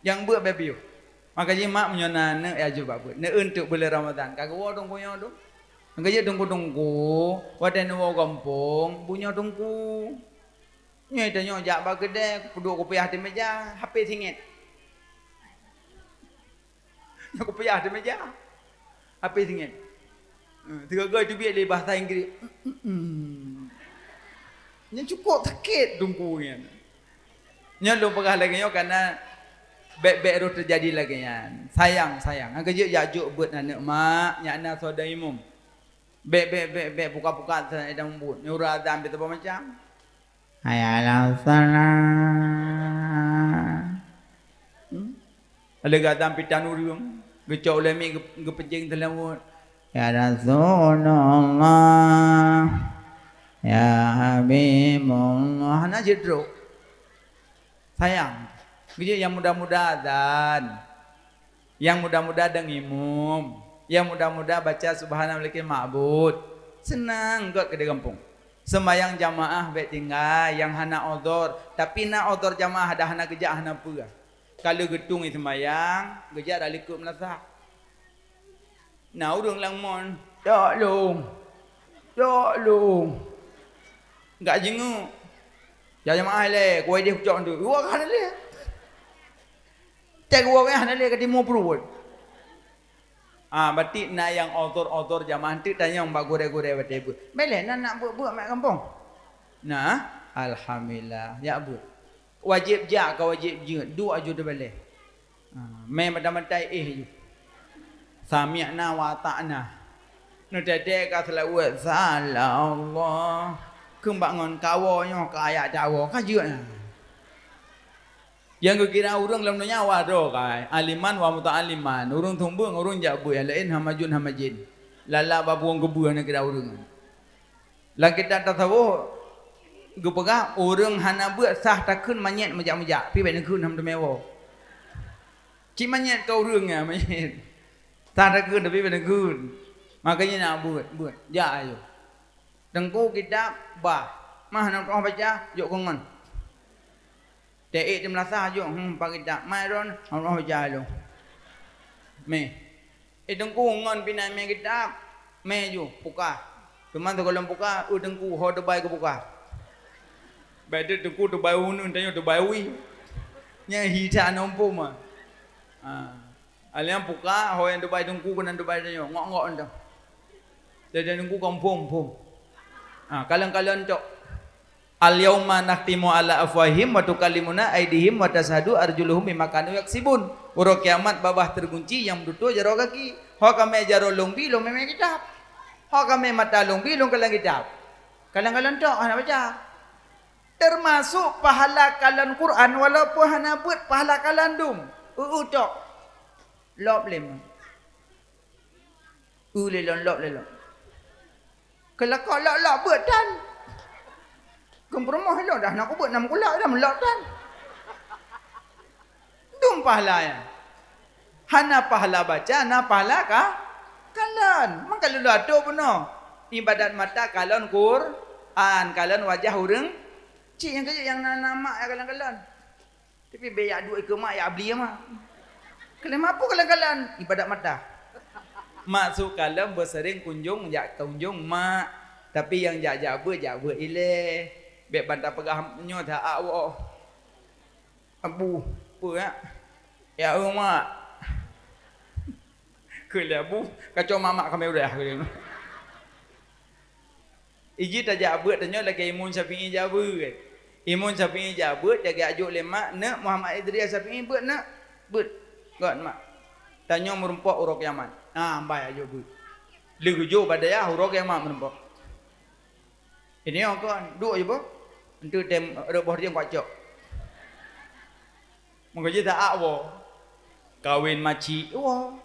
Nyang beuet bak piôh. Maka jih mak meunyoe na aneuk ya jok bak beuet. Neueu teuk buleuen Ramadhan. Ka geuwoe teungku nyoe dong. Ka jeuet teungku-teungku. Watée neuwoe gampông, bunoe teungku. Nyoe tanyoe jak bak keudè, peuduek kupiah di meja, hapé singét. Nyoe kupiah di meja, hapé singét. Eh, sigoe-goe teubiet lé bahasa Inggréh. Nyan cukôp sakét teungku nyan. Nyoe lôn peugah lagée nyoe kareuna bék-bék rôh teujadi lagée nyan. Sayang, sayang. Nyang keujeuet jak jok beuet aneuk mak, nyak na soe dong imum. Bék, bék, bék, bék, pukat-pukat sa edang buet. Nyoe uroe azan bit macam. Hayya 'alas shalah. Hmm? Ada gata pitan ureuëng, geucok ulée miet geu-, geupeucéng teuleumut. Ya Rasulullah, ya Habibullah. Hana jeuet trok. Sayang. Geujeuet nyang muda-muda azan. Nyang muda-muda dong imum. Nyang muda-muda baca Subhanal Malikil Ma'bud. Seunang göt keudeh gampông. Seumayang jamaah bék tinggai nyang hana udhur, tapi na udhur jamaah dah hana geujak hana peue. Ka lheueh geutung seumayang, geujak dak likot meulasah. Na ureuëng lam mon, "Cok lôn! Cok lôn!" Gak jingeuk. Ya jamaah ilée, kuwai deh kucok tu. Dua kali lé. Cek dua kali lé ka timu pruet. Ah, berarti na nyang otor-otor jamaah teuk tanyong bak gurée-gurée watée beuet. Beleh na nak beuet-beuet mak gampông. Nah, alhamdulillah, jak beuet. Wajéb jak ka wajéb jeuet, duek aju teubaleh. Ha, mé mata-mata éh ju. Sami'na wa ata'na. Neutete ka seulaweuet, salah Allah. Keumbak ngon kawoe nyoe ka ayat dawoe, ka jeuet na. Nyang geukira ureuëng lam donya wah droe kai, aliman wa muta'aliman. Ureuëng thumbeueng, ureuëng jak beuet, nyang laén hana jun hana jén. Lala babong keubeueh neukira ureuëng. Lam kitab tasawuf geupeugah, ureuëng hana beuet sah takheun manyét meujak-meujak, pi bék neukheun hana teumé woe. Cit manyét ka ureuëng nyan manyét. Sah takheun tapi bék neukheun. Makanya nak beuet, beuet. Jak ayo. Teungku kitab bah. Mah na roh baca, jok keu ngon. Teuék teumeurasa jok, hmm, pak kitab. Mai ron, roh baca lom. Meh. Eh, teungku ngon pih na mé kitab. Mé ju, puka. Teuma sigohlom puka, eu teungku ho teubai keu puka. Bah teungku teubai uneun tanyoe teubai wih. Nyan hita nompom ah. Ha. Aliang puka, ho nyang teubai teungku keunan teubai tanyoe. Ngok-ngok entah. Jadi teungku kampung, pom. Ha, kalon-kalon tok. "Al-yauma nakhtimu ala afwahihim wa tukallimuna aidihim wa tasyhadu arjuluhum bima kanu yaksibun." Uroe kiamat babah teugunci nyang meututoe jaroe gaki. Ho kamé jaroe lôn bi lôn mé kitab. Ho kamé mata lôn bi lôn kalon kitab. Kalon-kalon tok hana baca. Teumasuk pahala kalon Quran walaupun hana beuet pahala kalon dum. Eu-eu tok. Lop lé meuh. Eu lé lôn lop lé lôn. Keulakok lok-lok beuet tan. Keupeureumoh ilôn dah na kubeuet nam kulak dah meulok tan. Dum pahala nyan. Hana pahala baca, na pahala ka kalon. Maka lôn atô bunoe. Ibadat mata kalon Quran, kalon wajah ureuëng. Cit nyang keujeuet nyang na, na mak nyang kalon-kalon. Tapi bék yak duek ikeue mak, yak bli mak. Kalon mak peue kalon-kalon? Ibadat mata. Maksud kalon beuseuring kunjong jak kunjong mak. Tapi nyang jak-jak beuet, jak beuet ilée. Bék ban tapeugah nyoe that woe. Abu, peue yak? Yak eu mak. Keu lé abu, kacau mamak kamé udah. Iji tajak beuet tanyoe lagée Imam Syafi'i jak beuet. Imam Syafi'i jak beuet, jak geujok lé mak, "Neuk, Muhammad Idris Syafi'i beuet, neuk." "Beuet." "Göt, mak." Tanyoe meurumpok uroe kiamat. Ah, ambai ajo beuet. Lheueh geujok bak dayah uroe kiamat meurumpok. Ini kon, duek je boh. Enteuk tem rot boh rieng kuat cok. Meukeujeuet that woe. Kawen macik woe.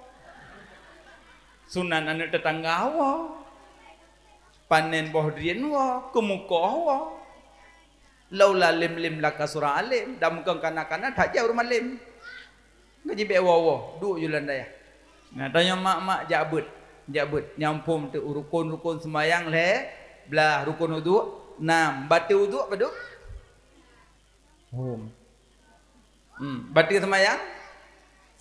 Sunan aneuëk teutangga woe. Panen boh drien woe, keumukoh woe. Laula lim-lim laka surah alim, dan meukeung kana-kana that jauh rumalem. Gaji bék woe-woe, duek ju lam dayah. Nah, tanyoe mak-mak jak beuet, jak beuet. Nyang phom teuk rukon-rukon seumayang lhée blah, rukon uduk nam, bateue uduk padub? Hom. Hmm, bateue seumayang?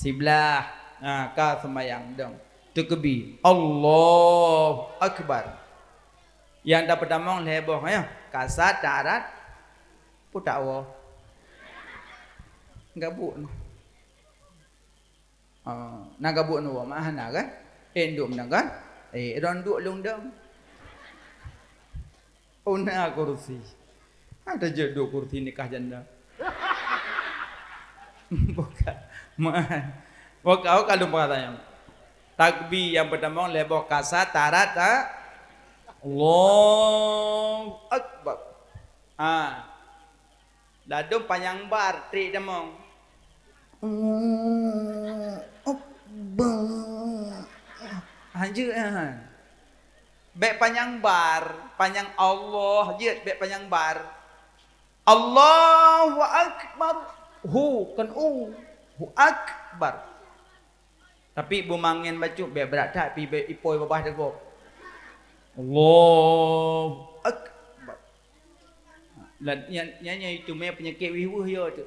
Siblah. Ha, ka seumayang dong. Teukeubi. Allahu Akbar. Nyang tapeutamong lhée boh nyoe. Kasat, tarat, putak woe. Gabuk. Ah, na gabuk nyoe woe mah hana kan? Eh, ndum na kan? Eh, ron duek lôn dong. Oh, na kursi. Ada je duek kursi nikah janda. Bukan. Mah. Bukan, oh, kalau bahasa yang. Takbir yang pertama, lhée boh kasat, tarat, ha? Allahu Akbar. Ha. Ladôm panyang bar, trik tamong. Allahu Akbar. Hanjeuet nyan. Bék panyang bar, panyang Allah jeuet, bék panyang bar. Allahu Akbar. Hu, kon u. Hu Akbar. Tapi beumangen bacut bék brat that, pi bék ipoi babah teugok. Allahu Akbar. Lah, nyan, nyan, nyan itu mé peunyakét wih-wih yo tu.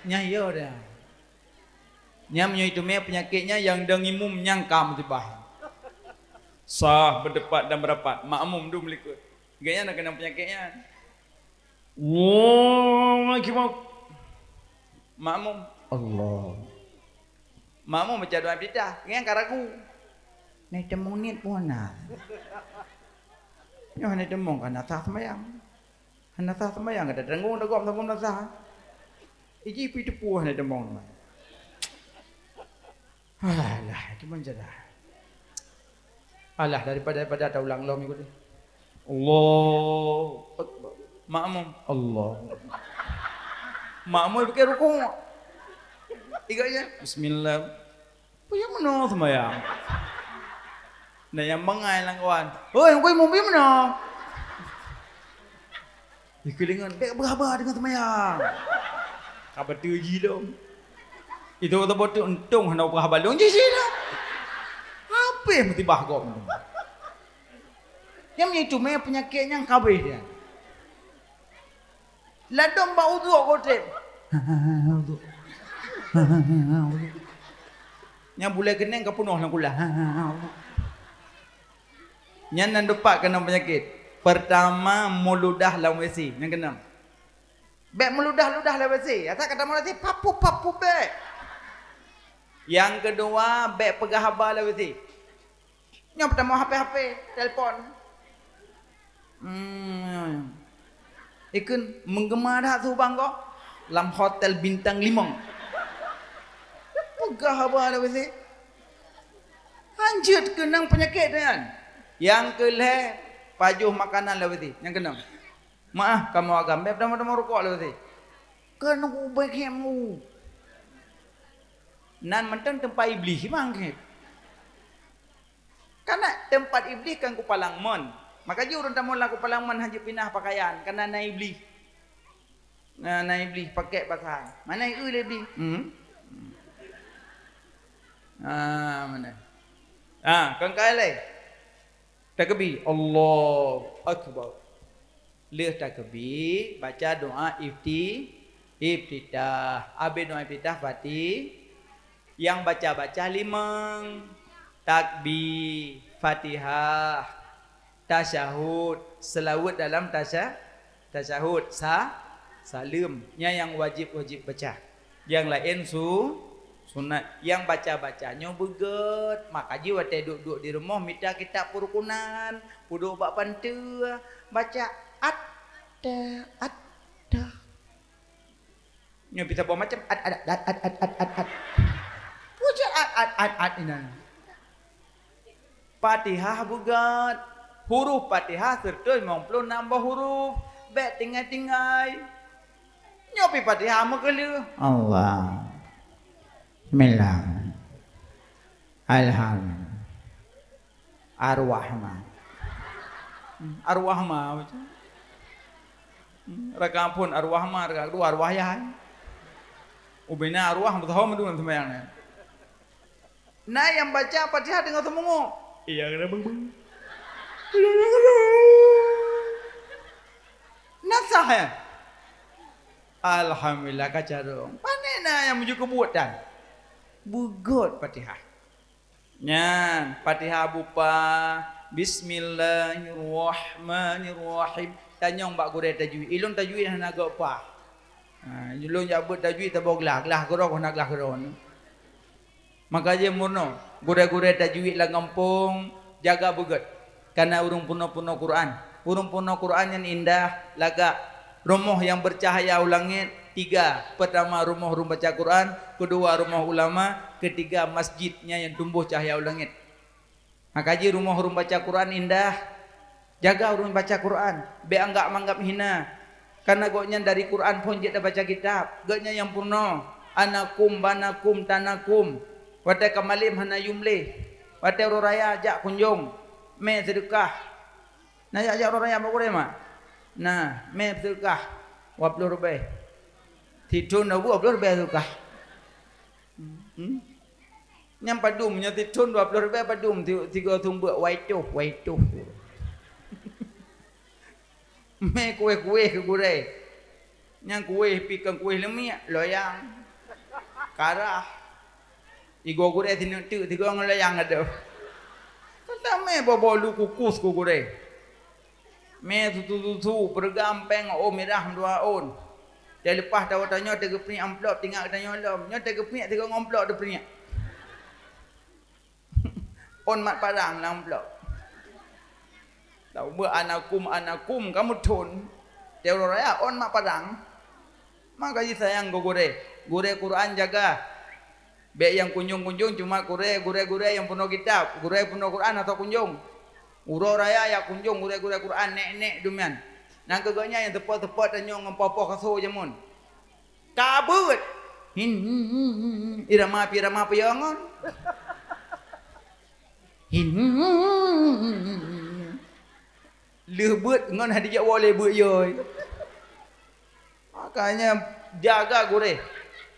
Nyan yo dah. Nyan meunyoe itu mé peunyakét nyan nyang dong imum nyang ka musibah. Sah beudepat dan beurapat, makmum dum likot. Gobnyan na keunong peunyakét nyan. Allahu Akbar. Makmum. Allah. Makmum baca doa iftitah, nyan ka ragu. Nai teumong niet pun na. Nyoe nai teumong ka na sah seumayang. Hana sah seumayang, kata, "Tanggung, tanggung, tanggung, hana sah." Iji pi teupue hana tamong. Alah, itu meucara. Alah, daripada, daripada taulang lom ikut dia. Allahu Akbar. Makmum, Allah. Makmum pakai rukuk. Ikut je, bismillah. Peue nyang meunoe seumayang? Na nyang bangai lam kawan. "Hoi, hoi, mubi meunoe?" Ikeulingon, "Bèk beuhaba deungon seumayang." Ka beutôi jih lom. Itu beutôi untông hana beuhaba lôn jih jih lom. Habéh musibah gob. Nyang itu mé peunyakét nyang ka habéh dia. Ladôm bak uduk gob trép. Uduk. Uduk. Nyang bulèe keuneng ka peunoh lam kulah. Uduk. Nyan nan deupat keunong peunyakét. Pertama, meuludah lam WC. Nyang keunong. Bèk meuludah-ludah lam WC. Asai ka tamong lam WC, papu-papu bèk. Nyang keudua, bèk peugah haba lam WC. Nyoe peutamong HP-HP, telepon. Hmm. Ikheun, "Menggema that su bang ko?" "Lam hotel bintang limong." Peugah haba lam WC. Hanjeuet keunong peunyakét nyan. Nyang keulhèe, pajoh makanan lam WC. Nyang keunong. "Maah, kamoe agam, bèk tamong-tamong rukok lam WC." Keunong ubé khem u. Nan mantong teumpat Iblih, bang khem. Kana teumpat Iblih kan kupalang mon. Maka jih ureueng tamong lam kupalang mon hanjeuet pinah pakaian, kana na Iblih. Na, na Iblih pakèk basah. Mana ieu lé Iblih? Hmm. Ah, mana? Ah, kan kai lé. Takbir, Allahu Akbar. Lheueh takbir, baca doa ifti-, iftitah. Abéh doa iftitah, Fati-, nyang baca-baca limong. Takbir, Fatihah, tasyahud, seulaweuet dalam tasya-, tasyahud, sa-, saleuem. Nyan nyang wajéb-wajéb baca. Nyang laén su-, sunat. Nyang baca-baca nyoe beugèt. Maka jih watèe duek-duek di rumoh mita kitab peurukunan, peuduek bak panteue, baca at, ta, at, ta. Nyoe bisa boh macam at, at, at. Puja at, at, at, at inan. Fatihah beugèt. Huruf Fatihah seureutoh limong ploh nam boh huruf. Bèk tinggai-tinggai. Nyoe pi Fatihah meukeuleuh. Allah. Bismillah. Alhamdulillah. Arwah ma. Hmm, arwah ma macam. Hmm, rakaat phôn arwah ma, rakaat keudua arwah yah. Ubena arwah meusaho meudun seumayang nyan. Na nyang baca Fatihah deungon seumeungok. Iya, kena beng-beng. Na sah, ya? Alhamdulillah, ka carông. Pane na nyang meujeuet keu buet tan? Beugöt Fatihah. Nyan, Fatihah bupa, Bismillahirrahmanirrahim. Tanyong bak gurèe tajwid. Ilôn tajwid hana göt pah. Ha, ilôn jak beuet tajwid saboh glah, glah keudroe hana glah keudroe. Maka jih meurunoe, gurèe-gurèe tajwid lam gampông, jaga beugöt. Kana ureueng peunoh-peunoh Quran. Ureueng peunoh Quran nyan indah, lagak. Rumoh nyang beucahya u langét, tiga. Peutama, rumoh ureueng baca Quran. Keudua, rumoh ulama. Keutiga, masjid nyan nyang tumboh cahya u langét. Maka jih rumoh ureueng baca Quran indah. Jaga ureueng baca Quran, bèk anggab-manggab hina. Kana gobnyan dari Quran phôn jeuet tabaca kitab. Gobnyan nyang peurunoe, anakum, banakum, tanakum. Watèe ka malém hana yum lé. Watèe uroe raya jak kunjong, mè seudeukah. Na jak-jak uroe raya bak gurèe mak? Na, mè seudeukah dua ploh ribèe. Sithôn na dua ploh ribèe seudeukah. Hmm? Nyang padum, nyang sithôn dua ploh ribèe padum, ti-, tiga thôn beuet, wai toh, wai toh. Mè kuéh-kuéh keu gurèe. Nyang kuéh pi kon kuéh leumiek, loyang. Karah. Igoe gurèe sineuk teuk, sigoe ngon loyang adoh. Kan tamè boh-boh lu kukus keu gurèe. Mè susu-susu, peureugam péng, oh, mirah dua ôn. Teuleupah tawoe tanyoe teugeupeunyek amplop, tingat geutanyoe lom. Nyoe teugeupeunyek sigoe ngon amplop teupeunyek. Ôn mat parang lam amplop. Taubeuet anakum, anakum, kamoe thôn. Teulheueh raya ôn mak padang. Maka jisayang keu gurée. Gurée Quran jaga. Bék nyang kunjong-kunjong cuma gurée, gurée-gurée nyang peunoh kitab. Gurée peunoh Quran atau kunjong. Uroe raya jak kunjong gurée-gurée Quran, nek-nek dumian. Nyan keuh gobnyan nyang teupot-teupot tanyoe ngon poh-poh kaso jameun. Ka beuet. Hin, hin, hin, hin, hin. Irama pi irama peue ngon. Hin, hin, hin, hin, hin. Lheueh beuet ngon hana dijak woe lé beuet yoi. Makanya jaga gurée.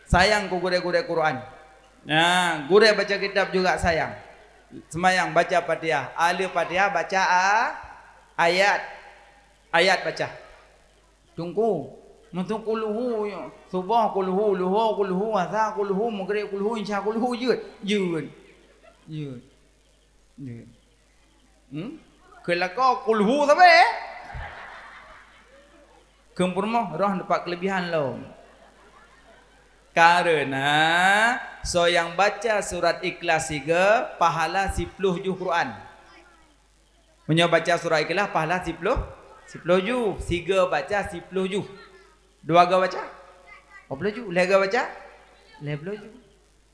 Sayang keu gurée-gurée Quran. Nah, gurée baca kitab juga sayang. Seumayang baca Fatihah. Ahli Fatihah baca a-, ayat. Ayat baca. Teungku, meuteun kulhu nyoe. Suboh kulhu, luho kulhu, asa kulhu, meugreb kulhu, insya kulhu, jeuet. Jeuet. Jeuet. Jeuet. Hmm? Keu lakoe kulhu sabe. Keu peurumoh roh dapat kelebihan lom. Karena soe nyang baca surat Ikhlas siga, pahala siploh juh Quran. Meunyoe baca surat Ikhlas, pahala siploh, siploh juh. Siga baca siploh juh. Dua ga baca? Dua ploh juh. Lhée ga baca? Lhée ploh juh.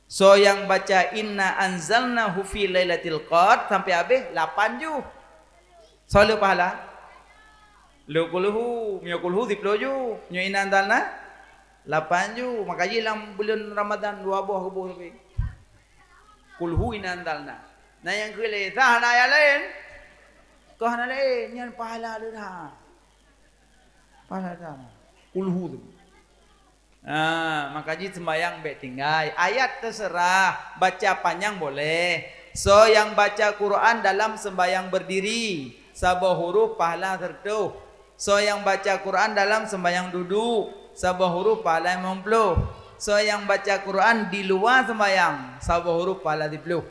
Soe nyang baca inna anzalnahu fi lailatul qadr sampai habéh, lapan juh. Soe le pahala? Le kulhu. Meunyoe kulhu siploh juh. Meunyoe inna anzalna? Lapan juh. Maka jih lam buleuen Ramadhan dua boh geuboh sabe. Kulhu inna anzalna. Na nyang keu lé sah na ayat laén. Kah na laén nyan pahala leuha. Pahala leuha. Kulhu tu. Ah, maka jih sembahyang bék tinggai. Ayat terserah, baca panyang boleh. Soe nyang baca Quran dalam sembahyang berdiri, saboh huruf pahala seratus. Soe nyang baca Quran dalam sembahyang duduk, saboh huruf pahala limong ploh. Soe nyang baca Quran di luwa sembahyang, saboh huruf pahala siploh.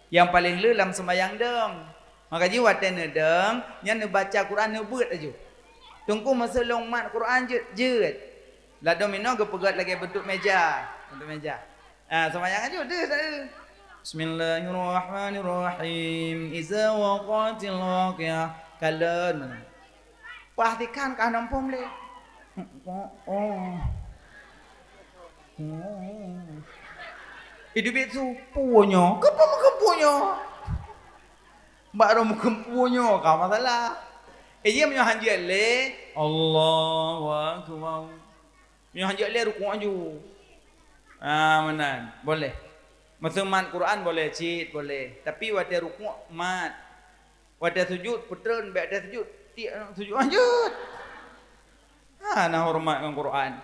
Nyang paleng le lam sembahyang dong. Maka jih watée neudong, nyan neubaca Quran neubeuet laju. Teungku meuseulong mat Quran jeuet, jeuet. Ladom inoe geupeugét lagée beuntuk meja, beuntuk meja. Ah, sembahyang laju deuh, deuh. Bismillahirrahmanirrahim. Iza waqatil waqiah. Kalon. Pastikan ka hana muphom lé. Oh, oh. Oh. Idup itu punyo. Keupeu meukeumpunyo? Bak rom keumpunyo ka masalah. Eh, iya meunyoe hanjeuet lé, Allahu Akbar. Meunyoe hanjeuet lé rukuk aju. Ah, meunan. Boleh. Masa mat Quran boleh cit, boleh. Tapi watée rukuk mat. Watée sujud, peutreun bék watée sujud. Tiek sujud lanjut. Hana horeumat ngon Quran.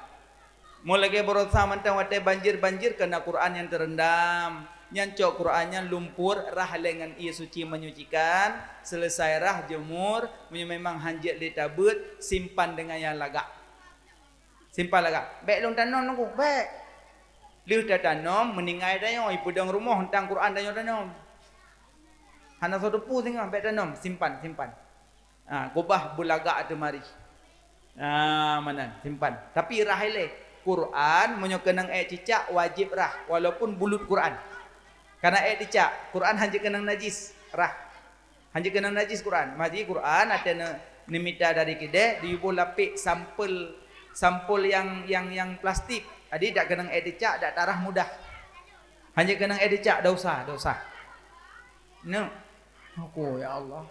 Meulagée baroesa mantong watée banjir-banjir keu na Quran nyang teurendam. Nyan cok Quran nyan lumpur rhah lé ngon ié suci menyucikan, seuleusai rhah jeumur, meunyoe memang hanjeuet lé tabeuet, simpan deungon nyang lagak. Simpan lagak. Bék lôn tanom nunggu, bék. Lheueh tatanom, meuninggai tanyoe, ipeudong rumoh teuntang Quran tanyoe tanom. Hana soe teupeu singoh, bék tanom, simpan, simpan. Ha, keubah beulagak teumari. Ha, meunan, simpan. Tapi rhah ilée. Quran meunyoe keunong ék cicak wajéb rhah, walaupun bulut Quran. Kana ék cicak, Quran hanjeuet keunong najis, rhah. Hanjeuet keunong najis Quran. Maji Quran watée ne-, neumita dari keudè, diyuboh lapék sampel, sampel nyang, nyang, nyang plastik. Jadi dak keunong ék cicak, dak tarhah mudah. Hanjeuet keunong ék cicak, dak usah, dak usah. Neuk. Aku, ya Allah.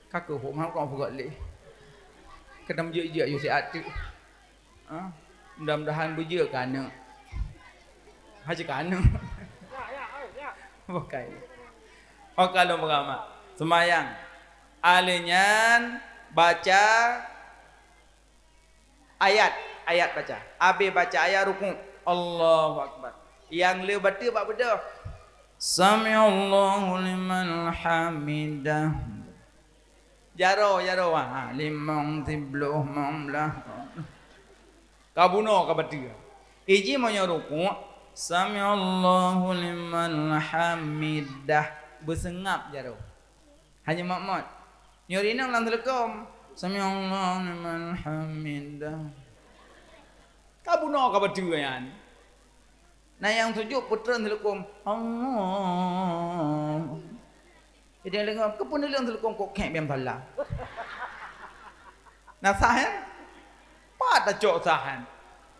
Ka keuh hok ngon kong peugah lé. Keuneuk jeuet-jeuet yue siat teuk. Ha? Mudah-mudahan beujeuet keu aneuk. Hana keu aneuk. Bukai. Oka lôn beugama. Seumayang. Aleuh nyan baca ayat, ayat baca. Abéh baca ayat rukuk. Allahu Akbar. Nyang le bateue bak beudôh. Sami'allahu liman hamidah. Jaroe, jaroe. Ha, limong, sibloh, limong blah. Ka bunoe ka bateue. Iji meunyoe rukuk, sami'allahu liman hamidah. Beuseungab jaroe. Hana mot-mot. Nyoe rinong lam teuleukom. Sami'allahu liman hamidah. Ka bunoe ka bateue nyan. Na nyang sujud peutreun teuleukom. Allah. Idéh lengkap, keupeue neuleueng teuleukom kok kek biang salah. Na sah, kan? Pat tacok sah, kan?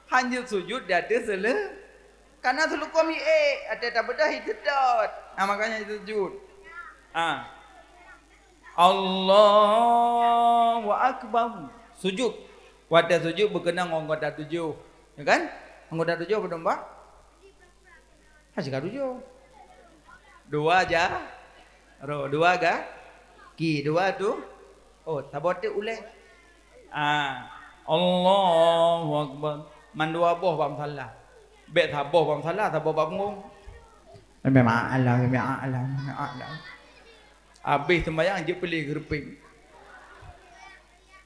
Hana sujud di ateueh seuleu-, karena seuleukom hi ék, ateueh tabeudoh hi teutot. Nah, makanya sujud. Ah. Allahu Akbar. Sujud. Watée sujud beukeunong anggota tujoh. Ya kan? Anggota tujoh beudong bak? Ha, sigoe tujoh. Dua ja-, ro, dua ga-, ki, dua tu. Oh, saboh teuk ulée. Ah, Allahu Akbar. Mandua boh bak musala. Bék saboh bak musala, saboh bak punggong. Memang alah, memang alah, memang alah. Habéh sembahyang, jeuet peuleueh geureupeng.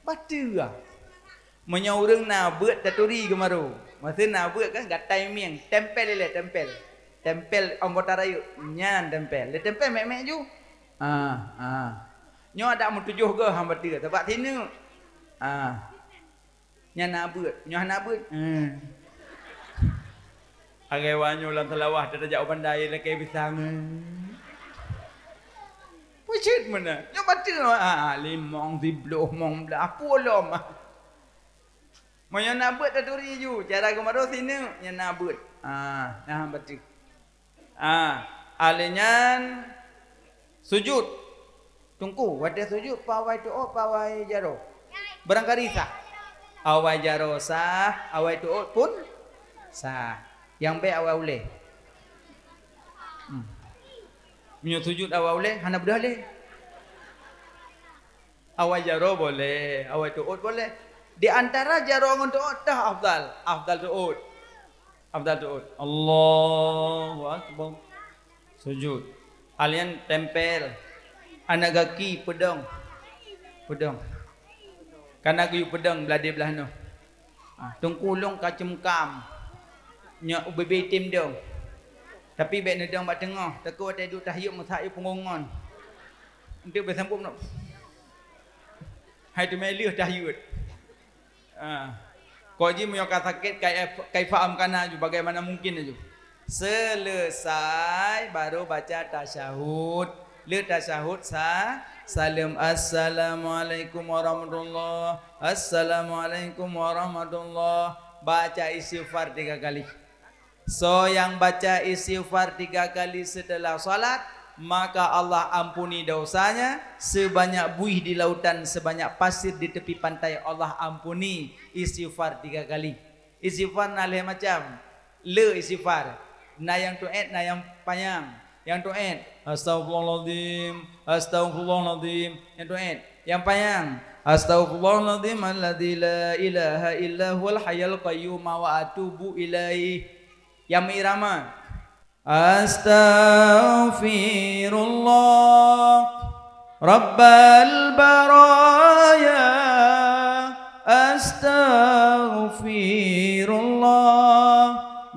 Bateue ah. Meunyoe ureuëng na beuet taturi geumaru. Masa na beuet kan gatai mieng, tempel ilée, tempel. Tempel anggota rayeuk, nyan tempel. Lé tempel mek-mek ju. Ah, ah. Nyoe adak meutujoh goe hamba teu, sabab sineuk. Ah. Nyan na beuet, nyoe hana beuet. Hmm. Agai wanyoe lam seulawah tajak u bandai lakée pisang. Pucet meunan. Nyoe bateue, ah, limong, sibloh, mong blah, pulom. Meunyoe na beuet taturi ju, cara geumaru sineuk, nyan na beuet. Ah, nah bateue. Ah, alé nyan sujud. Teungku, watée sujud, peue awai teuôt, peue awai jaroe? Barangkali sah. Awai jaroe sah, awai teuôt pun sah. Nyang bék awai ulée. Hmm. Meunyoe sujud awai ulée, hana beudôh lé. Awai jaroe boleh, awai teuôt boleh. Di antara jaroe ngon teuôt, toh afdal? Afdal teuôt. Afdal teuôt. Allahu Akbar. Sujud. Alé nyan tempel. Aneuk gaki peudong. Peudong. Kana geuyue peudong blah di blah nyoe. Ah, teungku lôn ka ceumkam. Nyoe ubé-bé item dong. Tapi bék neudong bak teungoh, takot watée duek tahiup meusak yue punggong ngon. Enteuk beusambot nyoe. Hai teumé lheueh tahiup. Ah. Kok jih meunyoe ka sakét, kai-, kaifa amkana ju, bagaimana mungkin ju. Seuleusai baru baca tasyahud. Le tasyahud sa-, saleuem, "Assalamualaikum warahmatullah. Assalamualaikum warahmatullah." Baca istighfar tiga kali. Soe nyang baca istighfar tiga kali setelah salat, maka Allah ampuni dosanya sebanyak buih di lautan, sebanyak pasir di tepi pantai, Allah ampuni. Istighfar tiga kali. Istighfar na lhée macam. Le istighfar. Na nyang tuét, na nyang panyang. Nyang tuét, "Astaghfirullahaladzim, astaghfirullahaladzim." Nyang tuét. Nyang panyang, "Astaghfirullahaladzim alladzi la ilaha illa huwal hayyul qayyum wa atubu ilaih." Nyang meuirama, "Astaghfirullah Rabbal baraya, astaghfirullah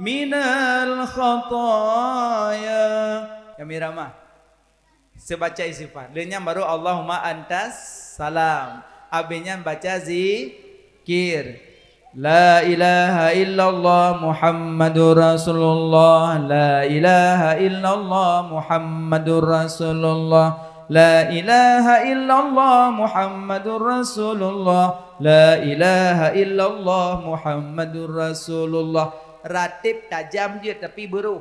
minal khataya." Nyang meuirama. Seubaca istighfar. Lheueh nyan baru Allahumma antas salam. Abéh nyan baca zikir. La ilaha illallah Muhammadur Rasulullah. La ilaha illallah Muhammadur Rasulullah. La ilaha illallah Muhammadur Rasulullah. La ilaha illallah Muhammadur Rasulullah. Ratib tajam jeuet, tapi beuroh.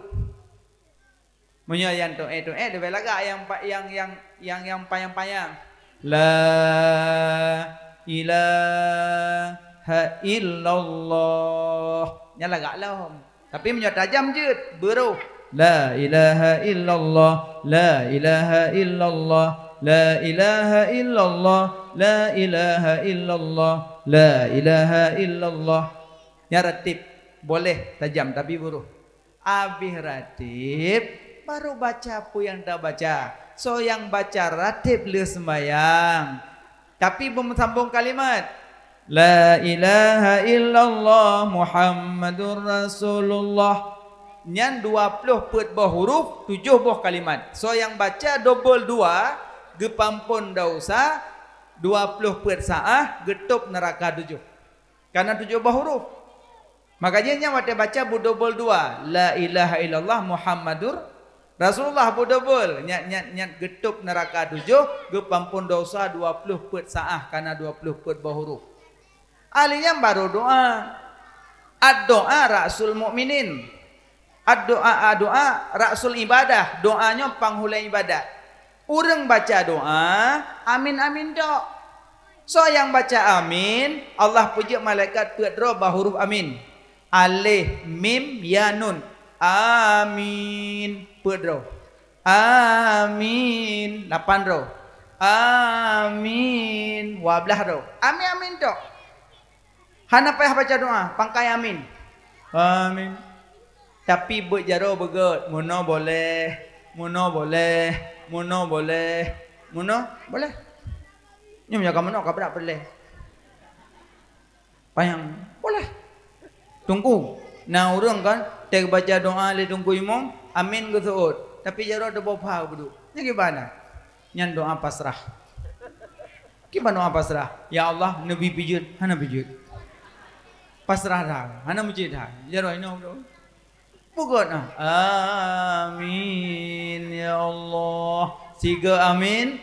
Meunyoe nyang tuét-tuét leubeh lagak nyang pa-, nyang, nyang, nyang, nyang panyang-panyang. La ilaha illallah. Nyan lagak lom. Tapi meunyoe tajam jeuet, beuroh. La ilaha illallah, la ilaha illallah, la ilaha illallah, la ilaha illallah, la ilaha illallah. Nyan ratib, boleh tajam tapi beuroh. Abéh ratib, baru baca peue nyang tabaca. Soe nyang baca ratib lheueh seumbahyang, tapi beumeusambông kalimat, "La ilaha illallah Muhammadur Rasulullah." Nyan dua ploh peuet boh huruf, tujoh boh kalimat. Soe nyang baca dobol dua, geupampon desya, dua ploh peuet saah, geutôb neuraka tujoh. Karena tujoh boh huruf. Maka jih nyan watée baca beudobol dua, "La ilaha illallah Muhammadur Rasulullah," beudobol, nyan, nyan, nyan geutôb neuraka tujoh, geupampon desya dua ploh peuet saah, karena dua ploh peuet boh huruf. Ahli nyan baru doa. Ad-doa ra'sul mukminin. Ad-doa, doa ra'sul ibadah. Doa nyoe panghulée ibadat. Ureuëng baca doa, amin, amin tok. Soe nyang baca amin, Allah peujeuet malaikat peuet droe bak huruf amin. Alif, mim, ya, nun. Amin. Peuet droe. Amin. Lapan droe. Amin. Dua blaih droe. Amin, amin tok. Hana payah baca doa, pangkai amin. Amin. Tapi beuet jaroe beugét, meunoe boleh, meunoe boleh, meunoe boleh, meunoe boleh. Nyoe meunyoe ka meunoe ka brat peureulée. Panyang, boleh. Teungku, na ureuëng kan, teuh baca doa lé teungku imum, amin geuseuôt, tapi jaroe teuboh pha geuduek. Nyan kiban na? Nyan doa pasrah. Kiban doa pasrah? Ya Allah, neubi pijeuet, hana pijeuet. Pasrah that, hana meucit that. Jaroe inoe tu. Beugét na. Amin, ya Allah. Sigoe amin,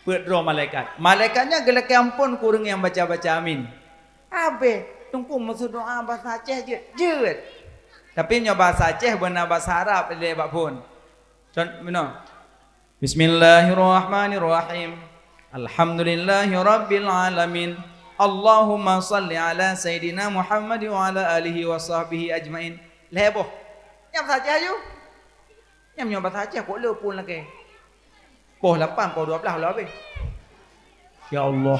peuet droe malaikat. Malaikat nyan geulakée amphon keu ureuëng nyang baca-baca amin. Habéh, teungku meuseudoa bahasa Aceh jeuet. Jeuet. Tapi meunyoe bahasa Aceh beuna bahasa Arab lé bak phon. Con-, meunoe. Bismillahirrahmanirrahim. Alhamdulillahirabbil alamin. Allahumma shalli ala sayyidina Muhammad wa ala alihi wa sahbihi ajmain. Lhée boh. Nyang bahasa Aceh aju. Nyang meunyoe bahasa Aceh kok le phon lakée. Poh lapan, poh dua blaih lom habéh. Ya Allah.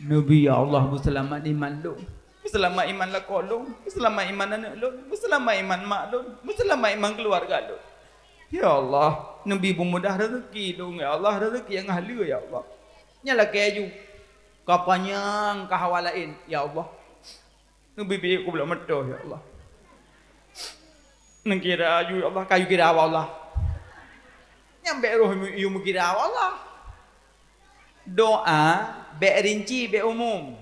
Neubi, ya Allah, beuseulamat iman lôn. Beuseulamat iman lakoe lôn. Beuseulamat iman aneuëk lôn. Beuseulamat iman mak lôn. Beuseulamat iman keuluwarga lôn. Ya Allah, neubi beumudah rezeki lôn, ya Allah, rezeki nyang haleue, ya Allah. Nyan lakée aju. Ka panyang ka hawa laén, ya Allah. Neubi biet kubloe meutoh, ya Allah. Neukira aju, ya Allah, ka yue kira bak Allah. Nyang bék roh yue meukira bak Allah. Doa bék rinci, bék umum.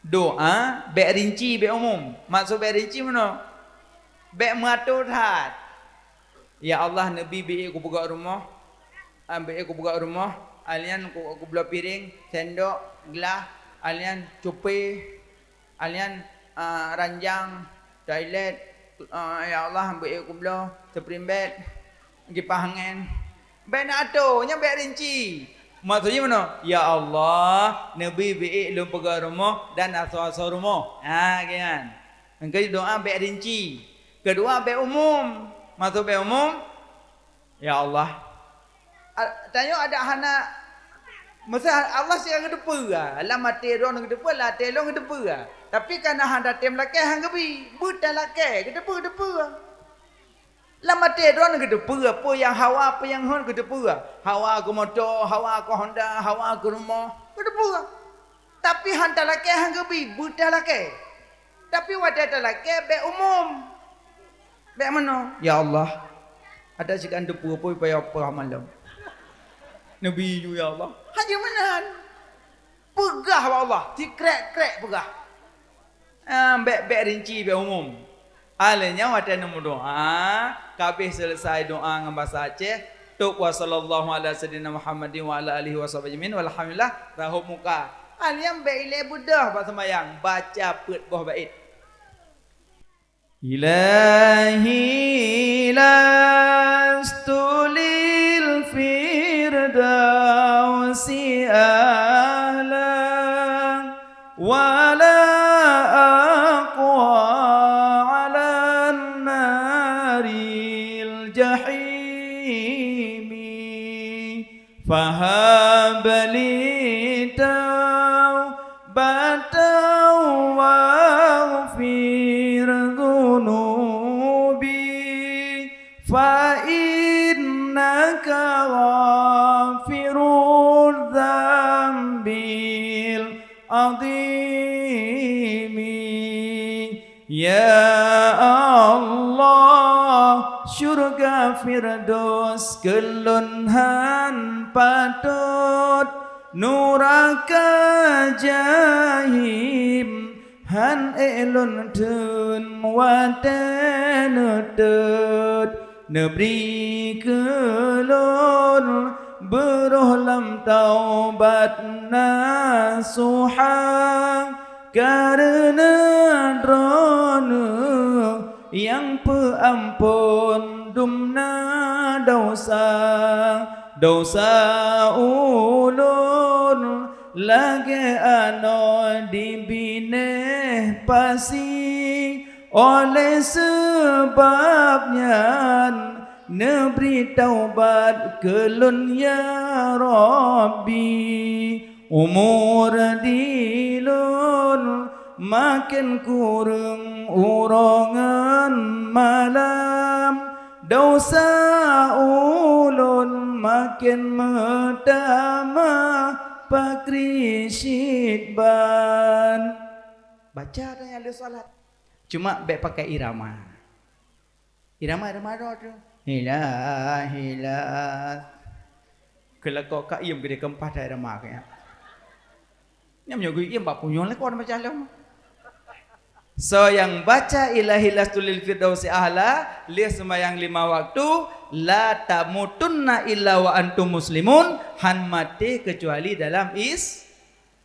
Doa bék rinci, bék umum. Maksud bék rinci meunoe? Bék meuato that. Ya Allah, neubi biet kupeugöt rumoh, ah, biet kupeugöt rumoh, alnyan ku-, kubloe piréng, sendok, glah, alnyan cupé, alnyan, ah, ranjang, toilet, ah, ya Allah, biet kubloe spring bed, kipah angén. Bék na ato, nyan bék rinci. Maksud jih meunoe, "Ya Allah, neubi biet lôn peugöt rumoh dan asoe-asoe rumoh." Ha, kiban. Nyang keu doa bék rinci. Keudua bék umum. Maksud bék umum, "Ya Allah." A-, tanyoe adak hana, masa Allah sira geuteupeue, lam até droeneuh geuteupeue, lam até lôn geuteupeue. Tapi kana hana tem lakée han geubi, beuta lakée, geuteupeue, geuteupeue. Lam até droeneuh geuteupeue, peue nyang hawa, peue nyang hot geuteupeue. Hawa keu moto, hawa keu Honda, hawa keu rumoh, geuteupeue. Tapi han talakée han geubi, beuta lakée. Tapi watée talakée bék umum. Bék meunoe, "Ya Allah, adak sikan teupeue peue payah peugah malam." Neubi ju, "Ya Allah." Hana meunan. Peugah bak Allah, sikrek-krek peugah. Ah, bék, bék rinci, bék umum. Alheuh nyan watée neumeudoá, ka abéh seuleusai doá ngon basa Aceh, tôb wa sallallahu ala sayyidina Muhammadin wa ala alihi wa sahbihi ajmain, walhamdulillah, rahot muka. Alheuh nyan bék ilée beudôh bak seumayang, baca peuet boh bait. Ilahi lastu lil firdausi ahla, wa la aqwa 'alan naril jahimi. Fahab li taubatan waghfir dzunubi, fa innaka ghafirudz dzambil azimi. Ya Allah, syurga Firdaus keu lôn han patot, nuraka Jahim han ék lôn theun watée neutot. Neubri keu lôn Peuroh lam taubat nasuha, kareuna Droeneuh nyang peuamphon dumna desya. Desya ulôn lagée anoe di binéh pasi, óh lheueh sabab nyan neubri taubat keu lôn, ya Rabbi. Umu di lôn maken kureueng uroe ngon malam, desya ulôn maken meutamah pakri cit ban. Baca dah nyang lheueh salat. Cuma bék pakai irama. Irama, irama droe tu. Hila, hila. Keulakok ka iem geude keumpat irama keu nyan. Nyam nyoe geuiem bak punyueng lekon macam lom. Soe nyang baca Ilahi lastu lil firdausi a'la, lheueh seumayang lima waktu, la tamutunna illa wa antum muslimun, han maté keucuali dalam Is-,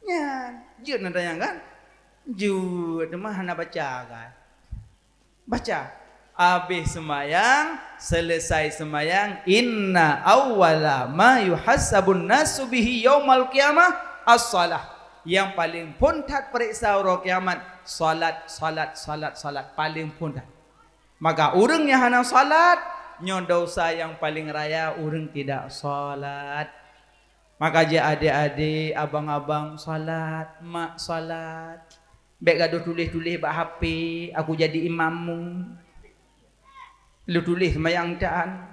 nyan. Jeuet na tanyong kan? Jeuet, teuma hana baca kan? Baca. Abéh seumayang, seuleusai seumayang, inna awwala ma yuhasabun nasu bihi yaumal qiyamah as-shalah. Nyang paleng phon that peuriksa uroe kiamat, salat, salat, salat, salat, paleng phon that. Maka ureuëng nyang hana salat, nyoe desya nyang paleng raya ureuëng tidak salat. Maka jih adék-adék, abang-abang salat, mak salat. Bék gadoh tuléh-tuléh bak H P, "Aku jadi imammu." Lôn tuléh seumayang tan.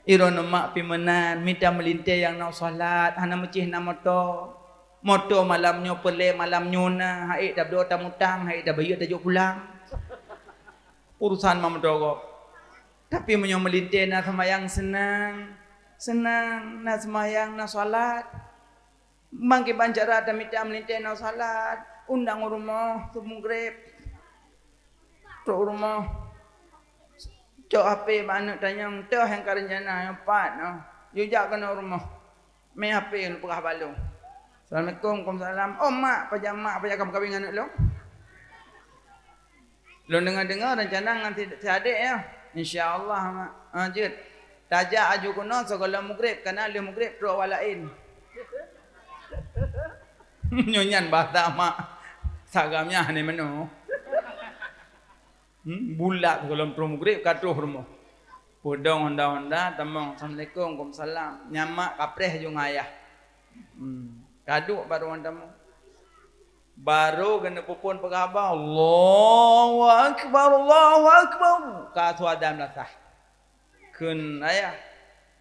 Droeneuh mak pih meunan, mita meulintée nyang na salat, hana meucéh na moto. Moto malam nyoe peureulée, malam nyoe na, han ék tabloe tamutang, han ék tabayeue tajok pulang. Urusan mak meudogo. Tapi meunyoe meulintée na seumayang seunang, seunang na seumayang, na salat. Mangkiban cara tamita meulintée na salat, undang u rumoh, su mugreb. Trok u rumoh. Cok H P bak aneuëk tanyong, "Toh nyang ka reuncana nyang pat nyoe? Yue jak keunoe u rumoh." Mé H P lôn peugah bak lôn. "Assalamualaikum." "Waalaikumsalam." "Oh, mak, pajan mak, pajan ka meukawen ngon aneuëk lôn?" "Lôn deungoe-deungoe reuncana ngon si, si adék nyoe." "Insya Allah, mak." "Ah, jeuet. Tajak aju keunoe sigohlom mugreb, kana lheueh mugreb trok awak laén." Nyoe nyan bahasa mak. Sagai nyan hana meunoe. Hmm, bulat sigohlom trok mugreb ka troh rumoh. Peudong honda-honda, tamong, "Assalamualaikum." "Waalaikumsalam." Nyan mak kapreh ju ngon ayah. Hmm, ka duek bak ruang tamu. Barô geuneuk peuphon peugah haba, "Allahu Akbar, Allahu Akbar." Ka su adan meulasah. Kheun ayah,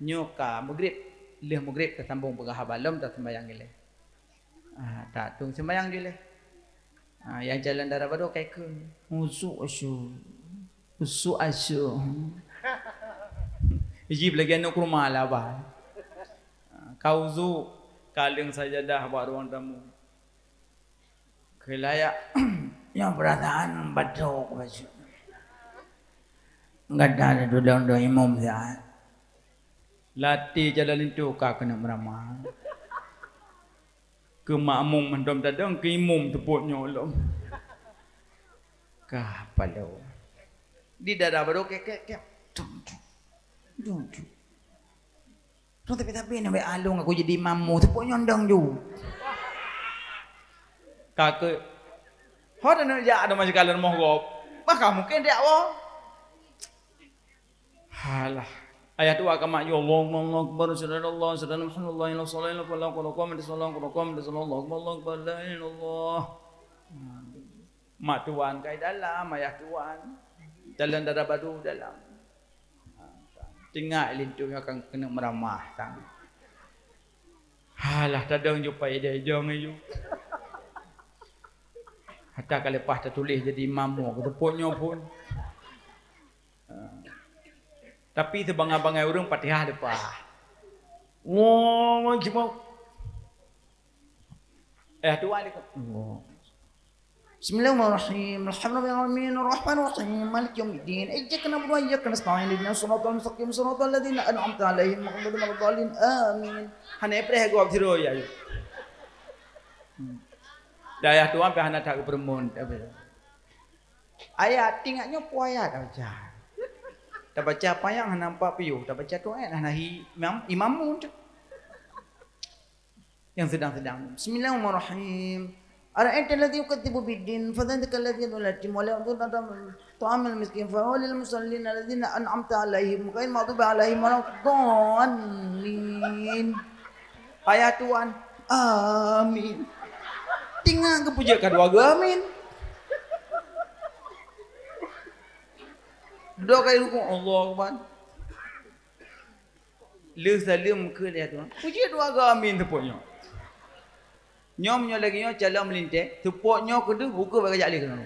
"Nyoe ka mugreb, lheueh mugreb tasambong peugah haba lom, taseumayang ilée." Ah, tak tueng seumayang ju lé. Ah, nyang calon dara barô ka ikheun, "Usu, usu. Usu, asu." Jih lagée aneuk kurma lah, bah. Ah, ka uzu, ka leueng sajadah bak ruang tamu. Keu layak, nyoe peurasaan batok bacut. Gata tudong-dong imum siat. Latih jalan linto ka keuneuk meuramah. Keu makmum mantong tadong, keu imum teupot nyoe lom. Ka paloe. Di dara barô kek, kek, kek. Tum, tum. Tum, tum. Tum, tapi-tapi na bék along aku jadi imam mu, teupot nyoe dong ju. Ka keu. Ho dan jak ada masih kalian moh gop. Maka mungkin dia wo. Halah. Ayah tu agama, "Ya Allah, Allahu Akbar, asyhadu an la ilaha illallah, asyhadu anna Muhammadan rasulullah, la ilaha illallah, Allahu Akbar, Allahu Akbar, la ilaha illallah." Mak tuan kai dalam, ayah tuan. Dalam dara badu dalam. Tinggai linto nyang akan keuneuk meuramah sang. Halah, tadong ju pai idai jong ju. Hata ka leupah tatuléh jadi imam mo, geuteupeue nyoe phon. Tapi sibangai-bangai ureuëng Fatihah leupah. Allahu Akbar. Eh, tu ada ke? Allah. Bismillahirrahmanirrahim. Alhamdulillahirabbil alamin. Arrahmanirrahim. Maliki yaumiddin. Iyyaka na'budu wa iyyaka nasta'in. Ihdinas siratal mustaqim. Siratal ladzina an'amta 'alaihim ghairil maghdubi 'aladdallin. Amin. Hana preh gob siro ya. Dayah tuan pih hana that geupeureumeun, tapi ayat, ingat nyoe peue ayat tabaca. Tabaca apa nyang hana nampak piôh, tabaca tu ayat hana hi imam, imam tu. Yang sedang-sedang. Bismillahirrahmanirrahim. Ara'aital ladzi yukadzibu biddin, fadzalikal ladzi yad'ul yatim wa la yahuddu 'ala ta'amil miskin, fa wailul lil musallin, alladzina an'amta 'alaihim, ghairil maghdubi 'alaihim waladdallin. Ayah tuan, amin. Tinggai geupeujeuet ka dua geu amin. Dua kali rukuk, Allahu Akbar. Lheueh saleuem keu lheueh tuan. Puji dua geu amin teupok nyoe. Nyoe meunyoe lagèe nyoe calon meulintèe, teupok nyoe keudeuh buka bak jak lé keunoe.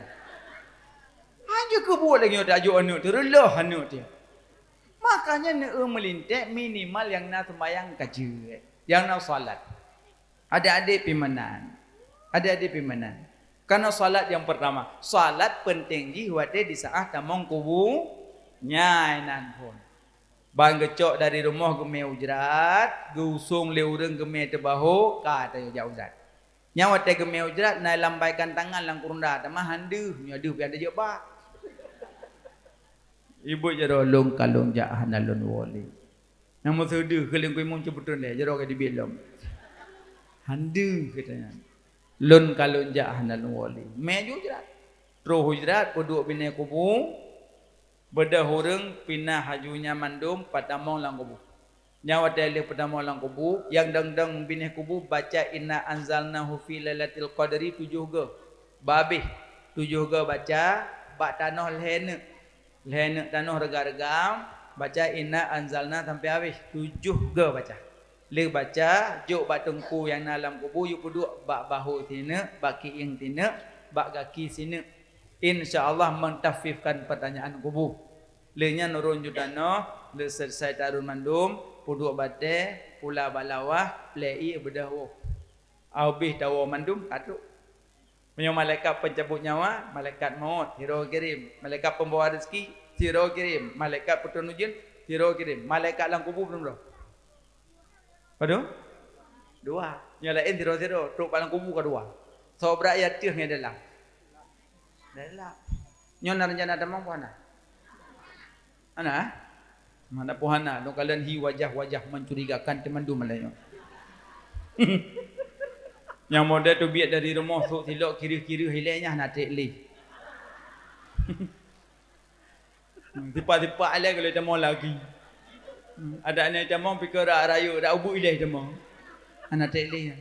Hana keubuet lagèe nyoe tajok aneuk teuh, reuloh aneuk teuh. Makanya neueu meulintèe minimal nyang na seumayang ka jeuet, nyang na salat. Adik-adik pimanan. Adik-adik pimanan. Karena salat yang pertama, salat penting jih watèe di saat tamong kubu nyan phôn. Ban geucok dari rumoh geumè u jrat, geuusong lé ureueng geumè teubaho, ka tayue jak u jrat. Nyan watèe geumè u jrat na lambaikan tangan lam kurunda, teuma han deuh, nyoe deuh pian tajak bak. Ibu jaroe lôn ka lôn jak hana lôn woe lé. Nyang meuseudeuh keu lingkui mong ceubeuteun lé, jaroe ka dibiet lom. Han deuh geutanyan. Lôn ka lôn jak hana lôn woe lé. Mè ju jrat. Troh u jrat peuduek binéh kubu, beudôh ureueng pinah laju nyan mandum patamong lam kubu. Nyan watèe lheueh peutamong lam kubu, nyang dong-dong binéh kubu baca inna anzalnahu fi lailatul qadri tujoh geu. Babeh tujoh geu baca, bak tanoh lhèe neuk. Lhèe neuk tanoh reuga-reuga, baca inna anzalna sampai habéh, tujoh geu baca. Lheueh baca, jok bak teungku nyang na lam kubu, yue peuduek bak bahô sineuk, bak kiéng sineuk, bak gaki sineuk. Insya Allah mentakhfifkan pertanyaan kubu. Lheueh nyan ureueng ju tanoh, lheueh selesai tarôn mandum, peuduek batèe, pula bak lawah, plè ié beudôh woe. Habéh tawoe mandum, ka trok. Meunyoe malaikat pencabut nyawa, malaikat maut, sidroe kirém. Malaikat pembawa rezeki, sidroe kirém. Malaikat peutrôn ujeuen, sidroe kirém. Malaikat lam kubu, padum droe? Padum? Dua. Nyang laén sidroe-sidroe, trok bak lam kubu ka dua. Soe brat nyang ateueh ngon dalam? Dalam. Nyoe na rencana tamong peue hana? Hana? Mana peue hana, lôn kalon hi wajah-wajah mencurigakan teumandum lagèe nyoe. Nyang model teubiet dari rumoh, sôk silop kireuh-kireuh ilèe nyan hana trép lé. Sipak-sipak ilèe ka lheueh tamong lagi. Adak nyan tamong pike rak rayeuk, rak ubeut ilèe tamong. Hana trép lé nyan.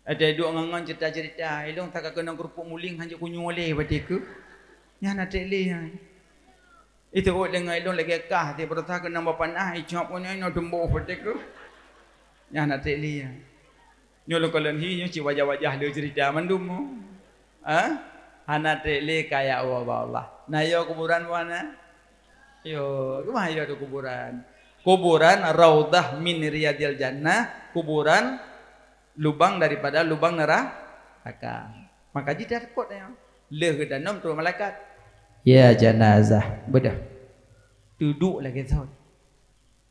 Watèe duek ngon-ngon cerita-cerita, ilôn saka keunong keurupuk muling hanjeuet kunyueng lé watèe keuh. Nyan hana trép lé nyan. Iteuôt deungon ilôn lagèe kah, ti beureusaha keunong bak panah, icop ngon nyoe, nyoe teumbôh watèe keuh. Nyan hana trép lé nyan. Nyoe lôn kalon hi, nyoe cit wajah-wajah le cerita mandum. Ha? Hana trép lé kaya Allah bak Allah. Na yo kuburan buana? Yo, keumaha yo tu kuburan? Kuburan raudhah min riyadil jannah, kuburan lubang daripada lubang neraka. Maka jih taseupôt nyoe. Lheueh geutanam turun malaikat. Ya janazah, beudôh. Duduek lagèe thon.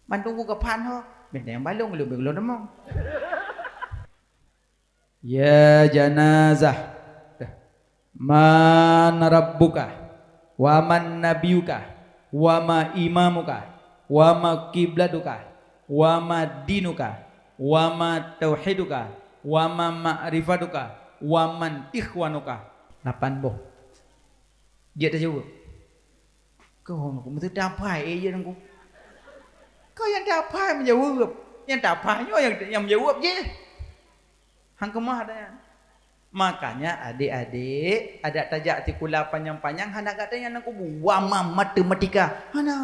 Ban teungku ka phan ho, bintang balong lôn beu lôn deungoe. Ya janazah. Dah. Man rabbuka, wa man nabiyuka, wa ma imamuka, wa ma kiblatuka, wa ma dinuka, wa ma tauhiduka, wa ma ma'rifatuka, wa man ikhwanuka. Lapan boh. Jeuet tajaweueb. Kau meuteutap hai, eh, ya nunggu. Kau nyang tap hai meujaweueb. Nyang tap hai nyoe nyang, nyang meujaweueb jih. Han keumah dah nyan. Makanya adik-adik, adak tajak sikula panyang-panyang hana gata nyang na kubu. Wa ma matematika. Hana.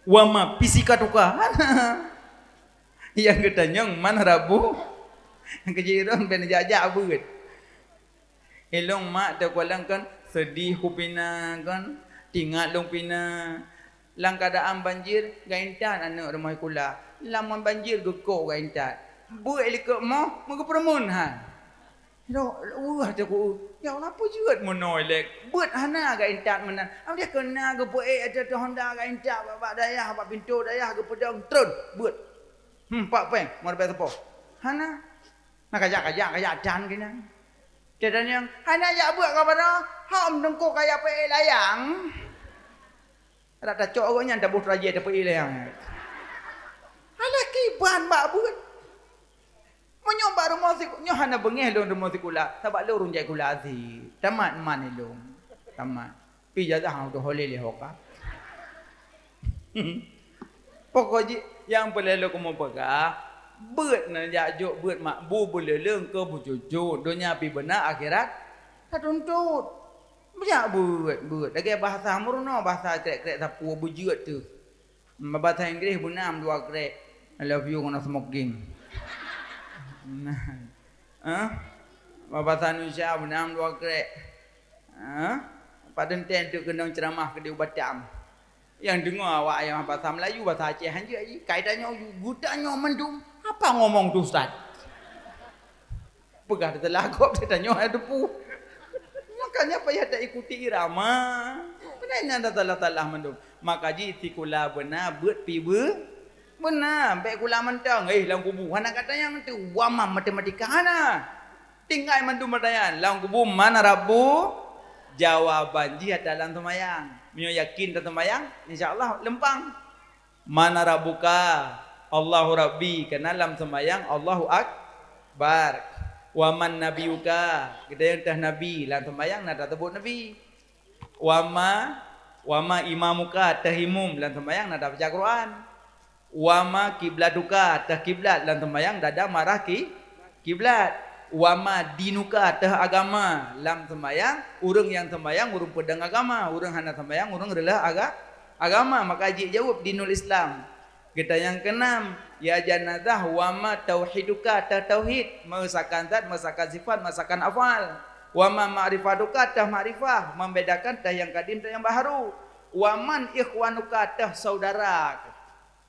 Wa ma fisika tuka. Hana. Nyang geutanyong man rabu. Nyang keujiron ben jak-jak beuet. Ilôn mak teukalon kon seudeh kupina kon, tingat lôn pina. Lam keuadaan banjir, geuintat aneuk rumoh sikula. Lam banjir geukok geuintat. Beuet likot moh, meugeupeureumeun hai. Lheueh teuk, "Ya Allah, peue jeuet meunoe lé? Beuet hana geuintat meunan." Am dia keunan geupeuék ateueh honda geuintat bak, bak dayah, bak pintoe dayah geupeudong, tron, beuet. Hmm, pat péng, meureumpéh sapo? Hana. Na kajak, kajak, kajak dan keunan. Dia tanyong, "Hana jak beuet ka padang, hom teungku kajak peuék layang." Adak tacok awak nyan taboh teurajée tapeuék layang. Alah kiban bak beuet. Meunyoe bak rumoh siku-, nyoe hana beungéh lôn rumoh sikula, sabab lôn ureueng jai sikula asie. Tamat man ilôn. Tamat. Pi ijazah hana teuhôi lé ho ka. Pokok jih, nyang peureulée lôn keumeung peugah, beuet na jak jok beuet mak bu beuleuleueng keu beucucu, donya pi beuna, akhirat tatuntut. Beuet, beuet, beuet. Lagée bahasa meurunoe, bahasa krek-krek sapeue beujeuet teuh. Bahasa Inggris beunam dua krek. I love you ngon smoking. Nah. Hah? Bahasa Indonesia beunam dua krek. Hah? Padahai teuk keunong ceuramah keudéh u Batam. Nyang deungoe awak nyang bahasa Melayu, bahasa Aceh hanjeuet jih. Kai tanyoe, geutanyoe mandum, "Apa ngomong tu, Ustaz?" Peugah teulah gob, tanyoe hana teupeu. Makanya payah taikuti irama. Peue nyan tasalah-salah mandum. Maka jih sikula beuna, beuet pi beu-, beuna. Bék kula mantong, eh, lam kubu. Hana gata nyang teu, wama matematika hana. Tinggai mandum pertanyaan. Lam kubu, "Man Rabbu?" Jawaban jih ata lam seumayang. Meunyoe yakin taseumayang, insya Allah leumpang. "Man Rabbuka?" "Allahu Rabbi." Kana lam seumayang, "Allahu Akbar." "Wa man Nabiyuka?" Geutanyoe teuh nabi, lam seumayang na taseubut nabi. "Wa ma, wa ma imamuka?" Teuh imum, lam seumayang na tabaca Quran. "Wa ma kiblatuka?" Teuh kiblat, lam seumayang dada marah ki-, kiblat. "Wa ma dinuka?" Teuh agama, lam seumayang, ureueng nyang seumayang ureueng peudong agama, ureueng hana seumayang ureueng reuloh aga-, agama, maka jijaweueb dinul Islam. Geutanyoe nyang keunam, "Ya janazah, wa ma tauhiduka?" Teuh tauhid, meuesakan zat, meuesakan sifat, meuesakan afal. "Wa ma ma'rifatuka?" Teuh makrifah, membedakan teuh nyang kadim, teuh nyang baharu. "Wa man ikhwanuka?" Teuh saudara.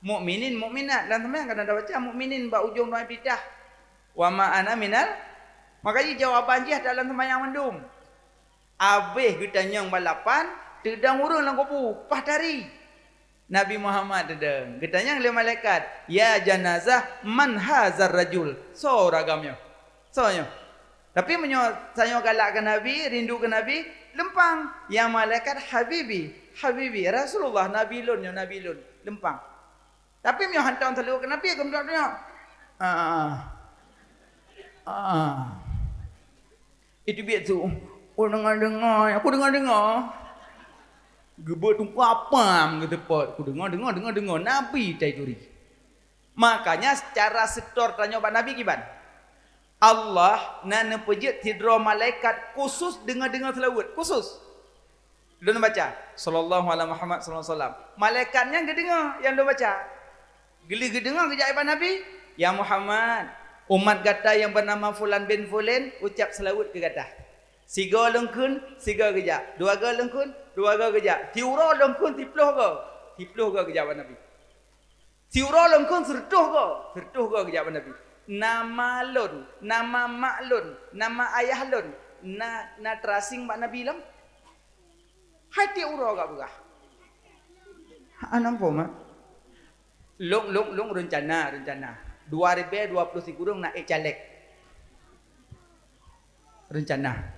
Mukminin, mukminat. Lam seumayang kadang tabaca mukminin bak ujong doa iftitah. "Wa ma ana minal," maka jih jawaban jih dalam seumayang mandum. Abéh geutanyong balapan, teudong ureueng lam kubu, paih tari. Nabi Muhammad teudong. Geutanyong lé malaikat, "Ya janazah, man hazar rajul?" Soe ureueng agam nyoe? Soe nyoe? Tapi meunyoe tanyoe galak keu Nabi, rindu keu Nabi, leumpang. Ya malaikat, "Habibi, habibi, Rasulullah, Nabi lôn nyoe, Nabi lôn." Leumpang. Tapi meunyoe hantom saluweuet keu Nabi, geumeudoa-doa. Ah. Ah. Itu biet su. Oh, deungoe-deungoe, aku deungoe-deungoe. Geubeuet teungku apam geuteupot. Aku deungoe, deungoe, deungoe, deungoe. Nabi tai turi. Makanya secara setor tanyoe bak Nabi kiban. Allah na neupeujeuet sidroe malaikat khusus deungoe-deungoe seulaweuet. Khusus. Lôn baca, "Sallallahu ala Muhammad sallallahu alaihi wasallam." Malaikat nyan geudeungoe nyang lôn baca. Geulheueh geudeungoe geujak bak Nabi, "Ya Muhammad, umat gata nyang beunama fulan bin fulan ucap seulaweuet keu gata." Sigoe lôn kheun, sigoe geujak. Dua goe lôn kheun, dua goe geujak. Siuroe lôn kheun, siploh goe. Siploh goe geujak bak Nabi. Siuroe lôn kheun, sireutôh goe. Sireutôh goe geujak bak Nabi. Nama lôn, nama mak lôn, nama ayah lôn, na, na teurasing bak Nabi lom? Hai tiep uroe ka peugah. Hana muphom, eh? Lôn, lôn, lôn reuncana, reuncana. Dua ribèe dua ploh sikureueng na ék caleg. Reuncana.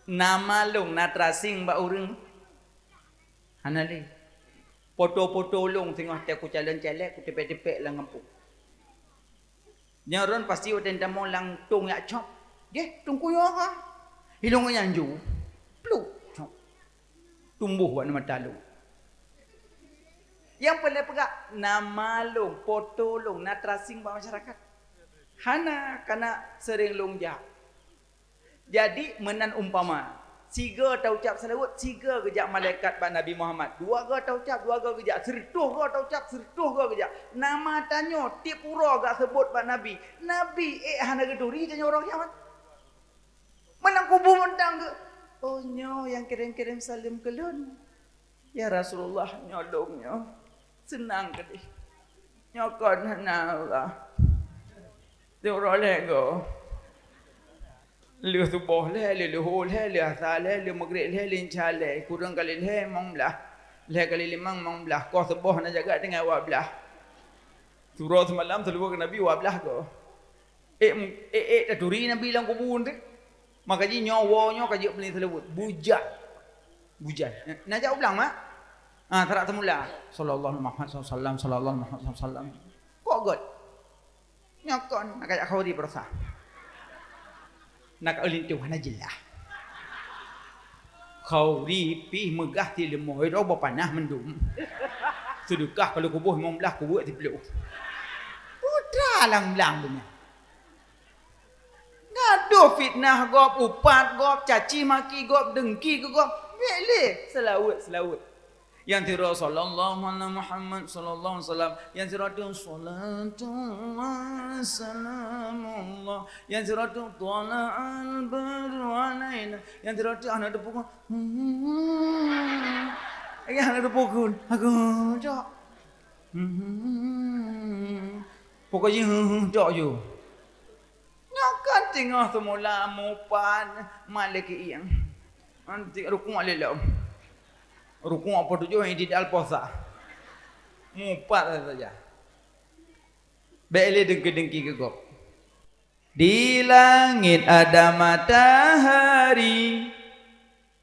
Nama lôn na teurasing bak ureueng? Hana lé. Poto-poto lôn singoh teuh kucalon caleg, kuteupék-teupék lam gampông. Nyoe ron pasti watèe tamong lam tông jak cop. Geh, teungku nyoe ka. Ilôn nyan ju. Pluk, cop. Tumboh bak mata lôn. Nyang peureulèe peugah, nama lôn, poto lôn, na teurasing bak masyarakat. Hana, kana seuréng lôn jak. Jadi, meunan umpama, sigoe taucap seulaweuet, sigoe geujak malaikat bak Nabi Muhammad. Dua goe taucap, dua goe geujak. Sireutôh goe taucap, sireutôh goe geujak. Nama tanyoe tiep uroe geuseubut bak Nabi. Nabi ék hana geuturi tanyoe uroe kiamat. Meunan kubu mantong geuh. Oh, nyoe nyang kirém-kirém saleuem keu lôn. Ya Rasulullah, nyoe lôn nyoe. Seunang keudéh. Nyoe kon hana Allah. Teuroe lhèe goe. Lheueh suboh lhèe, lheueh luho lhèe, lheueh asa lhèe, lheueh maghrib lhèe, lheueh isya lhèe, kureueng kali lhèe limong blah, lhèe kali limong limong blah, koh suboh na jaga tinggai dua blah. Surah seumalam seulaweuet keu Nabi dua blah goe. Ék, ék, ék taturi Nabi lam kubu teuh. Maka jih nyoe woe nyoe ka jeuet beli seulaweuet. Bujang. Bujang. Na jak u blang, mak? Ah, tarak teumula. Sallallahu Muhammad sallallahu alaihi wasallam, sallallahu Muhammad sallallahu alaihi wasallam. Kok göt? Nyoe kon, na kajak khauri peurasa. Na ka linto hana jeulaih. Khauri pih meugah ti leumo, iro bak panah mandum. Seudeukah ka lheueh kuboh limong blah, kubuet siplôh. Putra lam blang donya. Gadoh fitnah gob, upat gob, caci maki gob, dengki keu gob. Bék lé, seulaweuet, seulaweuet. Nyang sidroe sallallahu ala Muhammad sallallahu alaihi wasallam. Nyang sidroe tu salatu wa salamullah. Nyang sidroe tu tala'al badru alaina. Nyang sidroe tu hana teupukon. Nyang hana teupukon. Aku cok. Pokok jih cok ju. Nyoe kan teungoh seumula mupan mat lé keuieng. Nanti rukuk lé lom. Rukuk poh tujoh, i'tidal poh sa. Mupat saja. Bék lé dengki-dengki keu gob. Di langit ada matahari,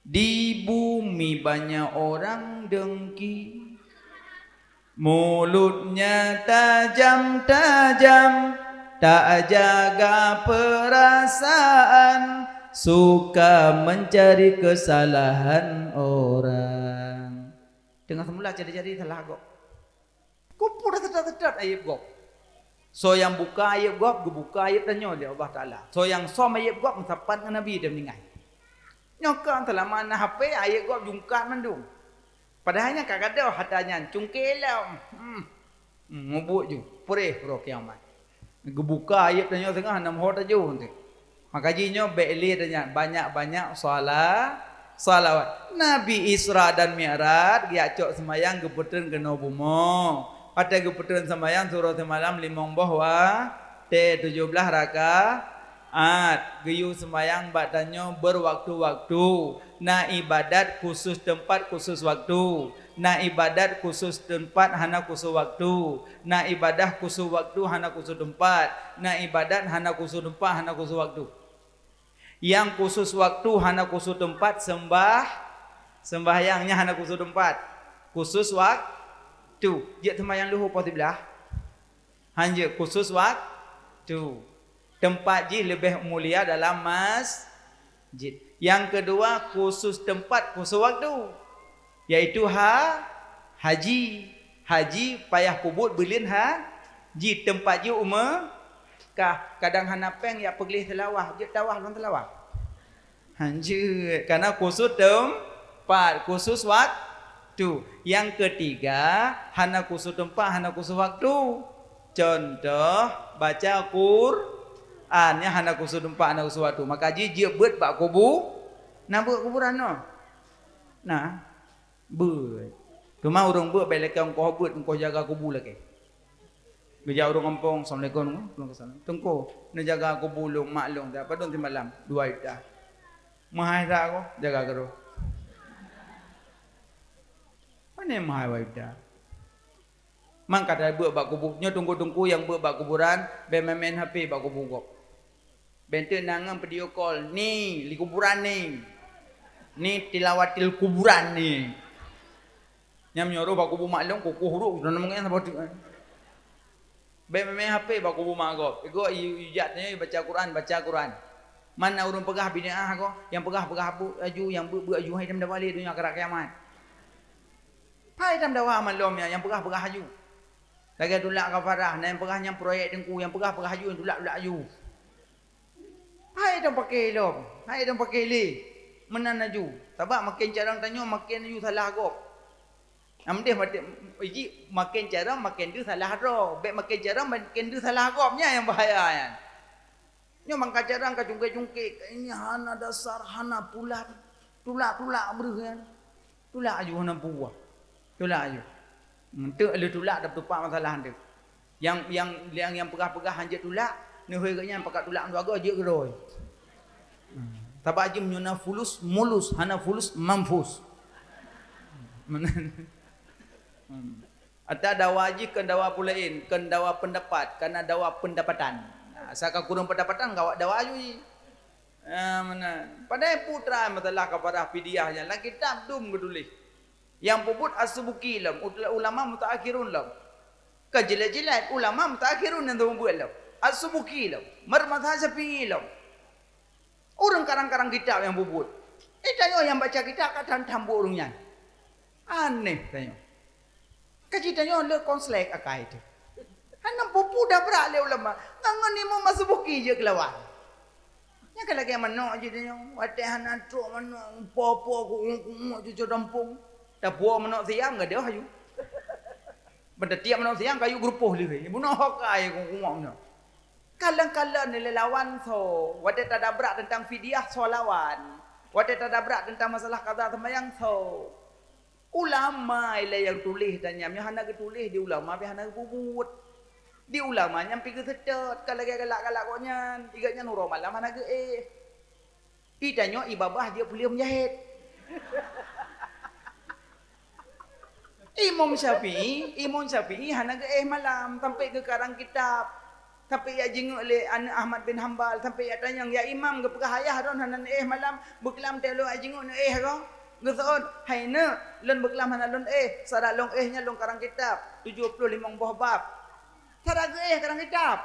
di bumi banyak orang dengki. Mulutnya tajam-tajam, tak jaga perasaan, suka mencari kesalahan orang. Teungoh seumula jadi-jadi salah gob. Kupu dah seudot-seudot aieb gob. Soe nyang buka aieb gob, geubuka aieb tanyoe lé Allah Taala. Soe nyang som aieb gob, meusapat ngon Nabi dan meuninggai. Nyoe kan seulama na H P, aieb gob jungkat mandum. Padahai nyan ka gadôh atra nyan, cungké lom. Hmm. Hmm, mubuet ju, preh uroe kiamat. Geubuka aieb tanyoe seungoh hana meuho tajok teuh. Maka jih nyoe bék lé tanyoe banyak-banyak sala-, salawat. Nabi Isra dan Mi'raj geujak cok seumayang geupeutreun keunoe bumoe. Watée geupeutreun seumayang sidroe seumalam limong boh watée tujoh blaih raka-, At, geuyue seumayang bak tanyoe beuwaktu-waktu. Na ibadat khusos teumpat khusos waktu. Na ibadat khusos teumpat hana khusos waktu. Na ibadat khusos waktu hana khusos teumpat. Na ibadat hana khusos teumpat hana khusos waktu. Nyang khusos waktu hana khusos teumpat seumbah-, seumbahyang nyan hana khusos teumpat. Khusos waktu. Jeuet seumayang luho poh siblaih. Hanjeuet khusos waktu. Teumpat jih leubeh mulia dalam masjid. Nyang keudua, khusos teumpat khusos waktu, yaitu ha-, haji. Haji payah peubuet buleuen haji, teumpat jih u Meukah. Kadang hana péng jak peugleh seulawah, jeuet tawah lôn seulawah. Hanjeuet, karena khusos teumpat, khusos waktu. Nyang keutiga, hana khusos teumpat, hana khusos waktu. Contoh, baca Qur-, an, nyan hana khusos teumpat, hana khusos waktu. Maka jih jeuet beuet bak kubu-, na beuet kuburan nyoe? Na, beuet. Teuma ureuëng beuet bék lakée ongkoh beuet, ongkoh jaga kubu lakée. Geujak ureuëng gampông, "Assalamualaikum." "Waalaikumsalam." "Teungku, neujaga kubu lôn, mak lôn, padum simalam?" "Dua juta." "Meuhai that ko, jaga keudroe." "Pane meuhai dua juta?" "Man ka tabeuet bak kubu, nyoe teungku-teungku nyang beuet bak kuburan, bék main-main H P bak kubu gob." Bék teuk na ngon video call, "Ni, li kuburan ni. Ni tilawatil kuburan ni." Nyang meunyoe roh bak kubu mak lôn, kukoh uroe, na meu'en saboh teuk. Bék main-main H P bak kubu mak gob. Igoe i-, ijak nyoe baca Quran, baca Quran. Man na ureuëng peugah bid'ah ko, nyang peugah, peugah bu-, aju, nyang beuet, beuet aju, hai tam dawa lé donya akhirat kiamat. Hai tam dawa malom nyan, nyang peugah, peugah aju. Lagée tulak kafarah, na nyang peugah nyan proyek teungku, nyang peugah, peugah aju, nyang tulak, tulak aju. Hai dong paké lom, hai dong paké lé. Meunan laju. Sabab maken carông tanyoe maken laju salah gob. Amdeh maté, iji maken carông maken deuh salah droe. Bék maken carông maken deuh salah gob, nyan nyang bahaya nyan. Nyoe mangka carông ka cungké-cungké, ini hana dasar, hana pulat. Tulak-tulak breuh nyan. Tulak aju hana puwoe. Tulak aju. Enteuk lheueh tulak dap tupak masalah enteuk. Nyang, nyang, nyang, nyang peugah-peugah hanjeuet tulak, Neuhôi geuh nyan pakat tulak dua goe jeuet keudroe. Hmm. Sabab jih meunyoe na fulus mulus, hana fulus mampus. Meunan. Hmm. Ata dawa jih kon dawa peulaén, kon dawa peundapat, kana dawa peundapatan. Nah, asai ka kureueng peundapatan, gawat dawa aju jih. Ah, meunan. Padahai putra masalah kafarah fidyah nyan lam kitab dum geutuléh. Nyang peubuet As-Subuki lom, ut-, ulama mutaakhirun lom. Ka jeuet-jeuet ulama mutaakhirun nyang peubuet lom. As-Subuki lom, Marmazhab Syafi'i lom. Ureuëng karang-karang kitab nyang peubuet. Eh, tanyoe nyang baca kitab ka tan-tan buet ureuëng nyan. Aneh tanyoe. Ka jih tanyoe le konslet akai teuh. Hana peue-peue dabrak lé ulama. Ngon Imam As-Subuki jeuet keulawan. Nyan ka lagée manok jih tanyoe. Watée hana trok manok, po-po, ku'uek-ku'uek cucoe dampong. Tapuwoe manok siang, gadôh aju. Ban tatiek manok siang, ka yue geurupoh lé. Bunoe hokai ku'uek-ku'uek manok. Kalon-kalon lé lawan soe. Watée tadabrak teuntang fidyah, soe lawan. Watée tadabrak teuntang masalah qada seumayang, soe. Ulama ilée nyang tuléh dan nyan, meunyoe hana geutuléh di ulama, pih hana geupeubuet. Di ulama nyan pih geuseutôt, ka lagée galak-galak gobnyan, i gobnyan uroe malam hana geuéh. I tanyoe i babah jeuet puléh meujahét. Imam Syafi'i, Imam Syafi'i hana geuéh malam, sampai geukarang kitab. Sampai jak jingeuk lé aneuk Ahmad bin Hambal, sampai jak tanyong, "Ya Imam, geupeugah ayah droen hana neuéh malam, beuklam teuh lôn jak jingeuk neuéh goe?" Geuseuôt, "Hai neuk, lôn beuklam hana lôn éh, sarat lôn éh nyan lôn karang kitab, tujoh ploh limong boh bab." Sarat geuéh karang kitab.